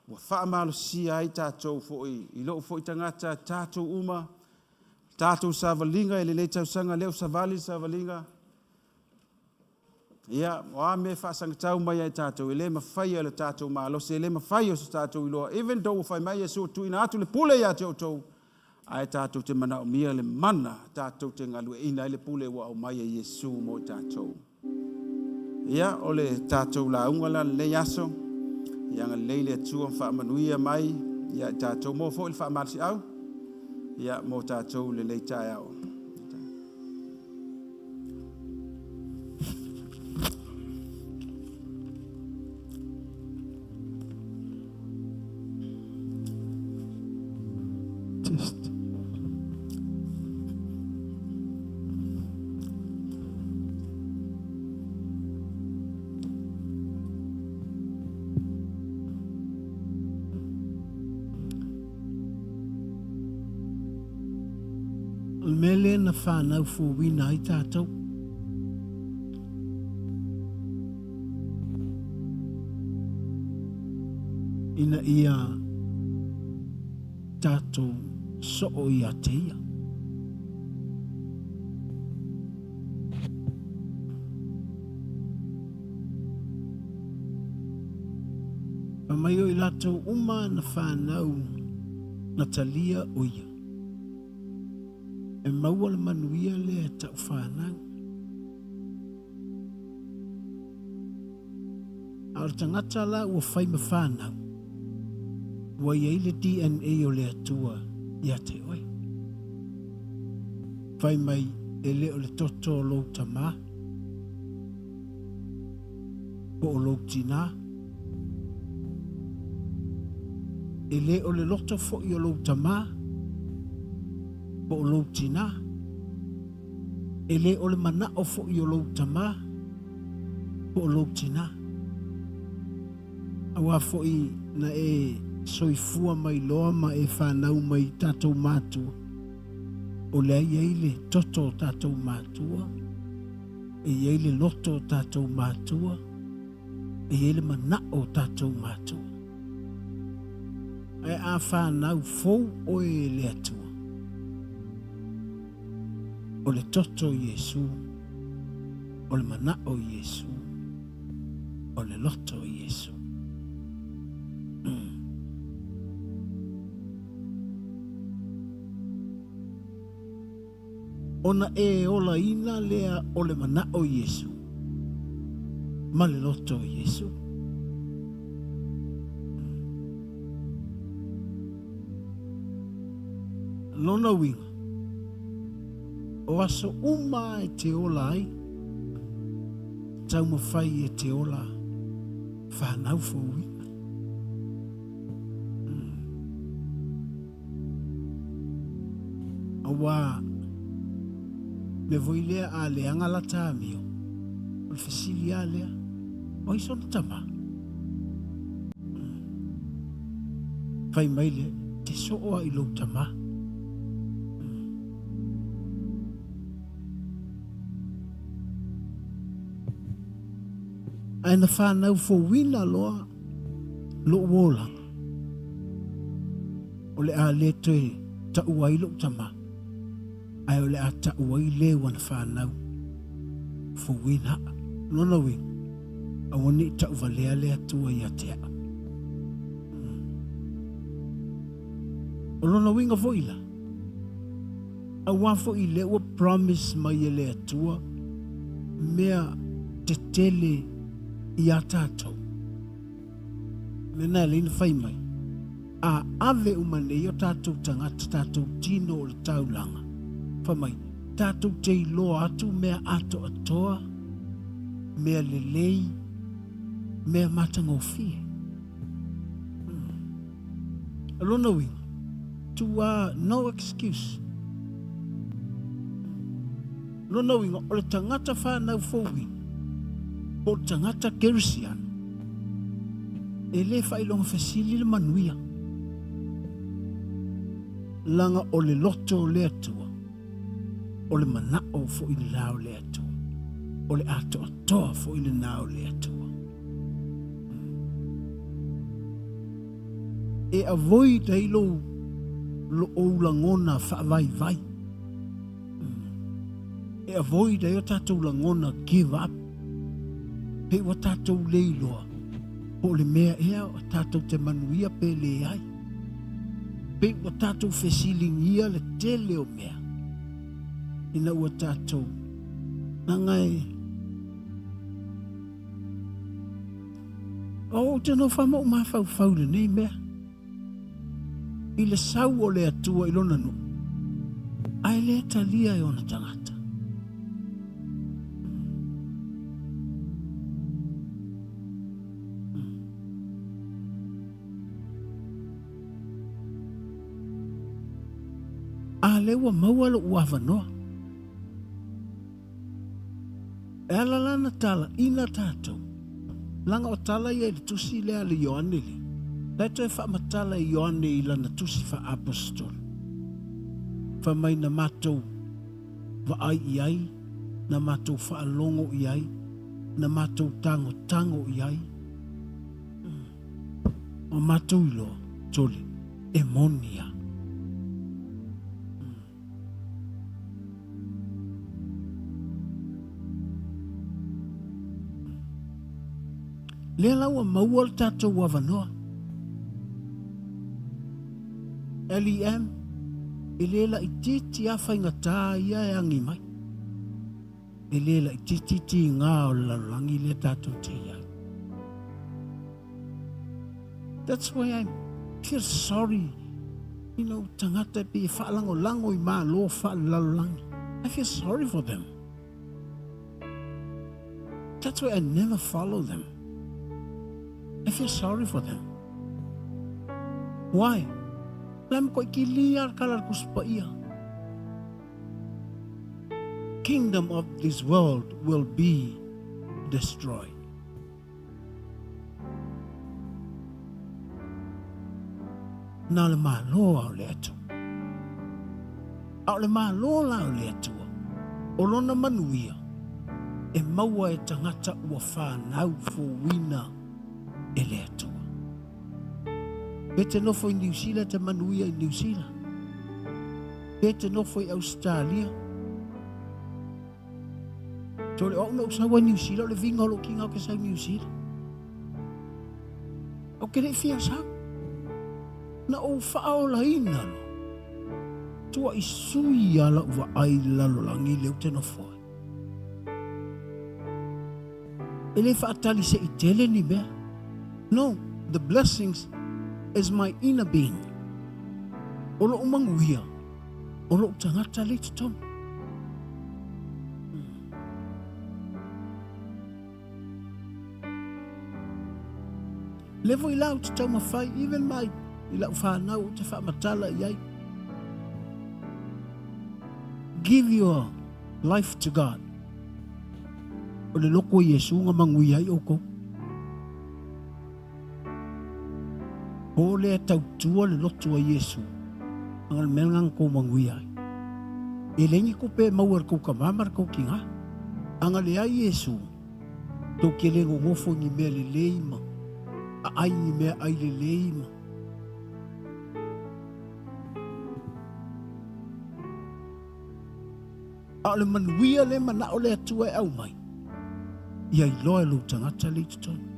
Ua faamalosia ai tatou foi i lou foi tagata, tatou uma, tatou savaliga i lenei tausaga, lea ua savali le savaliga. Ia, o a mea e faasagatau mai ai tatou, e le mafai e le tatou malosi, e le mafai e so tatou iloa. Even though ua fai mai Iesu ua tuuina atu le pule ia te outou, ae tatou te manaomia le mana tatou te galueaiina ai le pule ua aumai e Iesu mo i tatou. Ia, o le tatou lauga la lenei aso, ia agalelei le Atua ma faamanuia mai ia i tatou. Maua foi le faamalosiau, ia mo tatou i lenei taeao. Test. O le mea lea na whanau fouina ai tātou. Ina ia tātou soo ia te ia. Fai mai o i latou uma na whanau na talia o ia. E maua le manuia lea e tau whanau. A o le tagata la ua fai ma whanau, ua i ai le DNA o le Atua ia te oe. Fai mai e le o le toto o lou tamā, po o lou tinā, e le o le loto foi o lou tamā, po o lou tinā, E le o le manao foi o lou tamā po o lou tinā. Auā foi na e soifua mai loa ma e whanau mai i tātou mātua, o lea i ai le toto o tātou mātua, e i ai le loto o tātou mātua, e i ai le manao o tātou mātua. Ae a whanau fou oe e le Atua, O le toto o Iesu, o le manao o Iesu, o le loto o Iesu. Ona e olaina lea o le manao o Iesu ma le loto o Iesu. Lona uiga, o aso uma e te ola ai, taumafai e te ola whanau fouina. Auā, mea foi lea a leaga la ta amio, o le fesili lava lea, o ai sona tama? Fai mai lea, te soo a i lou tama. Ae na whanau fouina loa lou olaga, o le a le toe taua ai lou tama, ae o le a taua ai le ua na whanau fouina. Lona uiga, aua ne i tauvalea le Atua ia te au. O lona uiga foi la, auā foi lea ua promise mai e le Atua mea tetele iā tatou. Mea na e alai ona fai mai, a ave uma nei o tatou tagata, tatou tino o le taulaga, fai mai, tatou te iloa atu mea atoatoa, mea lelei, mea matagofie. O lona uiga, tua no excuse. Lona uiga, o le tagata whanau fouina, po o le tagata kerisiano, e le faailoga fesili le manuia. Laga o le loto o le Atua, o le manao foi lenā o le Atua, o le atoatoa foi lenā o le Atua. E avoid ai lou lo ou lagona faavaivai. E avoid ai o tatou lagona give up. Pei ua tatou le iloa po o le mea ea o tatou te manuia pe leai. Pei ua tatou fesiligia le tele o mea ina ua tatou leaga e Ou te nofo lava ma ou mafaufau i lenei mea, i le sau o le Atua i lona nuu, ae le talia e ona tagata. A lea ua maua lou avanoa. E ala la na talaina tatou, laga o tala ia i le tusi lea a le Ioane lea, la e toe faamatala e Ioane i lana tusi faa-aposetolo, fai mai na matou vaai i ai, na matou faalogo i ai, na matou tagotago i ai, ua matou iloa, sole, e moni lava. Lea la ua maua le tatou avanoa. LEM, e le laitiiti lava faigata ia e agi mai. E le laitiiti tiga o le lalolagi lea tatou te i ai. That's why I feel sorry, you know, tagata e pei e faalagolago i malo faalelalolagi. I feel sorry for them. That's why I never follow them. I feel sorry for them. Why? La mo ko ikilia kala kuspaia. Kingdom of this world will be destroyed. Na o le Malo a o le Atua. A o le Malo la o le Atua, o lona manuia, e maua e tagata ua fanau fouina e le Atua. Pe te nofo i Niu Sila te manuia i Niu Sila. Pe te nofo i Ausetalia. Tole o au na ou sau ai Niu Sila, o le viga o lou kiga o ke sau Niu Sila. Ou ke lei fia sau. Na ou faaolaina loa. Tua i sui a lau vaai i le lalolagi lea ou te nofo ai. E le faatali se i tele ni mea. No, the blessings is my inner being. O lou manuia, o lou tagata lea i totonu. Lea foi la ou te taumafai, even mai i lau fanau ou te faamatala i ai. Give your life to God. O le loko o Iesu nga manuia ai oukou. O lea tautua le lotu a Iesu, anga le mea nga kou manuia ai. E le ni kupe maua le kou kamā ma le kou kingā. Anga le ai Iesu, tou ke le gogofo ni mea lelei ma aai ni mea ai lelei ma. A o le manuia le manao le Atua e aumai, ia iloa e lou tagata le i totonu.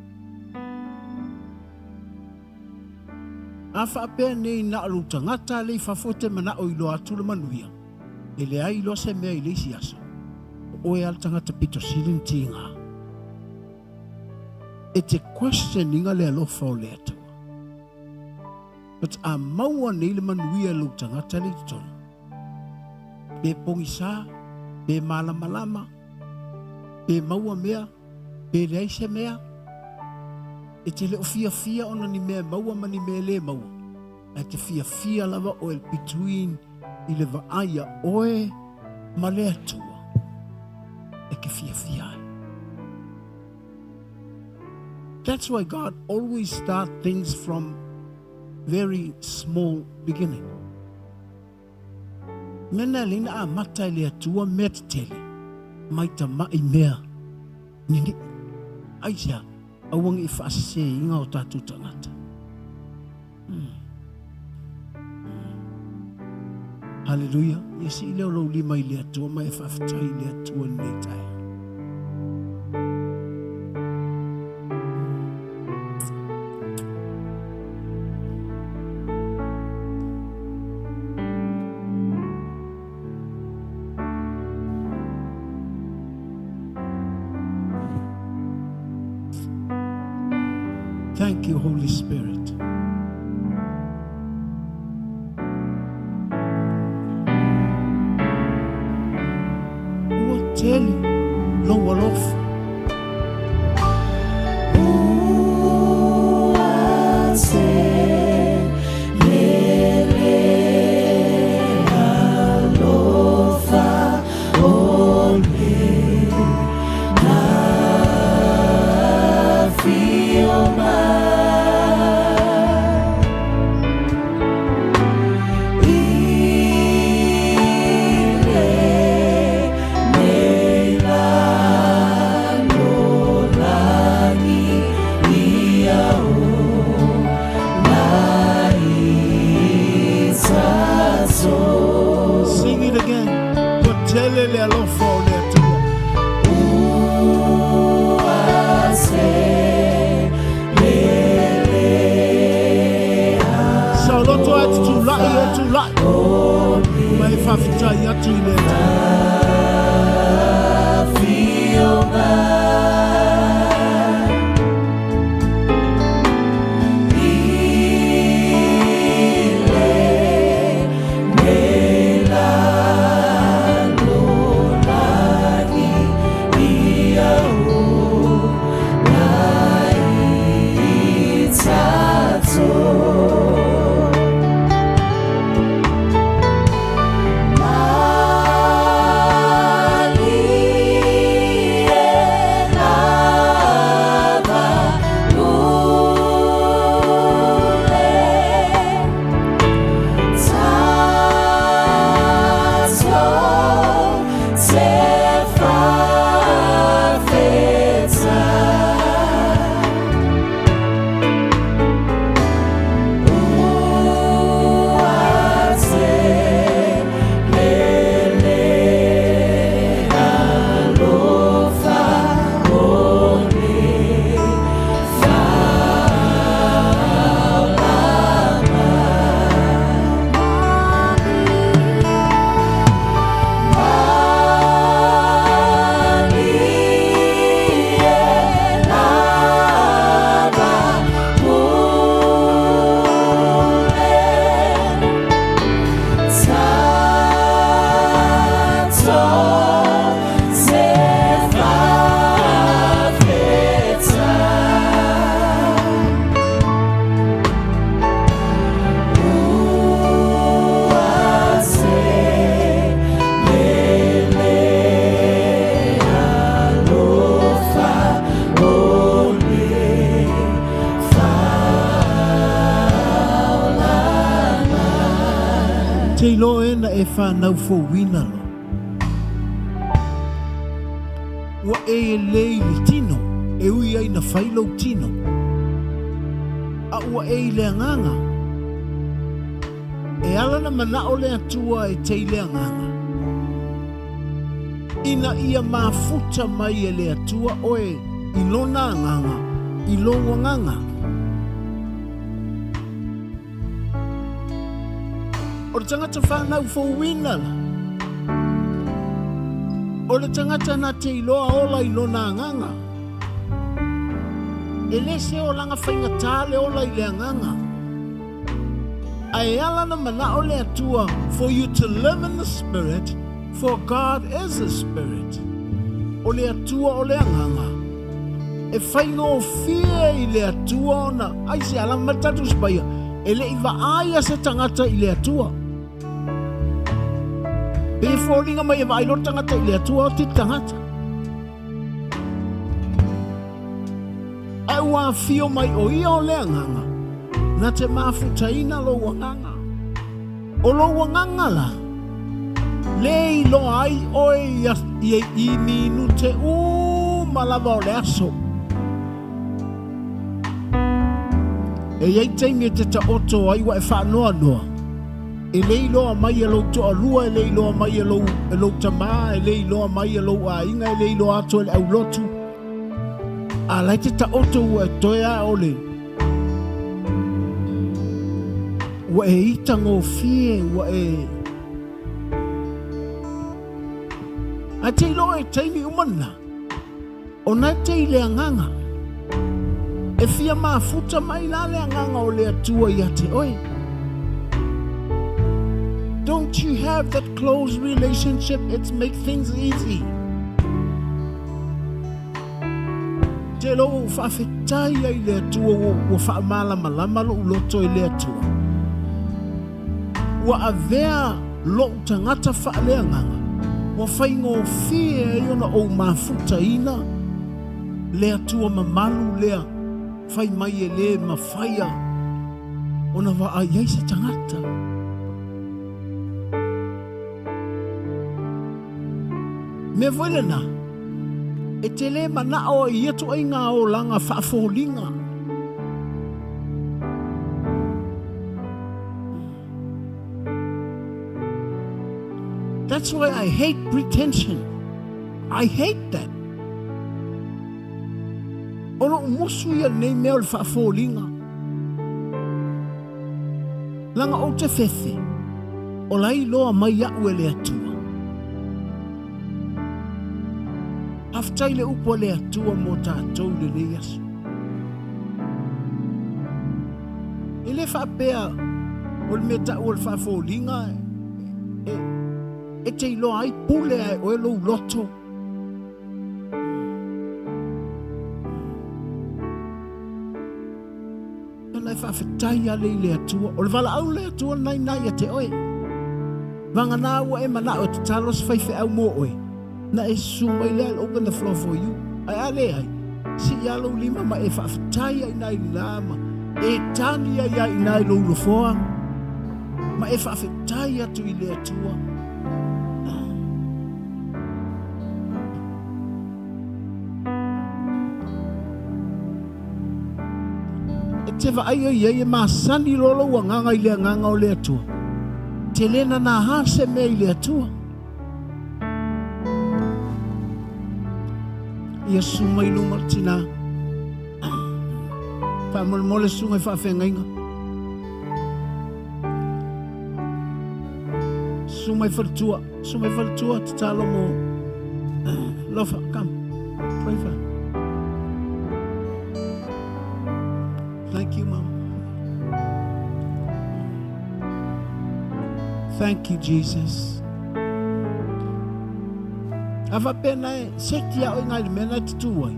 A faapea nei na o lou tagata le i fafo e te manao iloa atu le manuia, e leai loa se mea i le isi aso, o oe lava le tagata pito sili ona tiga. E te question ina le alofa o le Atua. But a maua nei le manuia e lou tagata le i totonu, pe pogisa, pe malamalama, pe maua mea, pe leai se mea, e te le o fiafia ona ni mea e maua ma ni mea e le maua, ae te fiafia lava oe between i le vaai a oe ma le Atua e ke fiafia ai. That's why God always start things from very small beginning. Mena e leina amata e le Atua mea tetele, mai tama'i mea nini'i. Aisea, aua ne i faaseseina o tatou tagata. Haleluia. Ia sii lea o lou lima i le Atua ma e faafetai i le Atua i lenei taeao. Thank you, Holy Spirit. Ua tele lou alofa. Sing it again. Ua tele le alofa o le Atua. Saoloto ae tutulai e tulai. Ma e faafetai atu i le Atua. Te iloa e na e whanau fouina lo. Ua e e le i le tino, e ui ai na whai lou tino. A ua e i le anganga. E ala na manao le Atua e te i le anganga. Ina ia mafuta mai e le Atua oe i lona anganga, i lou anganga. O le tagata whanau fouina la. O le tagata na te iloa ola i lona anganga. E le se olaga faigata le ola i le agaga. A e ala na manao le Atua for you to live in the spirit, for God is a spirit. O le Atua o le agaga. E faigofie i le Atua ona ai se ala ma tatou sipaia e le i vaaia se tagata i le Atua. Pe foliga mai e vaai loa le tagata i le Atua o te tagata. Ae ua afio mai o ia o le agaga, na te mafutaina lou agaga. O lou agaga la, le iloa ai oe i, i minute uma lava o le aso. E i ai taimi e te taoto ai ua e faanoanoa. E le iloa mai e lou toalua, e le iloa mai e lou, e lou tamā, e le iloa mai e lou aiga, e le iloa atu e le aulotu. A la e te taoto ua e toe a o le ua e itagofie, ua e Ae te iloa e taimi uma lena, o na e te i le agaga. E fia mafuta mai la le agaga o le Atua ia te oe. Don't you have that close relationship? It's make things easy. Te loa ua faafetai ai le Atua ua, ua faamalamalama lou loto i le Atua. Ua avea lou tagata faaleagaga, ua faigofie ai ona ou mafutaina le Atua mamalu lea fai mai e lē mafaia ona vaai ai se tagata. Mea foi lena, e te lē manao ai ia tuaiga olaga faafoliga. That's why I hate pretension. I hate that. O lou musu ia lenei mea o le faafoliga. Leaga ou te fefe, o la iloa mai au e le Atua. Faafetai le upu a le Atua mo tatou i lenei aso. E le faapea o le mea tau o le faafoliga e, e te iloa ai pule ae oe lou loto. Ona e faafetai ale i le Atua. O le valaau le Atua lena ina ia te oe. Vagana ua e manao e tatalo se faifeau mo oe. Na e susu mai lea, I'll open the floor for you. Ae a leai, sii lava lou lima ma e faafetai ai ina i lena ma e tani ai lava ina i lou lofoa ma e faafetai atu i le Atua. E te vaai oi ai e masani loa lou agaga i le agaga o le Atua. Te le nana hā se mea i le Atua. Ia susu mai luma le tinā. Faamolemole susuga i faafeagaiga. Susu mai faletua, susu mai faletua, tatalo mo Lofa, come. Pray for her. Thank you, Mom. Thank you, Jesus. A faapea na e seti a oe ngai le mea na e tutū ai.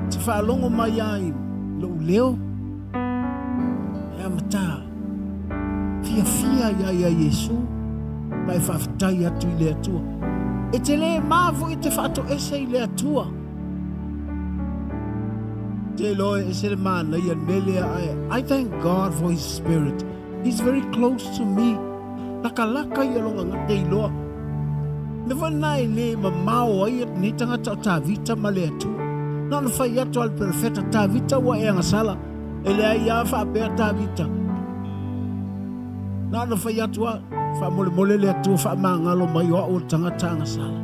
Te faalogo mai ai lou leo, e amatā fiafia ia ia Iesu, ma e faafetai atu i le Atua. E te lē mā foi e te faatoese i le Atua. Te iloa e ese le manaia le mea lea ae I thank God for his spirit. He's very close to me. Lakalaka ia longa nga te iloa. Me foi lena e le mamao ai nei tagata o Tavita ma le Atua. Na ona fai atu a le perofeta, Tavita ua e agasala. E leai a faapea Tavita. Na ona fai atu a, faamolemole le Atua faamagalo mai o au o le tagata agasala.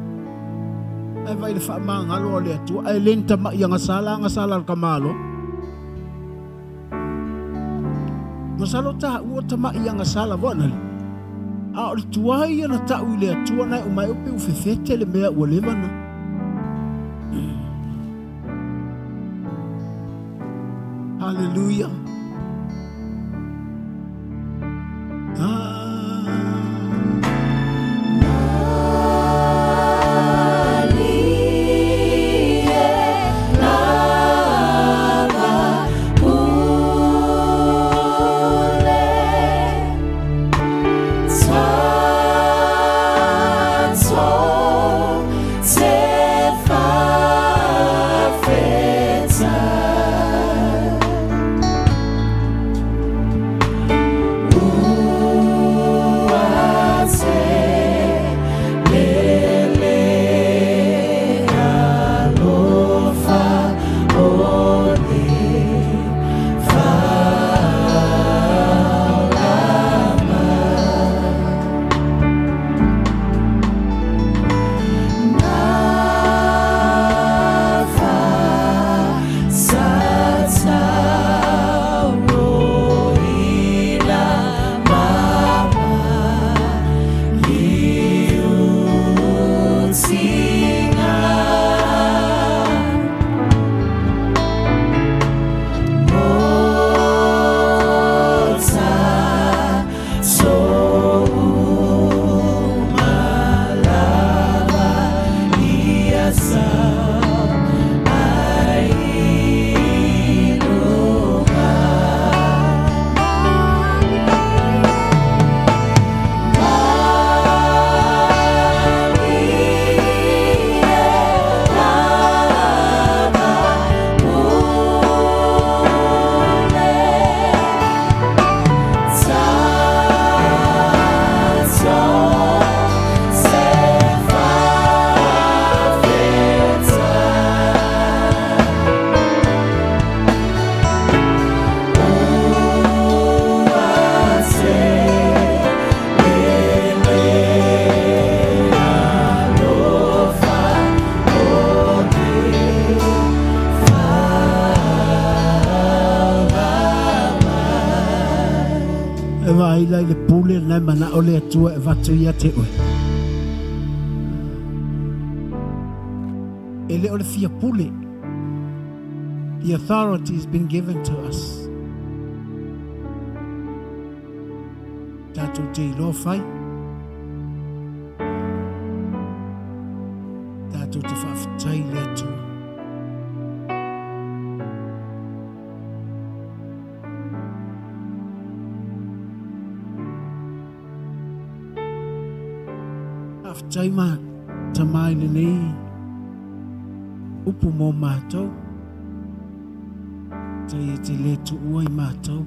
Ae vai le faamagalo a le Atua, ae le ni tama'i agasala, agasala a le tamaloa. Masalo taua tama'i agasala voanale. A o le tuai ia na ta'u i le Atua na e uma ai o pe u fefete le mea ua leva na. Hallelujah. la i le pule na e manao le Atua e avatu ia te oe. E le o le fia pule. The authority has been given to us. Tatou te iloa fai. Tatou te faafetai i le Atua. Faafetai ma Tama i lenei upu mo matou. Tai e te le tuua i matou.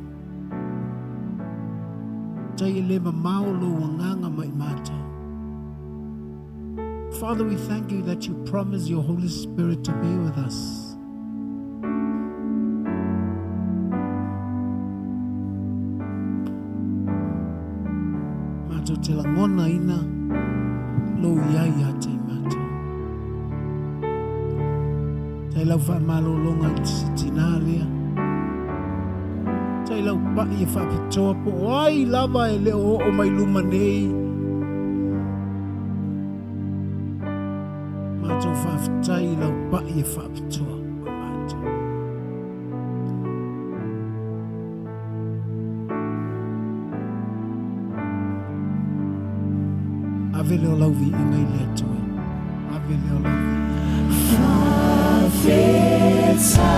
Tai e le mamao lou agaga mai matou. Father, we thank you that you promise your Holy Spirit to be with us. Matou te lagona ina lou iai ia te i matou. Tai lau faamalologa i te tina lea. Tai lau pai e faapitoa po o ai lava e le o oo mai luma nei. Matou faafetai i lau pai e faapitoa mo i matou. Ave lea o lau viiga i le Atua. Ave lea o lau viiga. Faafetai.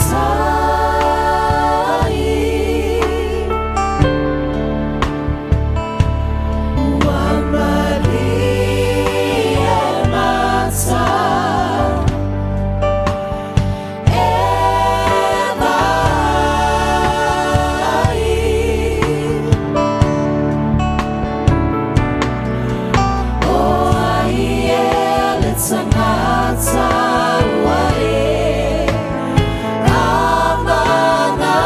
Faafetai. Ua malie mata e vaai. O ai e le tagata ua e amanaia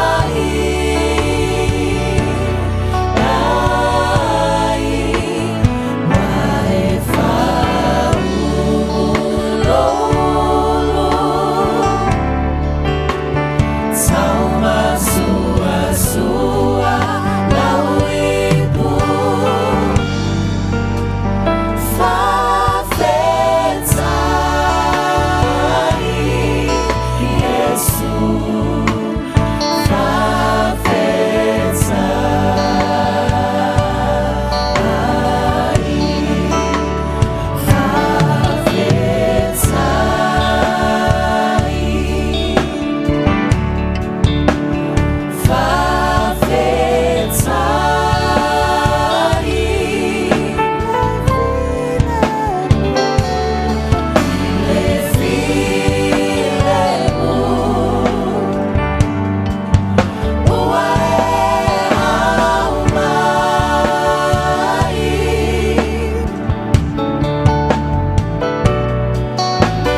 ai, ua e faauluulu taumasuasua lau ipu. Faafetai, Iesu, faafetai, faafetai, faafetai. Le filemu ua e aumai,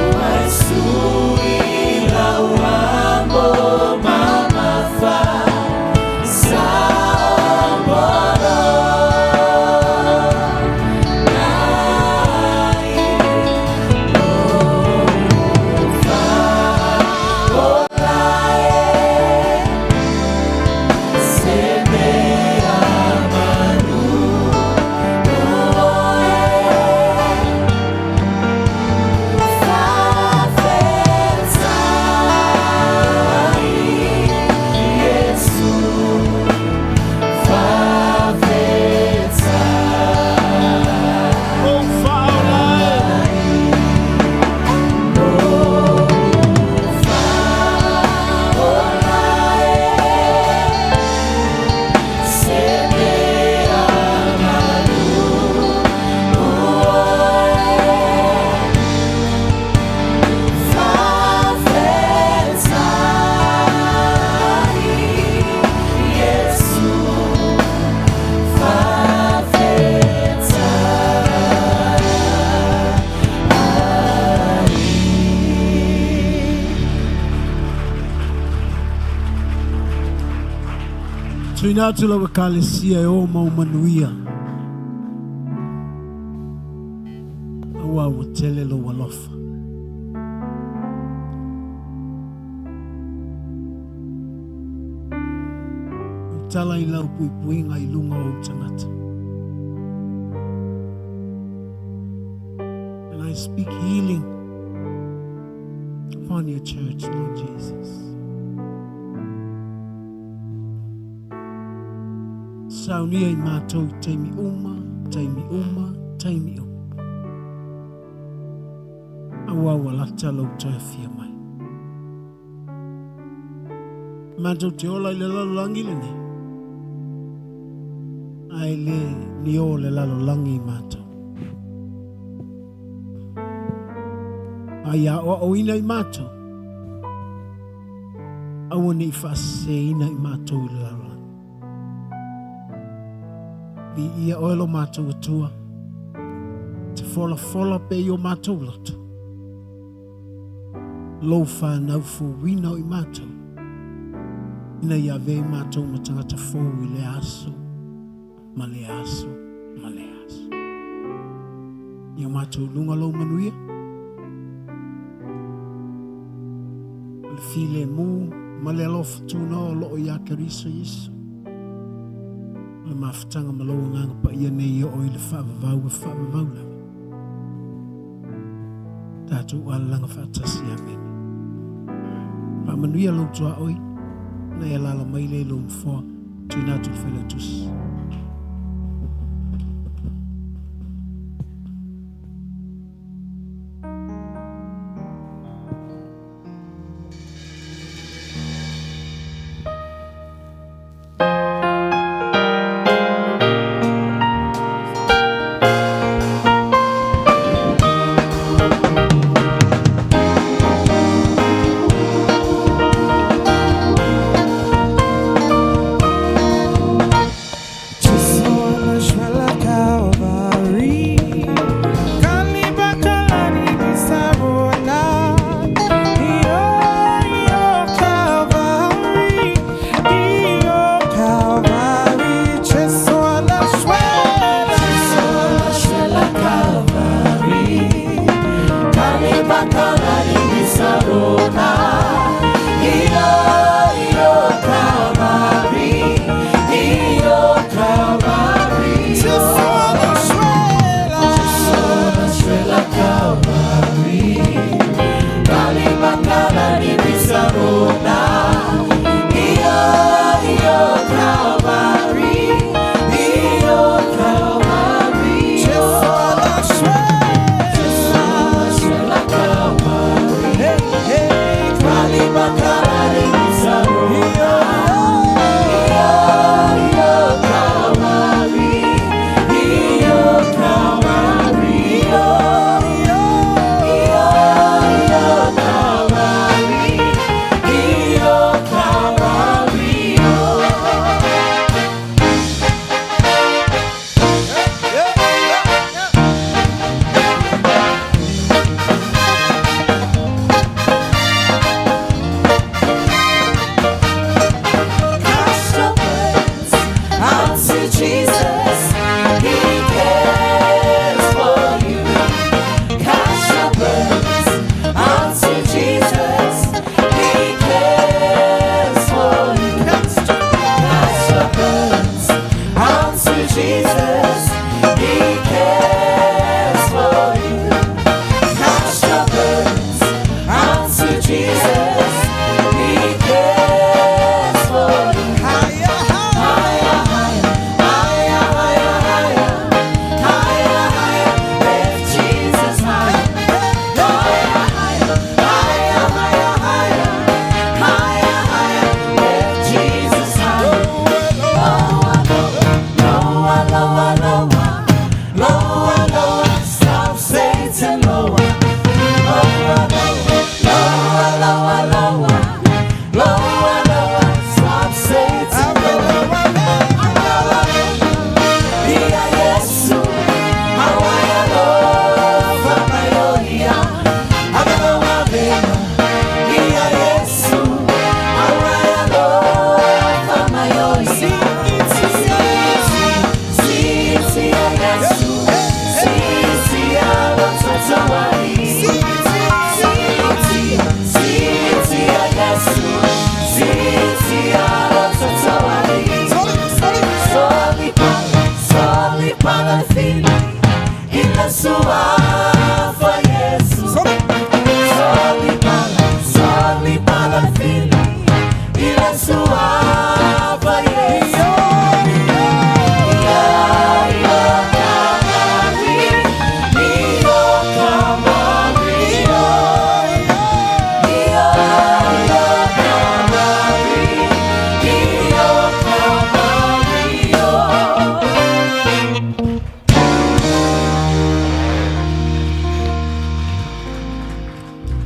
ua e sui lau amo mamafa sa ombolo nai. O faaola e. Tuina atu lau ekalesia e o mau manuia. Aua ua tele lou alofa. Tatala i lau puipuiga i luga o ou tagata. And I speak healing upon your church, Lord Jesus. Saunia i mātou i taimi uma, taimi uma, taimi uma. Aua ua lata lou toe afio mai. Matou te ola i le lalolagi lenei, ae le ni o le lalolagi i matou. A ia aoaoina i matou, aua ne i faaseseina i matou i le lalolagi. Viia oe lo matou Atua, te folafola pea i o matou loto. Lou whanau fouina o i matou, ina ia avea i matou ma tagata fou i lea aso, ma lea aso, ma lea aso. Ia o matou luga lou manuia, o le filemu ma le alofa tunoa o loo ia Keriso Iesu. O le mafutaga ma lou agaga paia nei e oo i le faavavau e faavavau lava. Tatou alalaga faatasi. Amene. Faamanuia lou tuaoi, na e alaala mai lea i lou nofoa, tuuina atu i le Failautusi.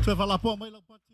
Toe faalapoa mai lau pati.